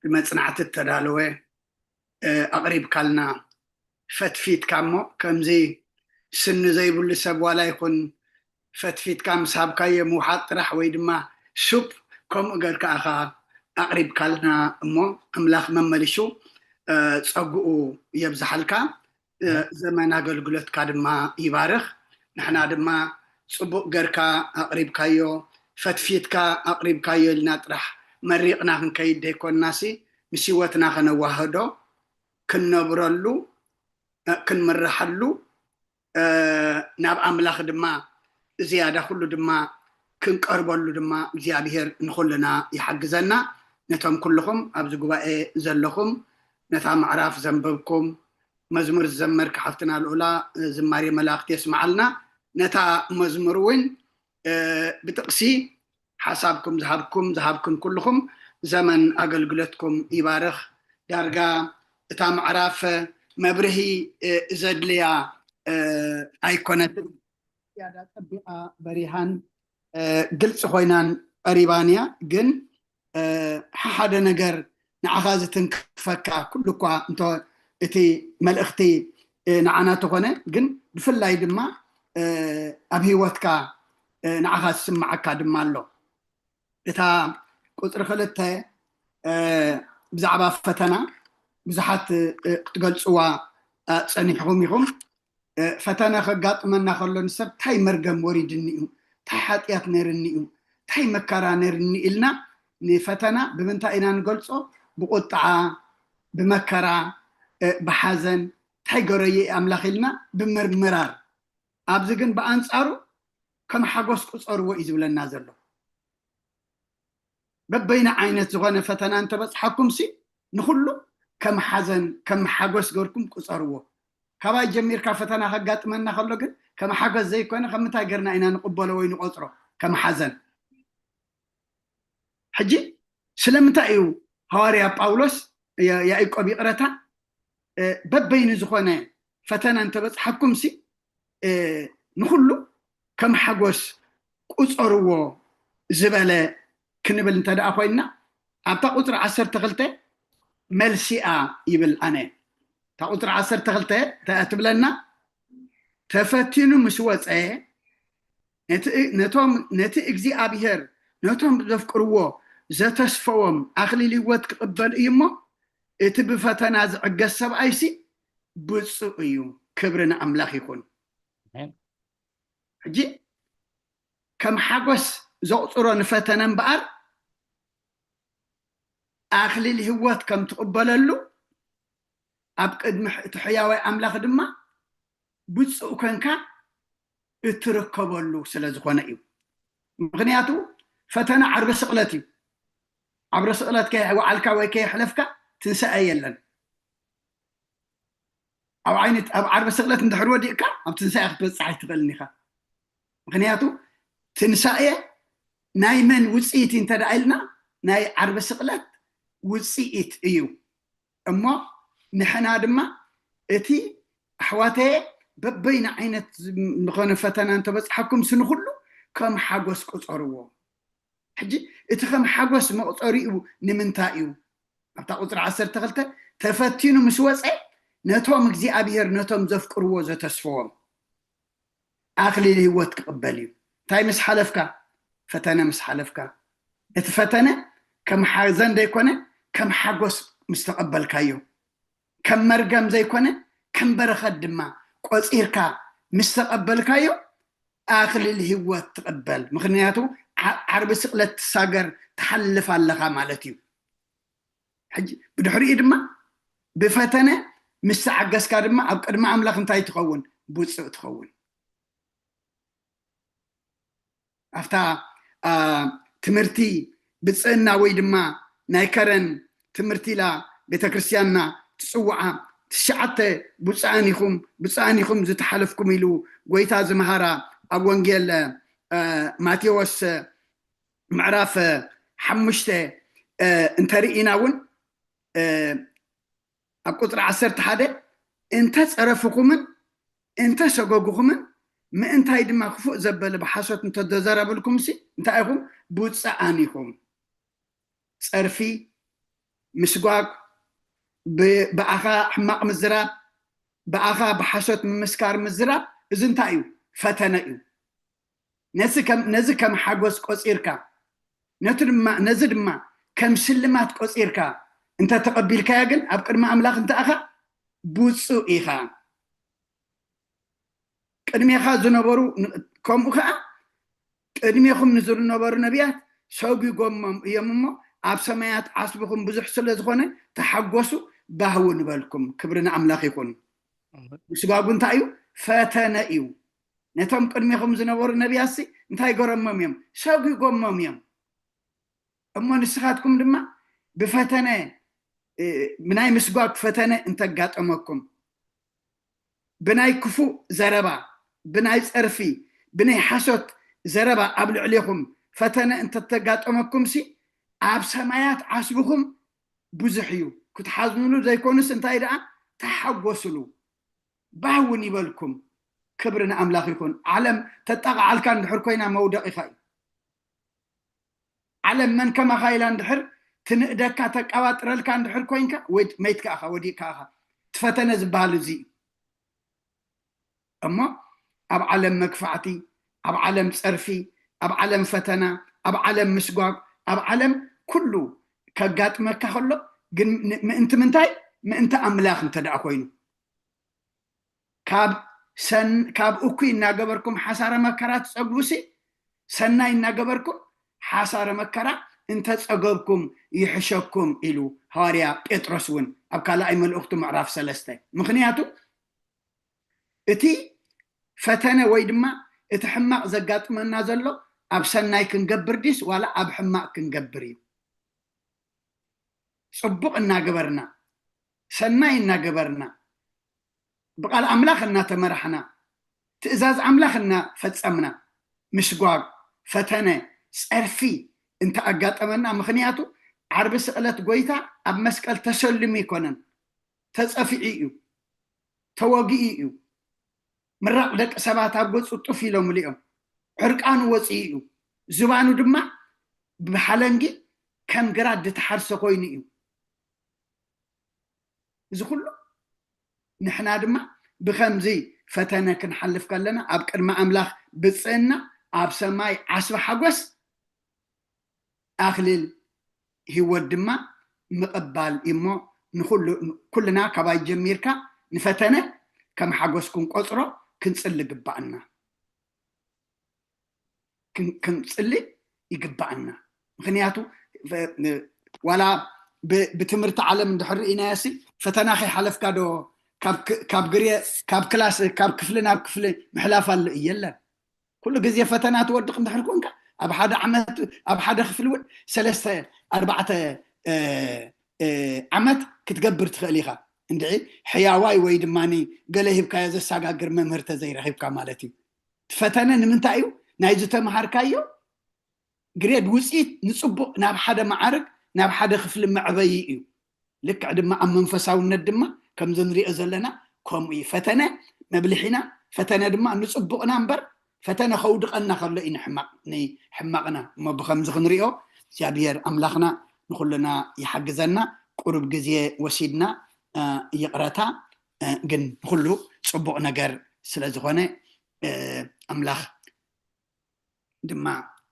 ብመፅናዕቲ እተዳለወ ኣቕሪብካልና ፈትፊትካ እሞ ከምዚ ስኒ ዘይብሉ ሰብ ዋላ ይኹን ፈትፊትካ ምስ ሃብካዮ ምውሓጥ ጥራሕ ወይ ድማ ሱፕ ከምኡ ገርካ ኢኻ ኣቕሪብካልና እሞ ኣምላኽ መመሊሱ ጸግኡ የብዝሓልካ። ዘመን ኣገልግሎትካ ድማ ይባርኽ። ንሕና ድማ ጽቡቕ ገርካ ኣቕሪብካዮ፣ ፈትፊትካ ኣቕሪብካዮ ኢልና ጥራሕ መሪቕና ክንከይድ ደይኮንናሲ ምስ ህይወትና ከነዋህዶ ክንነብረሉ ክንምርሓሉ ናብ ኣምላኽ ድማ ዝያዳ ኩሉ ድማ ክንቀርበሉ ድማ እግዚኣብሔር ንኹልና ይሓግዘና። ነቶም ኩልኹም ኣብዚ ጉባኤ ዘለኹም ነታ ምዕራፍ ዘንበብኩም መዝሙር ዝዘመርካ ሓፍትና ልኡላ ዝማሬ መላእኽቲ የስምዓልና። ነታ መዝሙር እውን ብጥቕሲ ሓሳብኩም ዝሃብኩም ዝሃብክን ኩልኹም ዘመን ኣገልግሎትኩም ይባርኽ። ዳርጋ እታ ምዕራፍ መብርሂ ዘድልያ ኣይኮነትን። ዝያዳ ጸቢቓ በሪሃን ግልፂ ኮይናን ቀሪባን እያ። ግን ሓደ ነገር ንዓኻ ዝትንክፈካ ኩሉ እኳ እንተ እቲ መልእኽቲ ንዓና ተኾነ ግን ብፍላይ ድማ ኣብ ህይወትካ ንዓኻ ዝስምዓካ ድማ ኣሎ። እታ ቁፅሪ ክልተ ብዛዕባ ፈተና ብዙሓት ክትገልፅዋ ፀኒሕኹም ኢኹም። ፈተና ከጋጥመና ከሎ ንሰብ እንታይ መርገም ወሪድኒ እዩ፣ እንታይ ሓጢኣት ነይርኒ እዩ፣ እንታይ መከራ ነይርኒ ኢልና ንፈተና ብምንታይ ኢና ንገልፆ? ብቁጥዓ፣ ብመከራ፣ ብሓዘን፣ እንታይ ገረየ ኣምላኽ ኢልና ብምርምራር። ኣብዚ ግን ብኣንፃሩ ከም ሓጎስ ቁፀርዎ እዩ ዝብለና ዘሎ። በበይነ ዓይነት ዝኾነ ፈተና እንተበፅሓኩም ሲ ንኹሉ ከም ሓዘን ከም ሓጎስ ገርኩም ቁፀርዎ። ካባይ ጀሚርካ ፈተና ከጋጥመና ከሎ ግን ከም ሓጎስ ዘይኮነ ከም ምንታይ ገርና ኢና ንቕበሎ ወይ ንቆፅሮ ከም ሓዘን? ሕጂ ስለምንታይ እዩ ሃዋርያ ጳውሎስ ያዕቆብ ይቕረታ በበይኑ ዝኾነ ፈተና እንተበፅሓኩም ሲ ንኹሉ ከም ሓጎስ ቁፀርዎ ዝበለ ክንብል እንተ ደኣ ኮይንና ኣብታ ቁፅሪ ዓሰርተ ክልተ መልሲኣ ይብል ኣነ እታ ቁፅሪ ዓሰርተ ክልተ እንታይ እያ ትብለና? ተፈቲኑ ምስ ወፀ ነቶም ነቲ እግዚኣብሔር ነቶም ዘፍቅርዎ ዘተስፈዎም ኣኽሊል ህይወት ክቕበል እዩ እሞ እቲ ብፈተና ዝዕገስ ሰብኣይሲ ብፁእ እዩ። ክብሪ ንኣምላኽ ይኹን። ሕጂ ከም ሓጎስ ዘቑፅሮ ንፈተነ እምበኣር ኣኽሊል ህይወት ከም ትቕበለሉ ኣብ ቅድሚ እቲ ሕያዋይ ኣምላኽ ድማ ብፁእ ኮንካ እትርከበሉ ስለ ዝኾነ እዩ። ምኽንያቱ ፈተና ዓርቢ ስቕለት እዩ። ዓርቢ ስቕለት ከይወዓልካ ወይ ከየሕለፍካ ትንሳኤ የለን። ኣብ ዓይኒ ኣብ ዓርቢ ስቕለት እንድሕር ወዲቕካ ኣብ ትንሳኤ ክትበፅሕ ኣይትኽእልን ኢኻ። ምኽንያቱ ትንሳኤ ናይ መን ውፅኢት እዩ እንተ ደኣ ኢልና፣ ናይ ዓርቢ ስቕለት ውፅኢት እዩ። እሞ ንሕና ድማ እቲ ኣሕዋተየ በበይነ ዓይነት ዝኾነ ፈተና እንተበፅሓኩም ስንኩሉ ከም ሓጎስ ቁፀርዎ። ሕጂ እቲ ከም ሓጎስ መቑፀሪኡ ንምንታይ እዩ? ኣብታ ቁፅሪ ዓሰርተ ክልተ ተፈቲኑ ምስ ወፀ ነቶም እግዚኣብሔር ነቶም ዘፍቅርዎ ዘተስፈዎም ኣክሊል ህይወት ክቕበል እዩ። እንታይ ምስ ሓለፍካ? ፈተነ ምስ ሓለፍካ። እቲ ፈተነ ከም ሓዘን ዘይኮነ ከም ሓጎስ ምስ ተቐበልካዮ፣ ከም መርገም ዘይኮነ ከም በረኸት ድማ ቆፂርካ ምስ ተቐበልካዮ ኣክሊል ህይወት ትቕበል። ምክንያቱ ዓርቢ ስቕለት ትሳገር ትሓልፍ ኣለኻ ማለት እዩ። ሕጂ ብድሕሪኡ ድማ ብፈተነ ምስ ተዓገስካ ድማ ኣብ ቅድሚ ኣምላኽ እንታይ ትኸውን? ብፁዕ ትኸውን። ኣብታ ትምህርቲ ብፅእና ወይ ድማ ናይ ከረን ትምህርቲ ኢላ ቤተክርስትያንና ትፅውዓ ትሽዓተ ብፅኣን ኢኹም ብፅኣን ኢኹም ዝተሓለፍኩም ኢሉ ጎይታ ዝመሃራ ኣብ ወንጌል ማቴዎስ ምዕራፍ ሓሙሽተ እንተርኢና እውን ኣብ ቁፅሪ ዓሰርተ ሓደ እንተ ፀረፍኹምን እንተ ሰጎግኹምን ምእንታይ ድማ ክፉእ ዘበለ ብሓሶት እንተዘረብልኩም ሲ እንታይ ኢኹም? ብፁዓን ኢኹም። ፀርፊ፣ ምስጓግ፣ ብኣኻ ሕማቕ ምዝራብ፣ ብኣኻ ብሓሶት ምምስካር ምዝራብ፣ እዚ እንታይ እዩ? ፈተነ እዩ። ነዚ ከም ሓጎስ ቆፂርካ ነዚ ድማ ከም ሽልማት ቆፂርካ እንተተቐቢልካዮ ግን ኣብ ቅድሚ ኣምላኽ እንተኣኻ ብፁእ ኢኻ። ቅድሜኻ ዝነበሩ ከምኡ ከዓ ቅድሜኹም ንዝነበሩ ነቢያት ሰጒጎሞም እዮም እሞ ኣብ ሰማያት ዓስብኹም ብዙሕ ስለ ዝኾነ ተሓጎሱ ባህው ንበልኩም። ክብሪ ንኣምላኽ ይኹን። ምስጋጉ እንታይ እዩ? ፈተነ እዩ። ነቶም ቅድሜኹም ዝነበሩ ነቢያትሲ እንታይ ገረሞም እዮም? ሰጒጎሞም እዮም። እሞ ንስኻትኩም ድማ ብፈተነ ብናይ ምስጓግ ፈተነ እንተጋጠመኩም ብናይ ክፉእ ዘረባ ብናይ ፀርፊ ብናይ ሓሶት ዘረባ ኣብ ልዕሌኹም ፈተነ እንተተጋጠመኩም ሲ ኣብ ሰማያት ዓስብኹም ብዙሕ እዩ። ክትሓዝኑሉ ዘይኮኑስ እንታይ ደኣ ተሓጎስሉ። ባህ እውን ይበልኩም። ክብሪ ንኣምላኽ ይኹን። ዓለም ተጣቕዓልካ እንድሕር ኮይና መውደቕ ኢኻ እዩ። ዓለም መን ከማኻ ኢላ እንድሕር ትንእደካ ተቀባጥረልካ እንድሕር ኮይንካ ወይ መይትካ ኢኻ ወዲቕካ ኢኻ። ትፈተነ ዝበሃል እዚ እዩ። እሞ ኣብ ዓለም መግፋዕቲ፣ ኣብ ዓለም ፀርፊ፣ ኣብ ዓለም ፈተና፣ ኣብ ዓለም ምስጓግ፣ ኣብ ዓለም ኩሉ ከጋጥመካ ከሎ ግን ምእንቲ ምንታይ? ምእንቲ ኣምላኽ እንተ ደኣ ኮይኑ ካብ ሰን ካብ እኩይ እናገበርኩም ሓሳረ መከራ ትጸግቡሲ ሰናይ እናገበርኩም ሓሳረ መከራ እንተጸገብኩም ይሕሸኩም ኢሉ ሃዋርያ ጴጥሮስ እውን ኣብ ካልኣይ መልእኽቱ ምዕራፍ ሰለስተ። ምክንያቱ እቲ ፈተነ ወይ ድማ እቲ ሕማቕ ዘጋጥመና ዘሎ ኣብ ሰናይ ክንገብር ዲስ ዋላ ኣብ ሕማቕ ክንገብር እዩ? ጽቡቕ እናገበርና ሰናይ እናገበርና ብቓል ኣምላኽ እናተመራሕና ትእዛዝ ኣምላኽ እናፈጸምና ምስጓግ ፈተነ ጸርፊ እንተኣጋጠመና ምኽንያቱ ዓርቢ ስቕለት ጎይታ ኣብ መስቀል ተሰልሙ ኣይኮነን ተጸፊዑ እዩ ተወጊኡ እዩ ምራቕ ደቂ ሰባት ኣብ ገጹ ጡፍ ኢሎምሉ እዮም ዕርቃኑ ወጺኡ እዩ ዝባኑ ድማ ብሓለንጊ ከም ግራት ዝተሓርሰ ኮይኑ እዩ እዚ ኩሉ ንሕና ድማ ብኸምዚ ፈተነ ክንሓልፍ ከለና ኣብ ቅድሚ ኣምላኽ ብፅእና ኣብ ሰማይ ዓስቢ ሓጎስ ኣኽሊል ህይወት ድማ ምቕባል እሞ ንኩልና ካባይ ጀሚርካ ንፈተነ ከም ሓጎስ ክንቆፅሮ ክንፅሊ ግባእና ክንፅሊ ይግባእና ምክንያቱ ዋላ ብትምህርቲ ዓለም እንድሕር ርኢናዮ ሲ ፈተና ከይሓለፍካ ዶ ካብ ግሬ ካብ ክላስ ካብ ክፍሊ ናብ ክፍሊ ምሕላፍ ኣሎ እዩ የለን ኩሉ ግዜ ፈተና ትወድቕ እንድሕር ኮንካ ኣብ ሓደ ዓመት ኣብ ሓደ ክፍሊ እውን ሰለስተ ኣርባዕተ ዓመት ክትገብር ትኽእል ኢኻ እንድዒ ሕያዋይ ወይ ድማ ገለ ሂብካዮ ዘሳጋግር መምህር ተዘይረኺብካ ማለት እዩ ፈተነ ንምንታይ እዩ ናይ ዝተምሃርካዮ ግሬድ ውፅኢት ንፅቡቕ ናብ ሓደ መዓርግ ናብ ሓደ ክፍሊ መዕበዪ እዩ። ልክዕ ድማ ኣብ መንፈሳውነት ድማ ከምዚ ንሪኦ ዘለና ከምኡ እዩ። ፈተነ መብልሒና፣ ፈተነ ድማ ንፅቡቕና እምበር ፈተነ ከውድቐና ከሎ እዩ ንሕማቕ ንሕማቕና። እሞ ብከምዚ ክንሪኦ እግዚኣብሔር ኣምላኽና ንኩልና ይሓግዘና። ቁሩብ ግዜ ወሲድና ይቕረታ፣ ግን ንኩሉ ፅቡቕ ነገር ስለ ዝኾነ ኣምላኽ ድማ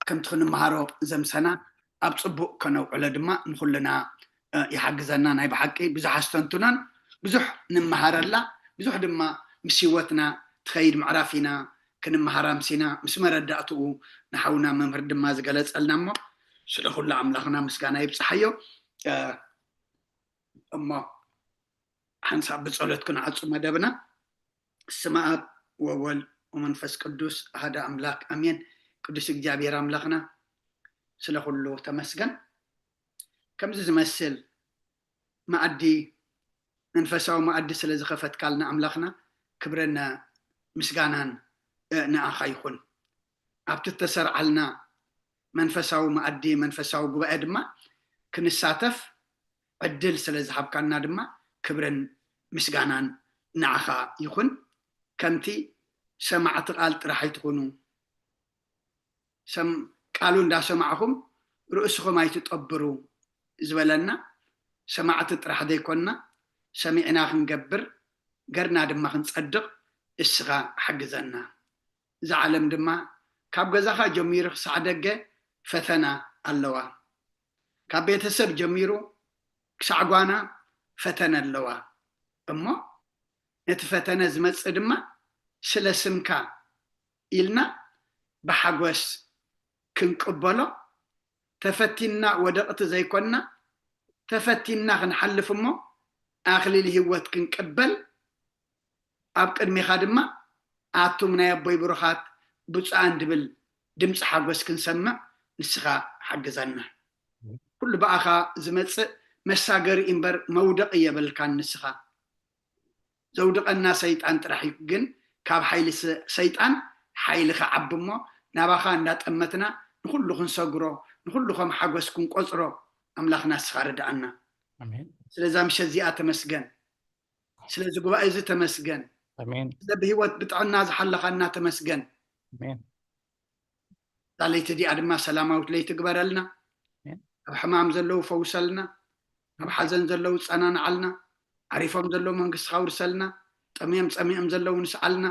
ከምቲ ክንመሃሮ ዘምሰና ኣብ ፅቡቕ ከነውዕሎ ድማ ንኩልና ይሓግዘና። ናይ ብሓቂ ብዙሕ ኣስተንትኖን ብዙሕ ንመሃረላ፣ ብዙሕ ድማ ምስ ህይወትና ትኸይድ ምዕራፍ ኢና ክንመሃራ ምሲና ምስ መረዳእትኡ ንሓውና መምህር ድማ ዝገለጸልና። እሞ ስለ ኩሉ ኣምላኽና ምስጋና ይብጽሓዮ። እሞ ሓንሳብ ብጸሎት ክንዓጹ መደብና። ስመ ኣብ ወወልድ ወመንፈስ ቅዱስ ኣሃደ ኣምላክ ኣሜን። ቅዱስ እግዚኣብሔር ኣምላኽና ስለ ኩሉ ተመስገን። ከምዚ ዝመስል መኣዲ መንፈሳዊ መኣዲ ስለ ዝኸፈትካልና ኣምላኽና ክብርን ምስጋናን ንኣኻ ይኹን። ኣብቲ እተሰርዓልና መንፈሳዊ መኣዲ መንፈሳዊ ጉባኤ ድማ ክንሳተፍ ዕድል ስለ ዝሃብካና ድማ ክብርን ምስጋናን ንዓኻ ይኹን። ከምቲ ሰማዕቲ ቃል ጥራሕ ኣይትኹኑ፣ ቃሉ እንዳሰማዕኹም ርእስኹም ኣይትጠብሩ ዝበለና ሰማዕቲ ጥራሕ ዘይኮንና ሰሚዕና ክንገብር ገርና ድማ ክንጸድቕ እስኻ ሓግዘና። እዛ ዓለም ድማ ካብ ገዛኻ ጀሚሩ ክሳዕ ደገ ፈተና ኣለዋ። ካብ ቤተሰብ ጀሚሩ ክሳዕ ጓና ፈተነ ኣለዋ። እሞ ነቲ ፈተነ ዝመጽእ ድማ ስለ ስምካ ኢልና ብሓጎስ ክንቅበሎ፣ ተፈቲንና ወደቕቲ ዘይኮንና፣ ተፈቲንና ክንሓልፍ እሞ ኣኽሊል ህይወት ክንቅበል፣ ኣብ ቅድሜኻ ድማ ኣቱም ናይ ኣቦይ ብሩኻት ብፁዓን ድብል ድምፂ ሓጎስ ክንሰምዕ ንስኻ ሓግዘና። ኩሉ ብኣኻ ዝመፅእ መሳገሪ እምበር መውደቂ የብልካን ንስኻ። ዘውድቐና ሰይጣን ጥራሕ እዩ። ግን ካብ ሓይሊ ሰይጣን ሓይሊ ክዓቢ እሞ ናባኻ እንዳጠመትና ንኩሉ ክንሰግሮ፣ ንኩሉ ከም ሓጎስ ክንቆፅሮ ኣምላኽና ንስኻ ርድኣና። ስለዛ ምሸት እዚኣ ተመስገን። ስለዚ ጉባኤ እዚ ተመስገን። ስለ ብህይወት ብጥዕና ዝሓለኻና ተመስገን። እዛ ለይቲ እዚኣ ድማ ሰላማዊት ለይቲ ግበረልና። ኣብ ሕማም ዘለዉ ፈውሰልና። ኣብ ሓዘን ዘለዉ ጸናንዓልና። ዓሪፎም ዘለዉ መንግስትኻ ውርሰልና። ጠምዮም ጸሚኦም ዘለዉ ንስዓልና።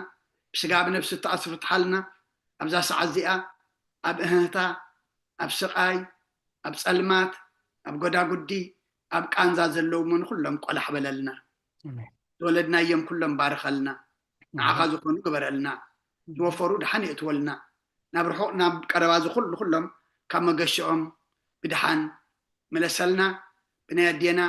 ብስጋ ብነብሲ ተኣስሩ ፍትሓልና። ኣብዛ ሰዓት እዚኣ ኣብ እህህታ፣ ኣብ ስቓይ፣ ኣብ ጸልማት፣ ኣብ ጎዳጉዲ፣ ኣብ ቃንዛ ዘለዉ እሞ ንኹሎም ቆላሕ በለልና። ዝወለድናዮም ኩሎም ባርኸልና። ንዓኻ ዝኾኑ ግበረልና። ዝወፈሩ ድሓን የእትወልና። ናብ ርሑቕ ናብ ቀረባ ዝኹሉ ኩሎም ካብ መገሽኦም ብድሓን ምለሰልና። ብናይ ኣዴና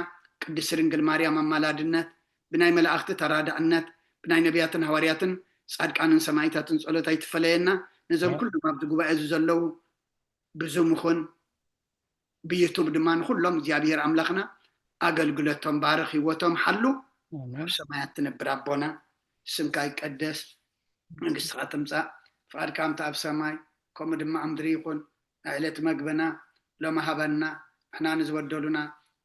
ቅድስቲ ድንግል ማርያም ኣማላድነት፣ ብናይ መላእኽቲ ተራዳእነት፣ ብናይ ነቢያትን ሃዋርያትን ጻድቃንን ሰማይታትን ጸሎት ኣይትፈለየና። ነዞም ኩሎም ኣብዚ ጉባኤ እዚ ዘለዉ ብዙም ይኹን ብዩቱብ ድማ ንኩሎም እግዚኣብሔር ኣምላኽና ኣገልግሎቶም ባርኽ፣ ህይወቶም ሓሉ። ኣብ ሰማያት ትነብር ኣቦና፣ ስምካ ይቀደስ፣ መንግስትኻ ትምጻእ፣ ፍቓድካ ከምቲ ኣብ ሰማይ ከምኡ ድማ ኣብ ምድሪ ይኹን። ናይ ዕለት መግብና ሎሚ ሃበና፣ ንሕና ንዝበደሉና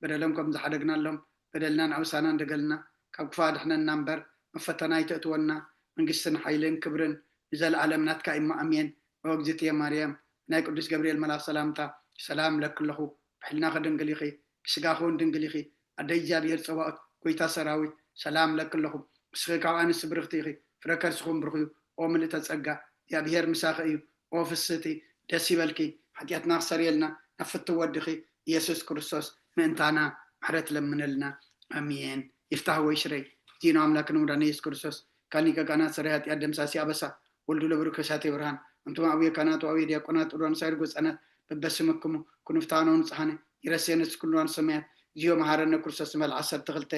በደሎም ከም ዝሓደግናሎም በደልና ንኣውሳና እንደገልና፣ ካብ ክፉእ ኣድሕነና እምበር መፈተና ኣይተእትወና፣ መንግስትን ሓይልን ክብርን ንዘለኣለም ናትካ እሞ ኣሜን። ኦ እግዝእትየ ማርያም፣ ናይ ቅዱስ ገብርኤል መልኣኽ ሰላምታ ሰላም ለኪ ኣለኹ። ብሕልናኺ ድንግል ኢኺ፣ ብስጋኺ እውን ድንግል ኢኺ። ኣደ እግዚኣብሔር ጸባኦት፣ ጎይታ ሰራዊት፣ ሰላም ለኪ ኣለኹ። ንስኺ ካብ ኣንስቲ ብርኽቲ ኢኺ፣ ፍረ ከርስኺ እውን ብሩኽ እዩ። ኦ ምልእተ ጸጋ፣ እግዚኣብሔር ምሳኺ እዩ። ኦ ፍስህቲ፣ ደስ ይበልኪ፣ ሓጢኣትና ክሰርየልና ናብ ፍትው ወድኺ ኢየሱስ ክርስቶስ ምእንታና ምሕረት ለምነልና። ኣሜን። ይፍታህ ወይ ሽረይ ዲኖ ኣምላክ ንሙዳን ኢየሱስ ክርስቶስ ካል ሊቀ ካህናት ሰራይ ሓጢኣት ደምሳሲ ኣበሳ ወልዱ ለብሩ ከሳቴ ብርሃን። ኣንቱም ኣቡየ ካህናት ወኣቡየ ዲያቆናት ኡራን ሳይር ጎፃናት በበስምክሙ ኩኑፍታኖ ንጽሓነ ይረሴነ ስኩልዋን ሰማያት። ዚዮ መሃረነ ክርስቶስ ንበል ዓሰርተ ክልተ።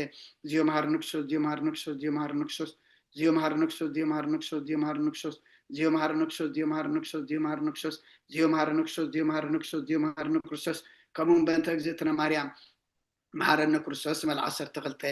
ዚዮ መሃረነ ክርስቶስ፣ ዚዮ መሃረነ ክርስቶስ፣ ዚዮ መሃረነ ክርስቶስ፣ ዚዮ መሃረነ ክርስቶስ፣ ዚዮ መሃረነ ክርስቶስ፣ ዚዮ መሃረነ ክርስቶስ፣ ዚዮ መሃረነ ክርስቶስ፣ ዚዮ መሃረነ ክርስቶስ፣ ዚዮ መሃረነ ክርስቶስ፣ ዚዮ መሃረነ ክርስቶስ፣ ዚዮ መሃረነ ክርስቶስ፣ ዚዮ መሃረነ ክርስቶስ። ከምኡውን በእንተ እግዝእትነ ማርያም መሃረነ ክርስቶስ ንበል ዓሰርተ ክልተ።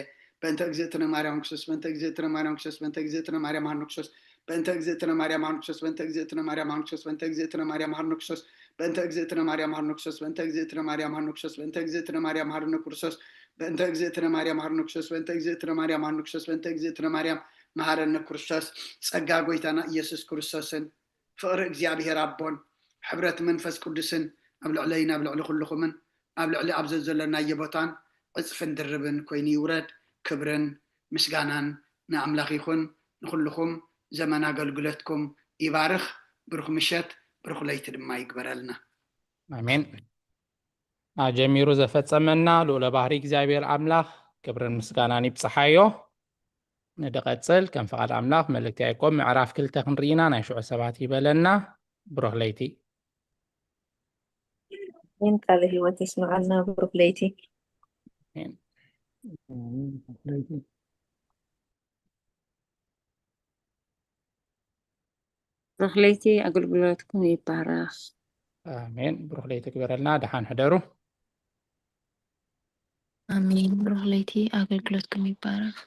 በእንተ እግዝእትነ ማርያም ክርስቶስ፣ በእንተ እግዝእትነ ማርያም ክርስቶስ፣ በእንተ እግዝእትነ ማርያም መሃረነ ክርስቶስ፣ በእንተ እግዝእትነ ማርያም ሃርነ ክርስቶስ፣ በእንተ እግዝእትነ ማርያም ሃርነ ክርስቶስ፣ በእንተ እግዝእትነ ማርያም ሃርነ ክርስቶስ፣ በእንተ እግዝእትነ ማርያም ሃርነ ክርስቶስ፣ በእንተ እግዝእትነ ማርያም ሃርነ ክርስቶስ፣ በእንተ እግዝእትነ ማርያም ሃርነ ክርስቶስ፣ በእንተ እግዝእትነ ማርያም ሃርነ ክርስቶስ፣ በእንተ እግዝእትነ ማርያም ሃርነ ክርስቶስ፣ በእንተ እግዝእትነ ማርያም መሃረነ ክርስቶስ። ጸጋ ጎይታና ኢየሱስ ክርስቶስን ፍቕሪ እግዚኣብሔር ኣቦን ሕብረት መንፈስ ቅዱስን ኣብ ልዕለይን ኣብ ልዕሊ ኩልኹምን ኣብ ልዕሊ ኣብ ዘዘለናዮ ቦታን ዕጽፍን ድርብን ኮይኑ ይውረድ። ክብርን ምስጋናን ንኣምላኽ ይኹን። ንኹልኹም ዘመን ኣገልግሎትኩም ይባርኽ። ብሩኽ ምሸት፣ ብሩኽ ለይቲ ድማ ይግበረልና። ኣሜን። ኣጀሚሩ ዘፈጸመና ልዑለ ባህሪ እግዚኣብሔር ኣምላኽ ክብርን ምስጋናን ይብጽሓዮ። ንድቐጽል ከም ፍቓድ ኣምላኽ መልእክቲ ያዕቆብ ምዕራፍ ክልተ ክንርኢና ናይ ሽዑ ሰባት ይበለና። ብሩኽ ለይቲ። ኣሜን። ቃለ ህይወት የስምዓልና። ብሩኽ ለይቲ። ኣሜን። ብሩኽ ለይቲ፣ ኣገልግሎትኩም ይባረኽ። ኣሜን። ብሩኽ ለይቲ ግበረልና። ደሓን ሕደሩ። ኣሜን። ብሩኽ ለይቲ፣ ኣገልግሎትኩም ይባረኽ።